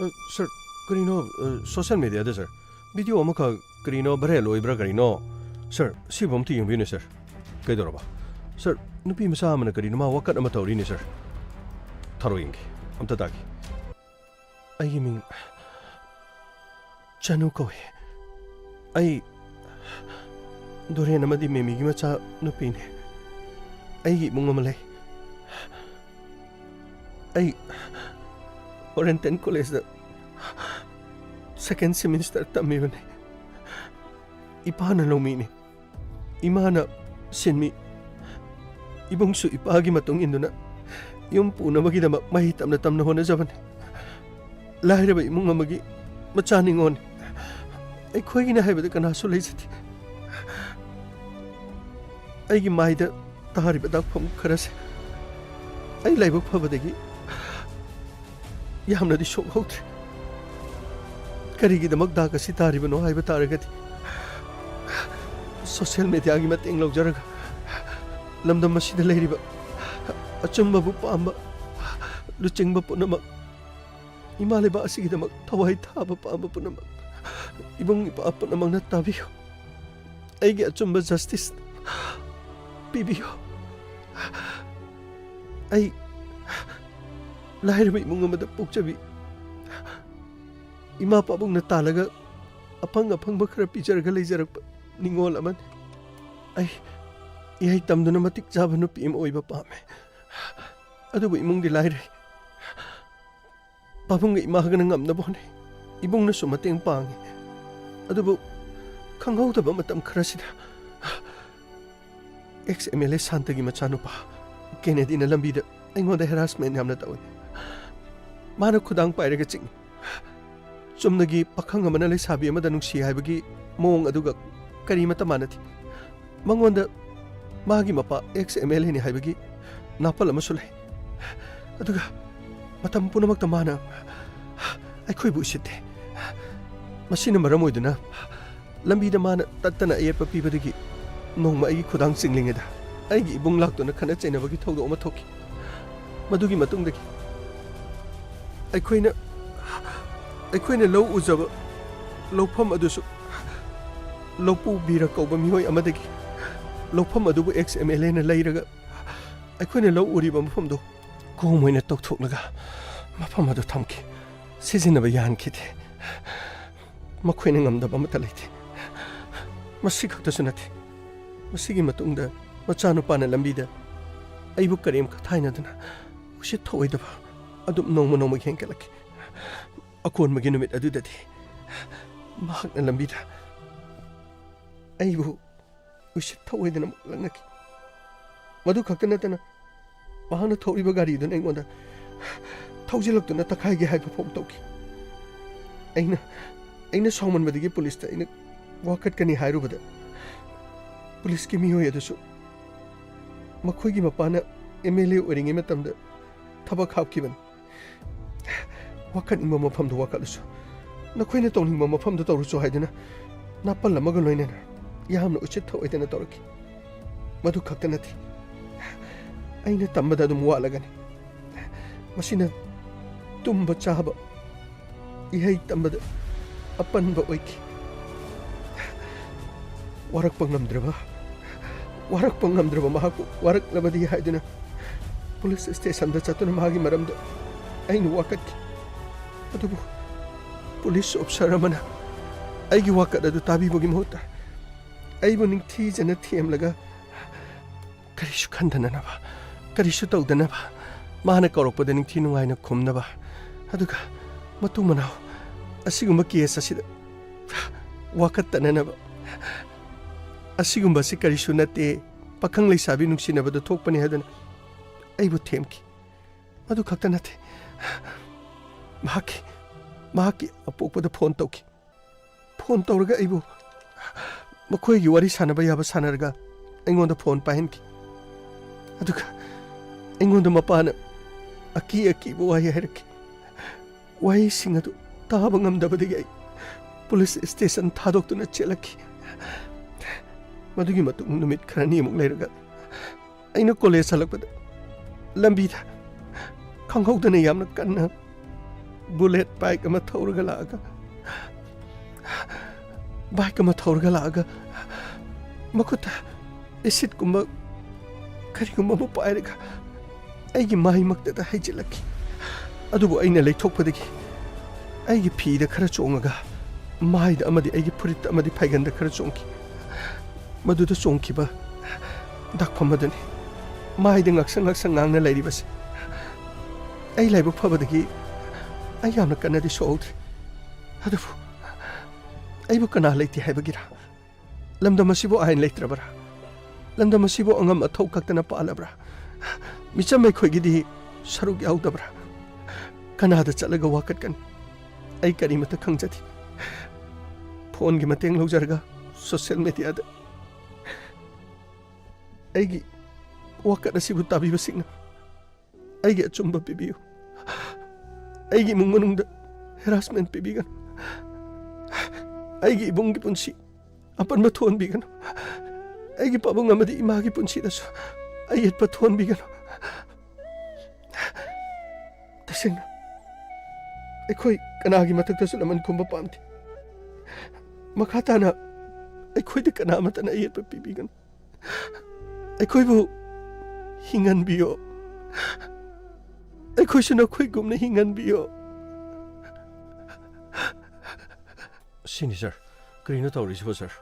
ꯑ, ꯁꯔ, ꯀꯔꯤꯅꯣ, ꯑ, ꯁꯣꯁꯤꯌꯦꯜ ꯃꯦꯗꯤꯌꯥꯗ, ꯁꯔ, ꯚꯤꯗꯤꯑꯣ ꯑꯃꯈꯛ ꯀꯔꯤꯅꯣ ꯚꯥꯏꯔꯦꯜ ꯑꯣꯏꯕ꯭ꯔꯥ ꯀꯔꯤꯅꯣ? ꯁꯔ, ꯁꯤꯕꯨ ꯑꯝꯇ ꯌꯦꯡꯕꯤꯌꯨꯅꯦ, ꯁꯔ꯫ ꯀꯩꯗꯧꯔꯕ? ꯁꯔ, ꯅꯨꯄꯤ ꯃꯆꯥ ꯑꯃꯅ ꯀꯔꯤꯅꯣ ꯃꯥ ꯋꯥꯀꯠ ꯑꯃ ꯇꯧꯔꯤꯅꯦ, ꯁꯔ꯫ ꯊꯥꯔꯣ ꯌꯦꯡꯒꯦ, ꯑꯝꯇ ꯇꯥꯒꯦ꯫ ꯑꯩꯒꯤ ꯃꯤꯡ ꯆꯅꯨ ꯀꯧꯏ꯫ ꯑꯩ ꯗꯣꯔꯦꯟ ꯑꯃꯗꯤ ꯃꯦꯃꯤꯒꯤ ꯃꯆꯥ ꯅꯨꯄꯤꯅꯤ꯫ ꯑꯩꯒꯤ ꯏꯃꯨꯡ ꯑꯃ ꯂꯩ꯫ ꯑꯩ ꯑꯣꯔꯦꯟꯇꯦꯟ ꯀꯣꯂꯦꯖꯇ ꯁꯦꯀꯦꯟ ꯁꯦꯃꯤꯁꯇꯔ ꯇꯝꯃꯤꯕꯅꯤ꯫ ꯏꯄꯥꯅ ꯂꯧꯃꯤꯅꯤ, ꯏꯃꯥꯅ ꯁꯤꯟꯃꯤ꯫ ꯏꯕꯨꯡꯁꯨ ꯏꯄꯥꯒꯤ ꯃꯇꯨꯡ ꯏꯟꯗꯨꯅ ꯌꯨꯝ ꯄꯨꯅꯕꯒꯤꯗꯃꯛ ꯃꯍꯩ ꯇꯝꯅ ꯇꯝꯅ ꯍꯣꯠꯅꯖꯕꯅꯤ꯫ ꯂꯥꯏꯔꯕ ꯏꯃꯨꯡ ꯑꯃꯒꯤ ꯃꯆꯥ ꯅꯤꯉꯣꯜꯅꯤ꯫ ꯑꯩꯈꯣꯏꯒꯤꯅꯤ ꯍꯥꯏꯕꯗ ꯀꯅꯥꯁꯨ ꯂꯩꯖꯗꯦ꯫ ꯑꯩꯒꯤ ꯃꯥꯏꯗ ꯇꯥꯔꯤꯕ ꯗꯥꯛꯐꯝ ꯈꯔꯁꯦ ꯑꯩ ꯂꯥꯏꯕꯛ ꯐꯕꯗꯒꯤ ꯌꯥꯝꯅꯗꯤ ꯁꯣꯛꯍꯧꯗ꯭ꯔꯦ꯫ ꯀꯔꯤꯒꯤꯗꯃꯛ ꯗꯥꯛ ꯑꯁꯤ ꯇꯥꯔꯤꯕꯅꯣ ꯍꯥꯏꯕ ꯇꯥꯔꯒꯗꯤ, ꯁꯣꯁꯤꯌꯦꯜ ꯃꯦꯗꯤꯌꯥꯒꯤ ꯃꯇꯦꯡ ꯂꯧꯖꯔꯒ ꯂꯝꯗꯝ ꯑꯁꯤꯗ ꯂꯩꯔꯤꯕ ꯑꯆꯨꯝꯕꯕꯨ ꯄꯥꯝꯕ ꯂꯨꯆꯤꯡꯕ ꯄꯨꯝꯅꯃꯛ, ꯏꯃꯥ ꯂꯩꯕꯥꯛ ꯑꯁꯤꯒꯤꯗꯃꯛ ꯊꯋꯥꯏ ꯊꯥꯕ ꯄꯥꯝꯕ ꯄꯨꯝꯅꯃꯛ, ꯏꯕꯨꯡ ꯏꯄ꯭ꯋꯥ ꯄꯨꯝꯅꯃꯛꯅ ꯇꯥꯕꯤꯌꯨ꯫ ꯑꯩꯒꯤ ꯑꯆꯨꯝꯕ ꯖꯁꯇꯤꯁ ꯄꯤꯕꯤꯌꯨ꯫ ꯑꯩ ꯂꯥꯏꯔꯕ ꯏꯃꯨꯡ ꯑꯃꯗ ꯄꯣꯛꯆꯕꯤ, ꯏꯃꯥ ꯄꯥꯕꯨꯡꯅ ꯇꯥꯜꯂꯒ ꯑꯐꯪ ꯑꯐꯪꯕ ꯈꯔ ꯄꯤꯖꯔꯒ ꯂꯩꯖꯔꯛꯄ ꯅꯤꯉꯣꯜ ꯑꯃꯅꯤ꯫ ꯑꯩ ꯏꯍꯩ ꯇꯝꯗꯨꯅ ꯃꯇꯤꯛ ꯆꯥꯕ ꯅꯨꯄꯤ ꯑꯃ ꯑꯣꯏꯕ ꯄꯥꯝꯃꯦ꯫ ꯑꯗꯨꯕꯨ ꯏꯃꯨꯡꯗꯤ ꯂꯥꯏꯔꯩ꯫ ꯄꯥꯕꯨꯡꯒ ꯏꯃꯥꯒꯅ ꯉꯝꯅꯕ ꯍꯣꯠꯅꯩ꯫ ꯏꯕꯨꯡꯅꯁꯨ ꯃꯇꯦꯡ ꯄꯥꯡꯉꯤ꯫ ꯑꯗꯨꯕꯨ ꯈꯪꯍꯧꯗꯕ ꯃꯇꯝ ꯈꯔꯁꯤꯗ ꯑꯦꯛꯁ ꯑꯦꯝ ꯑꯦꯜ ꯑꯦ ꯁꯥꯟꯇꯒꯤ ꯃꯆꯥꯅꯨꯄꯥ ꯀꯦꯅꯦꯗꯤꯅ ꯂꯝꯕꯤꯗ ꯑꯩꯉꯣꯟꯗ ꯍꯦꯔꯥꯁꯃꯦꯟ ꯌꯥꯝꯅ ꯇꯧꯏ꯫ ꯃꯥꯅ ꯈꯨꯗꯥꯡ ꯄꯥꯏꯔꯒ ꯆꯤꯡꯏ꯫ ꯆꯨꯝꯅꯒꯤ ꯄꯥꯈꯪ ꯑꯃꯅ ꯂꯩꯁꯥꯕꯤ ꯑꯃꯗ ꯅꯨꯡꯁꯤ ꯍꯥꯏꯕꯒꯤ ꯃꯑꯣꯡ ꯑꯗꯨꯒ ꯀꯔꯤꯃꯠꯇ ꯃꯥꯟꯅꯗꯦ꯫ ꯃꯉꯣꯟꯗ ꯃꯥꯒꯤ ꯃꯄꯥ ꯑꯦꯛꯁ ꯑꯦꯝ ꯑꯦꯜ ꯑꯦꯅꯤ ꯍꯥꯏꯕꯒꯤ ꯅꯥꯄꯜ ꯑꯃꯁꯨ ꯂꯩ꯫ ꯑꯗꯨꯒ ꯃꯇꯝ ꯄꯨꯝꯅꯃꯛꯇ ꯃꯥꯅ ꯑꯩꯈꯣꯏꯕꯨ ꯎꯁꯤꯠꯇꯦ꯫ ꯃꯁꯤꯅ ꯃꯔꯝ ꯑꯣꯏꯗꯨꯅ ꯂꯝꯕꯤꯗ ꯃꯥꯅ ꯇꯠꯇꯅ ꯑꯌꯦꯠꯄ ꯄꯤꯕꯗꯒꯤ ꯅꯣꯡꯃ ꯑꯩꯒꯤ ꯈꯨꯗꯥꯡ ꯆꯤꯡꯂꯤꯉꯩꯗ ꯑꯩꯒꯤ ꯏꯕꯨꯡ ꯂꯥꯛꯇꯨꯅ ꯈꯠꯅ ꯆꯩꯅꯕꯒꯤ ꯊꯧꯗꯣꯛ ꯑꯃ ꯊꯣꯛꯈꯤ꯫ ꯃꯗꯨꯒꯤ ꯃꯇꯨꯡꯗꯒꯤ ꯑꯩꯈꯣꯏꯅ, ꯑꯩꯈꯣꯏꯅ ꯂꯧ ꯎꯖꯕ ꯂꯧꯐꯝ ꯑꯗꯨꯁꯨ ꯂꯧꯄꯨ ꯕꯤꯔ ꯀꯧꯕ ꯃꯤꯑꯣꯏ ꯑꯃꯗꯒꯤ ꯂꯧꯐꯝ ꯑꯗꯨꯕꯨ ꯑꯦꯛꯁ ꯑꯦꯝ ꯑꯦꯜ ꯑꯦꯅ ꯂꯩꯔꯒ ꯑꯩꯈꯣꯏꯅ ꯂꯧ ꯎꯔꯤꯕ ꯃꯐꯝꯗꯨ ꯀꯣꯝ ꯑꯣꯏꯅ ꯇꯧꯊꯣꯛꯂꯒ ꯃꯐꯝ ꯑꯗꯨ ꯊꯝꯈꯤ꯫ ꯁꯤꯖꯤꯟꯅꯕ ꯌꯥꯍꯟꯈꯤꯗꯦ꯫ ꯃꯈꯣꯏꯅ ꯉꯝꯗꯕ ꯑꯃꯠꯇ ꯂꯩꯇꯦ꯫ ꯃꯁꯤ ꯈꯛꯇꯁꯨ ꯅꯠꯇꯦ, ꯃꯁꯤꯒꯤ ꯃꯇꯨꯡꯗ ꯃꯆꯥꯅꯨꯄꯥꯅ ꯂꯝꯕꯤꯗ ꯑꯩꯕꯨ ꯀꯔꯦꯝ ꯀꯊꯥꯏꯅꯗꯨꯅ ꯎꯁꯤꯠ ꯊꯑꯣꯏꯗꯕ ꯑꯗꯨꯝ ꯅꯣꯡꯃ ꯅꯣꯡꯃꯒꯤ ꯍꯦꯟꯒꯠꯂꯛꯈꯤ꯫ ꯑꯀꯣꯟꯕꯒꯤ ꯅꯨꯃꯤꯠ ꯑꯗꯨꯗꯗꯤ ꯃꯍꯥꯛꯅ ꯂꯝꯕꯤꯗ ꯑꯩꯕꯨ ꯎꯁꯤꯠ ꯊꯑꯣꯏꯗꯅ ꯑꯃꯨꯛ ꯂꯛꯅꯈꯤ꯫ ꯃꯗꯨ ꯈꯛꯇ ꯅꯠꯇꯅ ꯃꯍꯥꯛꯅ ꯊꯧꯔꯤꯕ ꯒꯥꯔꯤꯗꯨꯅ ꯑꯩꯉꯣꯟꯗ ꯊꯧꯖꯤꯜꯂꯛꯇꯨꯅ ꯇꯛꯈꯥꯏꯒꯦ ꯍꯥꯏꯕ ꯐꯥꯎ ꯇꯧꯈꯤ꯫ ꯑꯩꯅ, ꯑꯩꯅ ꯁꯥꯎꯃꯟꯕꯗꯒꯤ ꯄꯨꯂꯤꯁꯇ ꯑꯩꯅ ꯋꯥꯀꯠꯀꯅꯤ ꯍꯥꯏꯔꯨꯕꯗ, ꯄꯨꯂꯤꯁꯀꯤ ꯃꯤꯑꯣꯏ ꯑꯗꯨꯁꯨ ꯃꯈꯣꯏꯒꯤ ꯃꯄꯥꯅ ꯑꯦꯝ ꯑꯦꯜ ꯑꯦ ꯑꯣꯏꯔꯤꯉꯩ ꯃꯇꯝꯗ ꯊꯕꯛ ꯍꯥꯞꯈꯤꯕꯅꯤ꯫ "ꯋꯥꯀꯠꯅꯤꯡꯕ ꯃꯐꯝꯗ ꯋꯥꯀꯠꯂꯨꯁꯨ, ꯅꯈꯣꯏꯅ ꯇꯧꯅꯤꯡꯕ ꯃꯐꯝꯗ ꯇꯧꯔꯨꯁꯨ" ꯍꯥꯏꯗꯨꯅ ꯅꯥꯄꯜ ꯑꯃꯒ ꯂꯣꯏꯅꯅ ꯌꯥꯝꯅ ꯎꯁꯤꯠ ꯊꯑꯣꯏꯗꯅ ꯇꯧꯔꯛꯈꯤ꯫ ꯃꯗꯨ ꯈꯛꯇ ꯅꯠꯇꯦ, ꯑꯩꯅ ꯇꯝꯕꯗ ꯑꯗꯨꯝ ꯋꯥꯠꯂꯒꯅꯤ꯫ ꯃꯁꯤꯅ ꯇꯨꯝꯕ ꯆꯥꯕ, ꯏꯍꯩ ꯇꯝꯕꯗ ꯑꯄꯟꯕ ꯑꯣꯏꯈꯤ꯫ ꯋꯥꯔꯛꯄ ꯉꯝꯗ꯭ꯔꯕ, ꯋꯥꯔꯛꯄ ꯉꯝꯗ꯭ꯔꯕ ꯃꯍꯥꯛꯄꯨ ꯋꯥꯔꯛꯂꯕꯗꯤ ꯍꯥꯏꯗꯨꯅ ꯄꯨꯂꯤꯁ ꯁ꯭ꯇꯦꯁꯟꯗ ꯆꯠꯇꯨꯅ ꯃꯍꯥꯛꯀꯤ ꯃꯔꯝꯗ ꯑꯩꯅ ꯋꯥꯀꯠꯈꯤ꯫ ꯑꯗꯨꯕꯨ ꯄꯨꯂꯤꯁ ꯑꯣꯐꯤꯁꯔ ꯑꯃꯅ ꯑꯩꯒꯤ ꯋꯥꯀꯠ ꯑꯗꯨ ꯇꯥꯕꯤꯕꯒꯤ ꯃꯍꯨꯠꯇ ꯑꯩꯕꯨ ꯅꯤꯡꯊꯤꯖꯅ ꯊꯦꯝꯂꯒ ꯀꯔꯤꯁꯨ ꯈꯟꯗꯅꯅꯕ, ꯀꯔꯤꯁꯨ ꯇꯧꯗꯅꯕ, ꯃꯥꯅ ꯀꯧꯔꯛꯄꯗ ꯅꯤꯡꯊꯤ ꯅꯨꯡꯉꯥꯏꯅ ꯈꯨꯝꯅꯕ, ꯑꯗꯨꯒ ꯃꯇꯨ ꯃꯅꯥꯎ ꯑꯁꯤꯒꯨꯝꯕ ꯀꯦꯁ ꯑꯁꯤꯗ ꯋꯥꯀꯠꯇꯅꯅꯕ, "ꯑꯁꯤꯒꯨꯝꯕꯁꯤ ꯀꯔꯤꯁꯨ ꯅꯠꯇꯦ, ꯄꯥꯈꯪ ꯂꯩꯁꯥꯕꯤ ꯅꯨꯡꯁꯤꯅꯕꯗ ꯊꯣꯛꯄꯅꯤ" ꯍꯥꯏꯗꯨꯅ ꯑꯩꯕꯨ ꯊꯦꯝꯈꯤ꯫ ꯃꯗꯨ ꯈꯛꯇ ꯅꯠꯇꯦ, ꯃꯍꯥꯛꯀꯤ, ꯃꯍꯥꯛꯀꯤ ꯑꯄꯣꯛꯄꯗ ꯐꯣꯟ ꯇꯧꯈꯤ꯫ ꯐꯣꯟ ꯇꯧꯔꯒ ꯑꯩꯕꯨ ꯃꯈꯣꯏꯒꯤ ꯋꯥꯔꯤ ꯁꯥꯟꯅꯕ ꯌꯥꯕ ꯁꯥꯟꯅꯔꯒ ꯑꯩꯉꯣꯟꯗ ꯐꯣꯟ ꯄꯥꯏꯍꯟꯈꯤ꯫ ꯑꯗꯨꯒ ꯑꯩꯉꯣꯟꯗ ꯃꯄꯥꯅ ꯑꯀꯤ ꯑꯀꯤꯕ ꯋꯥꯍꯩ ꯍꯥꯏꯔꯛꯈꯤ꯫ ꯋꯥꯍꯩꯁꯤꯡ ꯑꯗꯨ ꯇꯥꯕ ꯉꯝꯗꯕꯗꯒꯤ ꯑꯩ ꯄꯨꯂꯤꯁ ꯁ꯭ꯇꯦꯁꯟ ꯊꯥꯗꯣꯛꯇꯨꯅ ꯆꯦꯜꯂꯛꯈꯤ꯫ ꯃꯗꯨꯒꯤ ꯃꯇꯨꯡ ꯅꯨꯃꯤꯠ ꯈꯔꯅꯤꯃꯨꯛ ꯂꯩꯔꯒ ꯑꯩꯅ ꯀꯣꯂꯦꯖ ꯍꯜꯂꯛꯄꯗ ꯂꯝꯕꯤꯗ ꯈꯪꯍꯧꯗꯅ ꯌꯥꯝꯅ ꯀꯟꯅ ꯕꯨꯂꯦꯠ ꯕꯥꯏꯛ ꯑꯃ ꯊꯧꯔꯒ ꯂꯥꯛꯑꯒ, ꯕꯥꯏꯛ ꯑꯃ ꯊꯧꯔꯒ ꯂꯥꯛꯑꯒ ꯃꯈꯨꯠꯇ ꯑꯦꯁꯤꯠꯀꯨꯝꯕ ꯀꯔꯤꯒꯨꯝꯕ ꯑꯃ ꯄꯥꯏꯔꯒ ꯑꯩꯒꯤ ꯃꯥꯏꯃꯛꯇꯗ ꯍꯩꯖꯤꯜꯂꯛꯈꯤ꯫ ꯑꯗꯨꯕꯨ ꯑꯩꯅ ꯂꯩꯊꯣꯛꯄꯗꯒꯤ ꯑꯩꯒꯤ ꯐꯤꯗ ꯈꯔ ꯆꯣꯡꯉꯒ ꯃꯥꯏꯗ ꯑꯃꯗꯤ ꯑꯩꯒꯤ ꯐꯨꯔꯤꯠꯇ ꯑꯃꯗꯤ ꯐꯩꯒꯟꯗ ꯈꯔ ꯆꯣꯡꯈꯤ꯫ ꯃꯗꯨꯗ ꯆꯣꯡꯈꯤꯕ ꯗꯥꯛꯐꯝ ꯑꯗꯨꯅꯤ ꯃꯥꯏꯗ ꯉꯥꯛꯁꯪ ꯉꯥꯛꯁꯪ ꯉꯥꯡꯅ ꯂꯩꯔꯤꯕꯁꯦ꯫ ꯑꯩ ꯂꯥꯏꯕꯛ ꯐꯕꯗꯒꯤ ꯑꯩ ꯌꯥꯝꯅ ꯀꯟꯅꯗꯤ ꯁꯣꯛꯍꯧꯗ꯭ꯔꯦ꯫ ꯑꯗꯨꯕꯨ ꯑꯩꯕꯨ ꯀꯅꯥ ꯂꯩꯇꯦ ꯍꯥꯏꯕꯒꯤꯔꯥ? ꯂꯝꯗꯝ ꯑꯁꯤꯕꯨ ꯑꯥꯏꯟ ꯂꯩꯇ꯭ꯔꯕ꯭ꯔꯥ? ꯂꯝꯗꯝ ꯑꯁꯤꯕꯨ ꯑꯉꯝ ꯑꯊꯧ ꯈꯛꯇꯅ ꯄꯥꯜꯂꯕ꯭ꯔꯥ? ꯃꯤꯆꯝ ꯑꯩꯈꯣꯏꯒꯤꯗꯤ ꯁꯔꯨꯛ ꯌꯥꯎꯗꯕ꯭ꯔꯥ? ꯀꯅꯥꯗ ꯆꯠꯂꯒ ꯋꯥꯀꯠꯀꯅꯤ? ꯑꯩ ꯀꯔꯤꯃꯠꯇ ꯈꯪꯖꯗꯦ꯫ ꯐꯣꯟꯒꯤ ꯃꯇꯦꯡ ꯂꯧꯖꯔꯒ ꯁꯣꯁꯤꯌꯦꯜ ꯃꯦꯗꯤꯌꯥꯗ ꯑꯩꯒꯤ ꯋꯥꯀꯠ ꯑꯁꯤꯕꯨ ꯇꯥꯕꯤꯕꯁꯤꯡꯅ ꯑꯩꯒꯤ ꯑꯆꯨꯝꯕ ꯄꯤꯕꯤꯌꯨ꯫ ꯑꯩꯒꯤ ꯏꯃꯨꯡ ꯃꯅꯨꯡꯗ ꯍꯦꯔꯥꯁꯃꯦꯟ ꯄꯤꯕꯤꯒꯅꯨ꯫ ꯑꯩꯒꯤ ꯏꯕꯨꯡꯒꯤ ꯄꯨꯟꯁꯤ ꯑꯄꯟꯕ ꯊꯣꯛꯍꯟꯕꯤꯒꯅꯨ꯫ ꯑꯩꯒꯤ ꯄꯥꯕꯨꯡ ꯑꯃꯗꯤ ꯏꯃꯥꯒꯤ ꯄꯨꯟꯁꯤꯗꯁꯨ ꯑꯌꯦꯠꯄ ꯊꯣꯛꯍꯟꯕꯤꯒꯅꯨ꯫ ꯇꯁꯦꯡꯅ, ꯑꯩꯈꯣꯏ ꯀꯅꯥꯒꯤ ꯃꯊꯛꯇꯁꯨ ꯂꯃꯟ ꯈꯨꯝꯕ ꯄꯥꯝꯗꯦ꯫ ꯃꯈꯥ ꯇꯥꯅ ꯑꯩꯈꯣꯏꯗ ꯀꯅꯥ ꯑꯃꯠꯇꯅ ꯑꯌꯦꯠꯄ ꯄꯤꯕꯤꯒꯅꯨ꯫ ꯑꯩꯈꯣꯏꯕꯨ ꯍꯤꯡꯍꯟꯕꯤꯌꯣ꯫ ꯑꯩꯈꯣꯏꯁꯨ ꯅꯈꯣꯏꯒꯨꯝꯅ ꯍꯤꯡꯍꯟꯕꯤꯌꯣ꯫ ꯁꯤꯅꯤ, ꯁꯥꯔ꯫ ꯀꯔꯤꯅꯣ ꯇꯧꯔꯤꯁꯤꯕꯣ, ꯁꯥꯔ?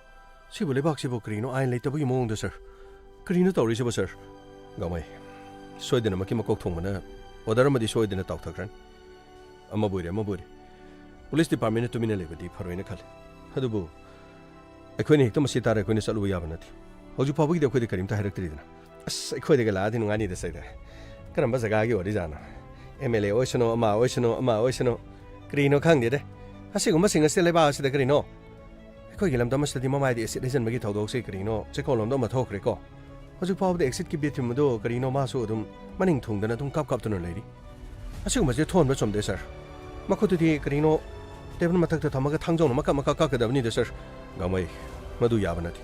ꯁꯤꯕꯨ ꯂꯩꯕꯥꯛꯁꯤꯕꯨ ꯀꯔꯤꯅꯣ ꯑꯥꯏꯟ ꯂꯩꯇꯕꯒꯤ ꯃꯑꯣꯡꯗ, ꯁꯥꯔ? ꯀꯔꯤꯅꯣ ꯇꯧꯔꯤꯁꯤꯕꯣ, ꯁꯥꯔ? ꯒꯥꯡꯃꯩ, ꯁꯣꯏꯗꯅꯃꯛꯀꯤ ꯃꯀꯣꯛ ꯊꯣꯡꯕꯅ ꯑꯣꯔꯗꯔ ꯑꯃꯗꯤ ꯁꯣꯏꯗꯅ ꯇꯥꯎꯊꯈ꯭ꯔꯅꯤ꯫ ꯑꯃꯕꯨ ꯑꯣꯏꯔꯦ, ꯑꯃꯕꯨ ꯑꯣꯏꯔꯦ꯫ ꯄꯨꯂꯤꯁ ꯗꯤꯄꯥꯔꯠꯃꯦꯟꯅ ꯇꯨꯃꯤꯟꯅ ꯂꯩꯕꯗꯤ ꯐꯔꯣꯏꯅ ꯈꯜꯂꯤ꯫ ꯑꯗꯨꯕꯨ ꯑꯩꯈꯣꯏꯅ ꯍꯦꯛꯇ ꯃꯁꯤ ꯇꯥꯔꯦ ꯑꯩꯈꯣꯏꯅ ꯆꯠꯂꯨꯕ ꯌꯥꯕ ꯅꯠꯇꯦ꯫ ꯍꯧꯖꯤꯛ ꯐꯥꯎꯕꯒꯤꯗꯤ ꯑꯩꯈꯣꯏꯗ ꯀꯔꯤꯝꯇ ꯍꯥꯏꯔꯛꯇ꯭ꯔꯤꯗꯅ꯫ ꯑꯁ, ꯑꯩꯈꯣꯏꯗꯒ ꯂꯥꯛꯑꯗꯤ ꯅꯨꯡꯉꯥꯏꯅꯤꯗ ꯁꯩꯗ꯫ ꯀꯔꯝꯕ ꯖꯒꯥꯒꯤ ꯑꯣꯏꯔꯤꯖꯥꯠꯅꯣ? ꯑꯦꯝ ꯑꯦꯜ ꯑꯦ ꯑꯣꯏꯁꯅꯨ, ꯑꯃ ꯑꯣꯏꯁꯅꯨ, ꯑꯃ ꯑꯣꯏꯁꯅꯨ, ꯀꯔꯤꯅꯣ ꯈꯪꯗꯦꯗ꯫ ꯑꯁꯤꯒꯨꯝꯕꯁꯤꯡ ꯑꯁꯤ ꯂꯩꯕꯥꯛ ꯑꯁꯤꯗ ꯀꯔꯤꯅꯣ? ꯑꯩꯈꯣꯏꯒꯤ ꯂꯝꯗꯝ ꯑꯁꯤꯗꯗꯤ ꯃꯃꯥꯏꯗ ꯑꯦꯁꯤꯗ ꯍꯩꯖꯤꯟꯕꯒꯤ ꯊꯧꯗꯣꯛꯁꯦ ꯀꯔꯤꯅꯣ ꯆꯦꯛꯀꯣꯟꯂꯣꯝꯗ ꯑꯃ ꯊꯣꯛꯈ꯭ꯔꯦꯀꯣ꯫ ꯍꯧꯖꯤꯛ ꯐꯥꯎꯕꯗ ꯑꯦꯛꯁꯤꯠꯀꯤ ꯕꯤꯛꯇꯤꯝ ꯑꯗꯨ ꯀꯔꯤꯅꯣ ꯃꯥꯁꯨ ꯑꯗꯨꯝ ꯃꯅꯤꯡ ꯊꯨꯡꯗꯅ ꯑꯗꯨꯝ ꯀꯞ ꯀꯞꯇꯨꯅ ꯂꯩꯔꯤ꯫ ꯑꯁꯤꯒꯨꯝꯕꯁꯦ ꯊꯣꯛꯍꯟꯕ ꯆꯨꯝꯗꯦ, ꯁꯥꯔ꯫ ꯃꯈꯨꯠꯇꯨꯗꯤ ꯀꯔꯤꯅꯣ ꯇꯦꯕꯜ ꯃꯊꯛꯇ ꯊꯝꯃꯒ ꯊꯥꯡꯖꯧꯅ ꯃꯀꯛ ꯃꯀꯛ ꯀꯛꯀꯗꯕꯅꯤꯗ, ꯁꯥꯔ꯫ ꯒꯥꯡꯃꯩ, ꯃꯗꯨ ꯌꯥꯕ ꯅꯠꯇꯦ꯫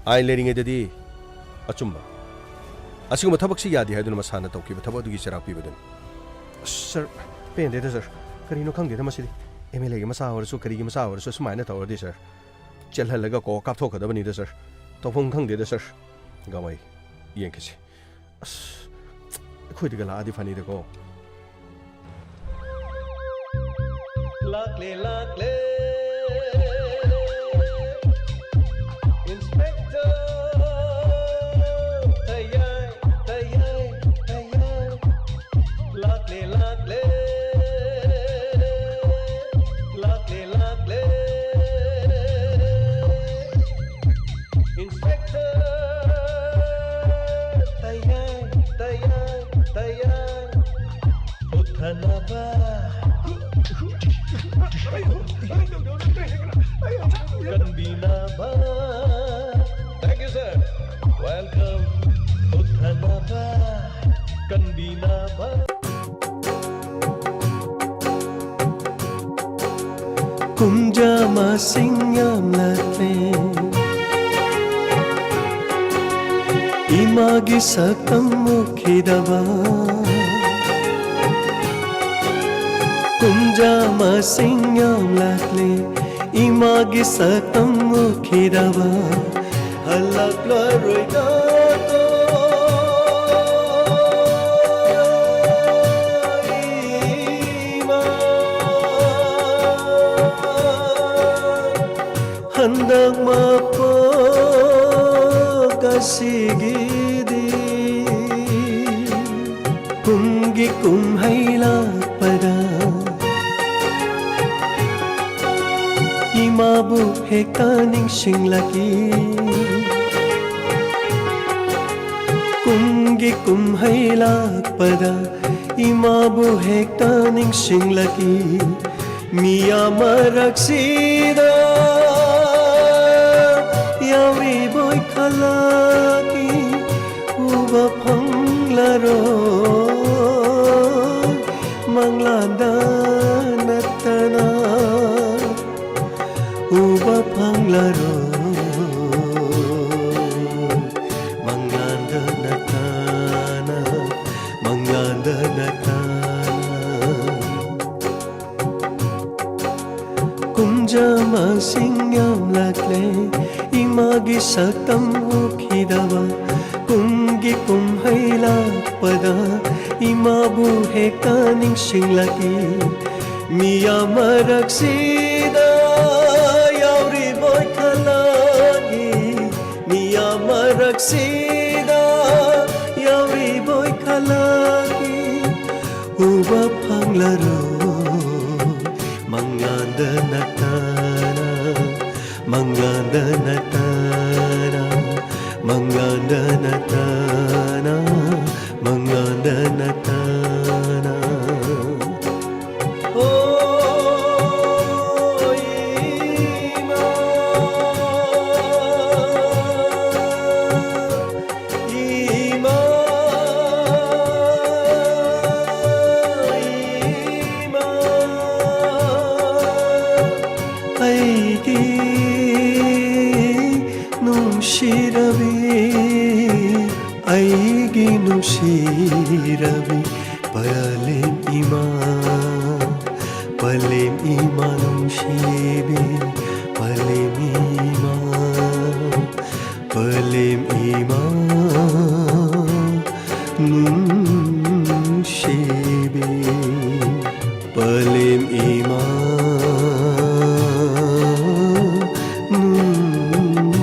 ꯑꯥꯏꯟ ꯂꯩꯔꯤꯉꯩꯗꯗꯤ ꯑꯆꯨꯝꯕ꯫ ꯑꯁꯤꯒꯨꯝꯕ ꯊꯕꯛꯁꯤ ꯌꯥꯗꯦ ꯍꯥꯏꯗꯨꯅ ꯃꯁꯥꯅ ꯇꯧꯈꯤꯕ ꯊꯕꯛ ꯑꯗꯨꯒꯤ ꯆꯩꯔꯥꯛ ꯄꯤꯕꯗꯨꯅꯤ꯫ ꯑꯁ, ꯁꯥꯔ, ꯄꯦꯟꯗꯦꯗ, ꯁꯥꯔ꯫ ꯀꯔꯤꯅꯣ ꯈꯪꯗꯦꯗ ꯃꯁꯤꯗꯤ꯫ ꯑꯦꯝ ꯑꯦꯜ ꯑꯦꯒꯤ ꯃꯆꯥ ꯑꯣꯏꯔꯁꯨ, ꯀꯔꯤꯒꯤ ꯃꯆꯥ ꯑꯣꯏꯔꯁꯨ ꯁꯨꯃꯥꯏꯅ ꯇꯧꯔꯗꯤ, ꯁꯥꯔ, ꯆꯦꯜꯍꯜꯂꯒ ꯀꯣ ꯀꯥꯞꯊꯣꯛꯀꯗꯕꯅꯤꯗ, ꯁꯥꯔ꯫ ꯇꯧꯐꯝ ꯈꯪꯗꯦꯗ, ꯁꯥꯔ꯫ ꯒꯥꯡꯃꯩ, ꯌꯦꯡꯈꯤꯁꯤ꯫ ꯑꯁ, ꯑꯩꯈꯣꯏꯗꯒ ꯂꯥꯛꯑꯗꯤ ꯐꯅꯤꯗꯀꯣ꯫ ꯂꯥꯛꯂꯦ, ꯂꯥꯛꯂꯦ, ꯏꯟꯁꯄꯦꯛꯇꯔ꯫ ꯇꯌꯥꯏ, ꯇꯌꯥꯏ, ꯇꯌꯥꯏ꯫ ꯂꯥꯛꯂꯦ, ꯂꯥꯛꯂꯦ, ꯂꯥꯛꯂꯦ, ꯂꯥꯛꯂꯦ꯫ Inspector, ꯇꯌꯥꯏ, ꯇꯌꯥꯏ, ꯇꯌꯥꯏ꯫ ꯎꯠꯊꯅꯕ꯫ Binaba. Thank you, sir. Welcome. Uthanaba. Kanbinaba. Kumja masing yamlakle. Imagi saktam mukhidaba. Kumja masing yamlakle. Imagi saktam mukhidaba. Halaklaroi dato ima. Handak mapok asigidi. Kumgi kumhai lakpada. Imabu hekta ningsinglaki. Kumgi kumhai lakpada. Imabu hekta ningsinglaki. Miya maraksida. Yauri boy khalaki. Uba phanglaro. Manglada natana. Uba phanglaro. Manglada natana. Manglada natana. Kumja masing yamlakle. Imagi saktam ukhidaba. Kumgi kumhai lakpada. Imabu hekta ningsinglaki. Miya maraksida yauri boy khalagi. Miya maraksida yauri boy khalagi. Uba phanglaro. Manglada natana. Manglada natana. Manglada natana. Manglada natana. O ima. ꯅꯨꯡꯁꯤꯔꯕꯤ, ꯑꯩꯒꯤ ꯅꯨꯡꯁꯤꯔꯕꯤ, ꯄꯂꯦꯝ ꯏꯃꯥ, ꯄꯂꯦꯝ ꯏꯃꯥ ꯅꯨꯡꯁꯤꯕꯤ, ꯄꯂꯦꯝ ꯏꯃꯥ, ꯄꯂꯦꯝ ꯏꯃꯥ ꯅꯨꯡꯁꯤꯕꯤ, ꯄꯂꯦꯝ ꯏꯃꯥ ꯅꯨꯡꯁꯤꯕꯤ꯫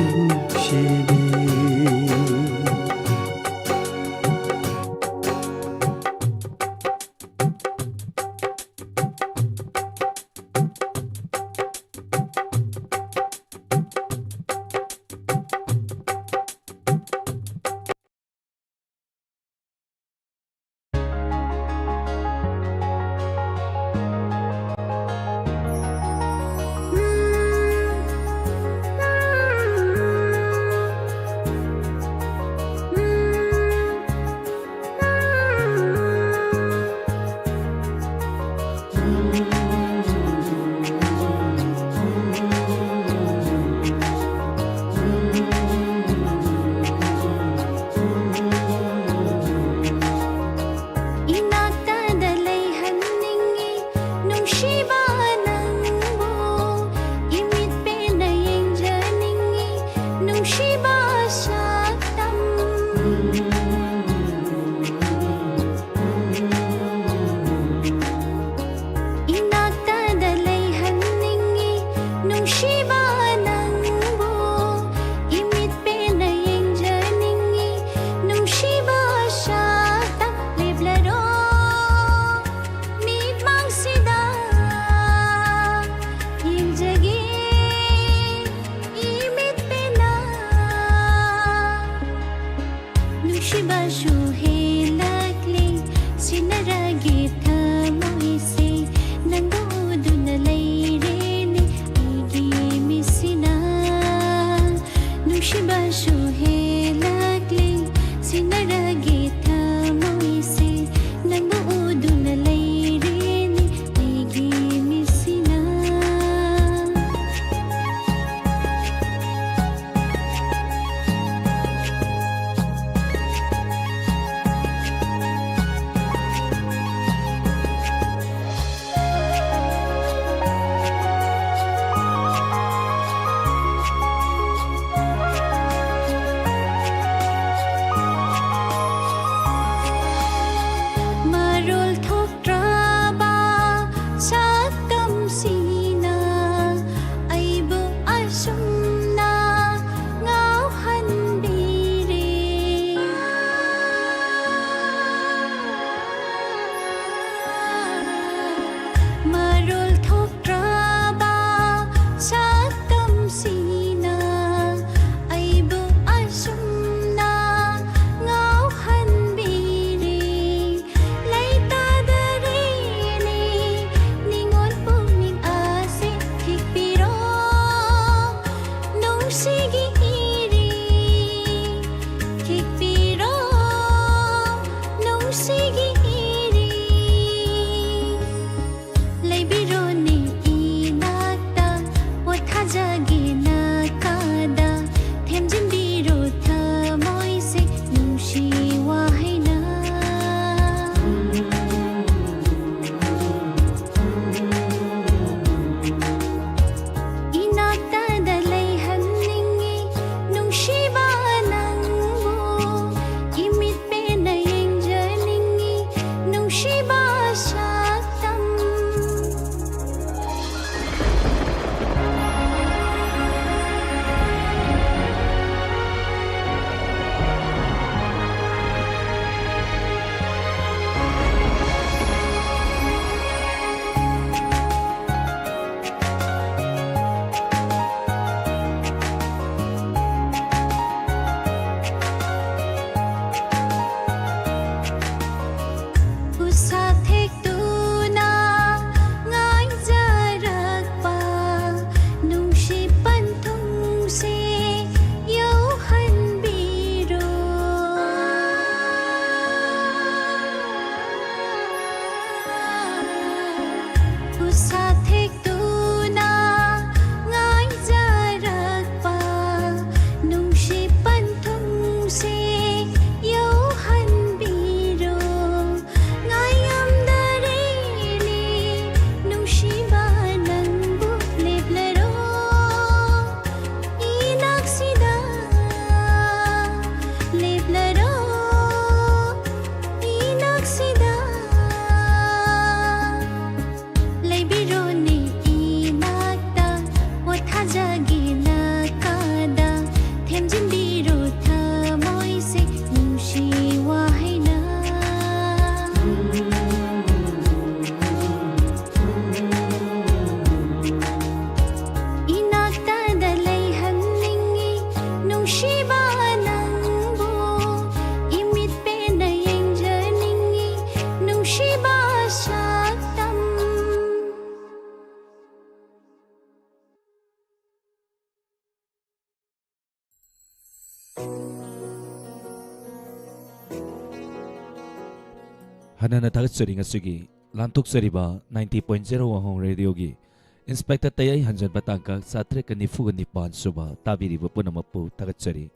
ꯍꯟꯅ ꯍꯟꯅ ꯊꯥꯒꯠꯆꯔꯤ ꯉꯁꯤꯒꯤ ꯂꯥꯟꯊꯣꯛꯆꯔꯤꯕ ninety point zero ꯋꯥꯍꯣꯡ ꯔꯦꯗꯤꯑꯣꯒꯤ ꯏꯟꯁꯄꯦꯛꯇꯔ ꯇꯌꯥꯏ ꯍꯟꯖꯟꯕ ꯇꯥꯡꯀꯛ ꯆꯥꯇ꯭ꯔꯦꯠꯀ ꯅꯤꯐꯨꯒ ꯅꯤꯄꯥꯟ ꯁꯨꯕ ꯇꯥꯕꯤꯔꯤꯕ ꯄꯨꯝꯅꯃꯛꯄꯨ ꯊꯥꯒꯠꯆꯔꯤ꯫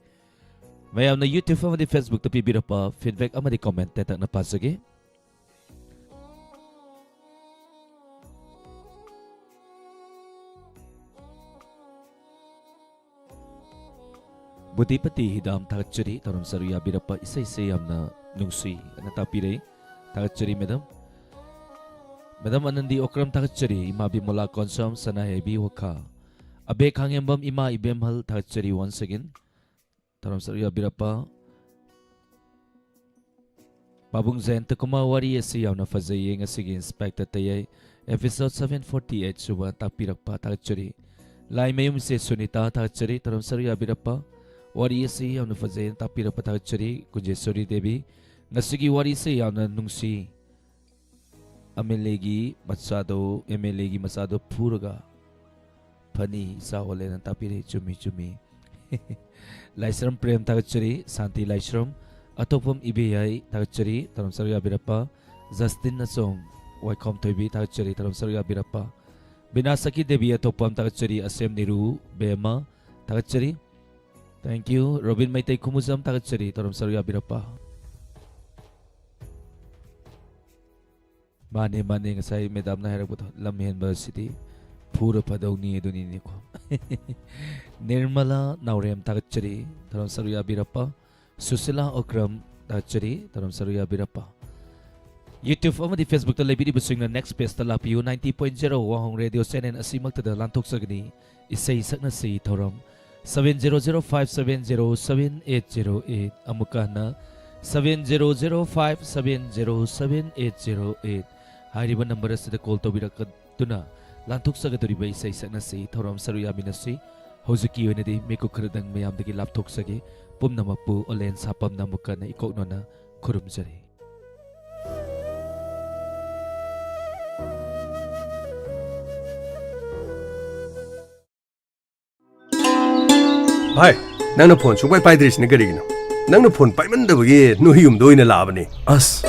ꯃꯌꯥꯝꯅ YouTube ꯑꯃꯗꯤ Facebookꯇ ꯄꯤꯕꯤꯔꯛꯄ feedback ꯑꯃꯗꯤ comment ꯇꯦꯟꯇꯛꯅ ꯄꯥꯖꯒꯦ꯫ ꯕꯨꯙꯤꯄꯇꯤ ꯍꯤꯗꯥꯝ ꯊꯥꯒꯠꯆꯔꯤ, ꯊꯧꯔꯝ ꯁꯔꯨꯛ ꯌꯥꯕꯤꯔꯛꯄ ꯏꯁꯩꯁꯦ ꯌꯥꯝꯅ ꯅꯨꯡꯁꯤ ꯑꯅ ꯇꯥꯛꯄꯤꯔꯛꯏ꯫ ꯊꯥꯒꯠꯆꯔꯤ ꯃꯦꯗꯥꯝ꯫ ꯃꯦꯗꯥꯝ ꯑꯅꯟꯗꯤ ꯑꯣꯀ꯭ꯔꯝ ꯊꯥꯒꯠꯆꯔꯤ, ꯏꯃꯥ ꯕꯤꯃꯣꯂꯥ ꯀꯣꯟꯁꯝ, ꯁꯅꯥꯍꯩꯕꯤ ꯋꯥꯈꯥ꯫ ꯑꯕꯦ ꯈꯥꯉꯦꯝꯕꯝ, ꯏꯃꯥ ꯏꯕꯦꯝꯍꯜ ꯊꯥꯒꯠꯆꯔꯤ once again꯫ ꯊꯧꯔꯝ ꯁꯔꯨꯛ ꯌꯥꯕꯤꯔꯛꯄ ꯄꯥꯕꯨꯡ ꯖꯌꯟꯇ ꯀꯨꯃꯥꯔ ꯋꯥꯔꯤ ꯑꯁꯤ ꯌꯥꯝꯅ ꯐꯖꯩꯌꯦ, ꯉꯁꯤꯒꯤ inspector ꯇꯌꯥꯏ episode seven forty eight ꯁꯨꯕ ꯇꯥꯛꯄꯤꯔꯛꯄ ꯊꯥꯒꯠꯆꯔꯤ꯫ ꯂꯥꯏꯃꯌꯨꯝ ꯏꯆꯦ ꯁꯨꯅꯤꯇꯥ ꯊꯥꯒꯠꯆꯔꯤ, ꯊꯧꯔꯝ ꯁꯔꯨꯛ ꯌꯥꯕꯤꯔꯛꯄ ꯋꯥꯔꯤ ꯑꯁꯤ ꯌꯥꯝꯅ ꯐꯖꯩ ꯇꯥꯛꯄꯤꯔꯛꯄ ꯊꯥꯒꯠꯆꯔꯤ꯫ ꯀꯨꯟꯖꯦꯁꯣꯔꯤ ꯗꯦꯕꯤ, ꯉꯁꯤꯒꯤ ꯋꯥꯔꯤꯁꯦ ꯌꯥꯝꯅ ꯅꯨꯡꯁꯤ, ꯑꯦꯝ ꯑꯦꯜ ꯑꯦꯒꯤ ꯃꯆꯥꯗꯣ, ꯑꯦꯝ ꯑꯦꯜ ꯑꯦꯒꯤ ꯃꯆꯥꯗꯣ ꯐꯨꯔꯒ ꯐꯅꯤ ꯏꯆꯥ ꯑꯣꯜꯂꯦꯅ ꯇꯥꯛꯄꯤꯔꯛꯏ꯫ ꯆꯨꯝꯃꯤ, ꯆꯨꯝꯃꯤ꯫ ꯂꯥꯏꯁ꯭ꯔꯝ ꯄ꯭ꯔꯦꯝ ꯊꯥꯒꯠꯆꯔꯤ, ꯁꯥꯟꯇꯤ ꯂꯥꯏꯁ꯭ꯔꯝ꯫ ꯑꯊꯣꯛꯄꯝ ꯏꯕꯦꯌꯥꯏ ꯊꯥꯒꯠꯆꯔꯤ, ꯊꯧꯔꯝ ꯁꯔꯨꯛ ꯌꯥꯕꯤꯔꯛꯄ꯫ ꯖꯁꯇꯤꯟ ꯑꯆꯣꯡ, ꯋꯥꯏꯈꯣꯝ ꯊꯣꯏꯕꯤ ꯊꯥꯒꯠꯆꯔꯤ, ꯊꯧꯔꯝ ꯁꯔꯨꯛ ꯌꯥꯕꯤꯔꯛꯄ꯫ ꯕꯤꯅꯥꯁꯀꯤ ꯗꯦꯕꯤ ꯑꯊꯣꯛꯄꯝ ꯊꯥꯒꯠꯆꯔꯤ, ꯑꯁꯦꯝ ꯅꯤꯔꯨ ꯕꯦꯝꯃ ꯊꯥꯒꯠꯆꯔꯤ꯫ Thank you꯫ ꯔꯣꯕꯤꯟ ꯃꯩꯇꯩ ꯈꯨꯃꯨꯖꯝ ꯊꯥꯒꯠꯆꯔꯤ, ꯊꯧꯔꯝ ꯁꯔꯨꯛ ꯌꯥꯕꯤꯔꯛꯄ꯫ ꯃꯥꯅꯦ, ꯃꯥꯅꯦ, ꯉꯁꯥꯏ ꯃꯦꯗꯥꯝꯅ ꯍꯥꯏꯔꯛꯄꯗꯣ, ꯂꯝ ꯍꯦꯟꯕ ꯑꯁꯤꯗꯤ ꯐꯨꯔ ꯐꯗꯧꯅꯤ ꯑꯗꯨꯅꯤꯅꯦꯀꯣ꯫ ꯅꯤꯔꯃꯂꯥ ꯅꯥꯎꯔꯦꯝ ꯊꯥꯒꯠꯆꯔꯤ, ꯊꯧꯔꯝ ꯁꯔꯨꯛ ꯌꯥꯕꯤꯔꯛꯄ꯫ ꯁꯨꯁꯤꯂꯥ ꯑꯣꯀ꯭ꯔꯝ ꯊꯥꯒꯠꯆꯔꯤ, ꯊꯧꯔꯝ ꯁꯔꯨꯛ ꯌꯥꯕꯤꯔꯛꯄ꯫ YouTube ꯑꯃꯗꯤ Facebookꯇ ꯂꯩꯕꯤꯔꯤꯕꯁꯤꯡꯅ next pageꯇ ꯂꯥꯛꯄꯤꯌꯨ꯫ Ninety point zero ꯋꯥꯍꯣꯡ ꯔꯦꯗꯤꯑꯣ ꯆꯦꯅꯦꯜ ꯑꯁꯤꯃꯛꯇꯗ ꯂꯥꯟꯊꯣꯛꯆꯒꯅꯤ ꯏꯁꯩ ꯁꯛꯅꯁꯤ ꯊꯧꯔꯝ꯫ Seven zero zero five seven zero seven eight zero eight, ꯑꯃꯨꯛꯀ ꯍꯟꯅ seven zero zero five seven zero seven eight zero eight ꯍꯥꯏꯔꯤꯕ ꯅꯝꯕꯔ ꯑꯁꯤꯗ ꯀꯣꯜ ꯇꯧꯕꯤꯔꯛꯇꯨꯅ ꯂꯥꯟꯊꯣꯛꯆꯒꯗꯧꯔꯤꯕ ꯏꯁꯩ ꯁꯛꯅꯁꯤ ꯊꯧꯔꯝ ꯁꯔꯨꯛ ꯌꯥꯃꯤꯟꯅꯁꯤ꯫ ꯍꯧꯖꯤꯛꯀꯤ ꯑꯣꯏꯅꯗꯤ ꯃꯤꯀꯨꯞ ꯈꯔꯗꯪ ꯃꯌꯥꯝꯗꯒꯤ ꯂꯥꯞꯊꯣꯛꯆꯒꯦ꯫ ꯄꯨꯝꯅꯃꯛꯄꯨ ꯑꯣꯂꯦꯟ ꯁꯥꯄꯝꯅ ꯑꯃꯨꯛꯀ ꯍꯟꯅ ꯏꯀꯣꯛꯅꯅ ꯈꯨꯔꯨꯝꯖꯔꯤ꯫ ꯚꯥꯏ, ꯅꯪꯅ ꯐꯣꯟ ꯁꯨꯡꯄꯥꯏ ꯄꯥꯏꯗ꯭ꯔꯤꯁꯤꯅ ꯀꯔꯤꯒꯤꯅꯣ? ꯅꯪꯅ ꯐꯣꯟ ꯄꯥꯏꯃꯟꯗꯕꯒꯤ ꯅꯣꯏ ꯌꯨꯝꯗ ꯑꯣꯏꯅ ꯂꯥꯛꯑꯕꯅꯤ꯫ ꯑꯁ,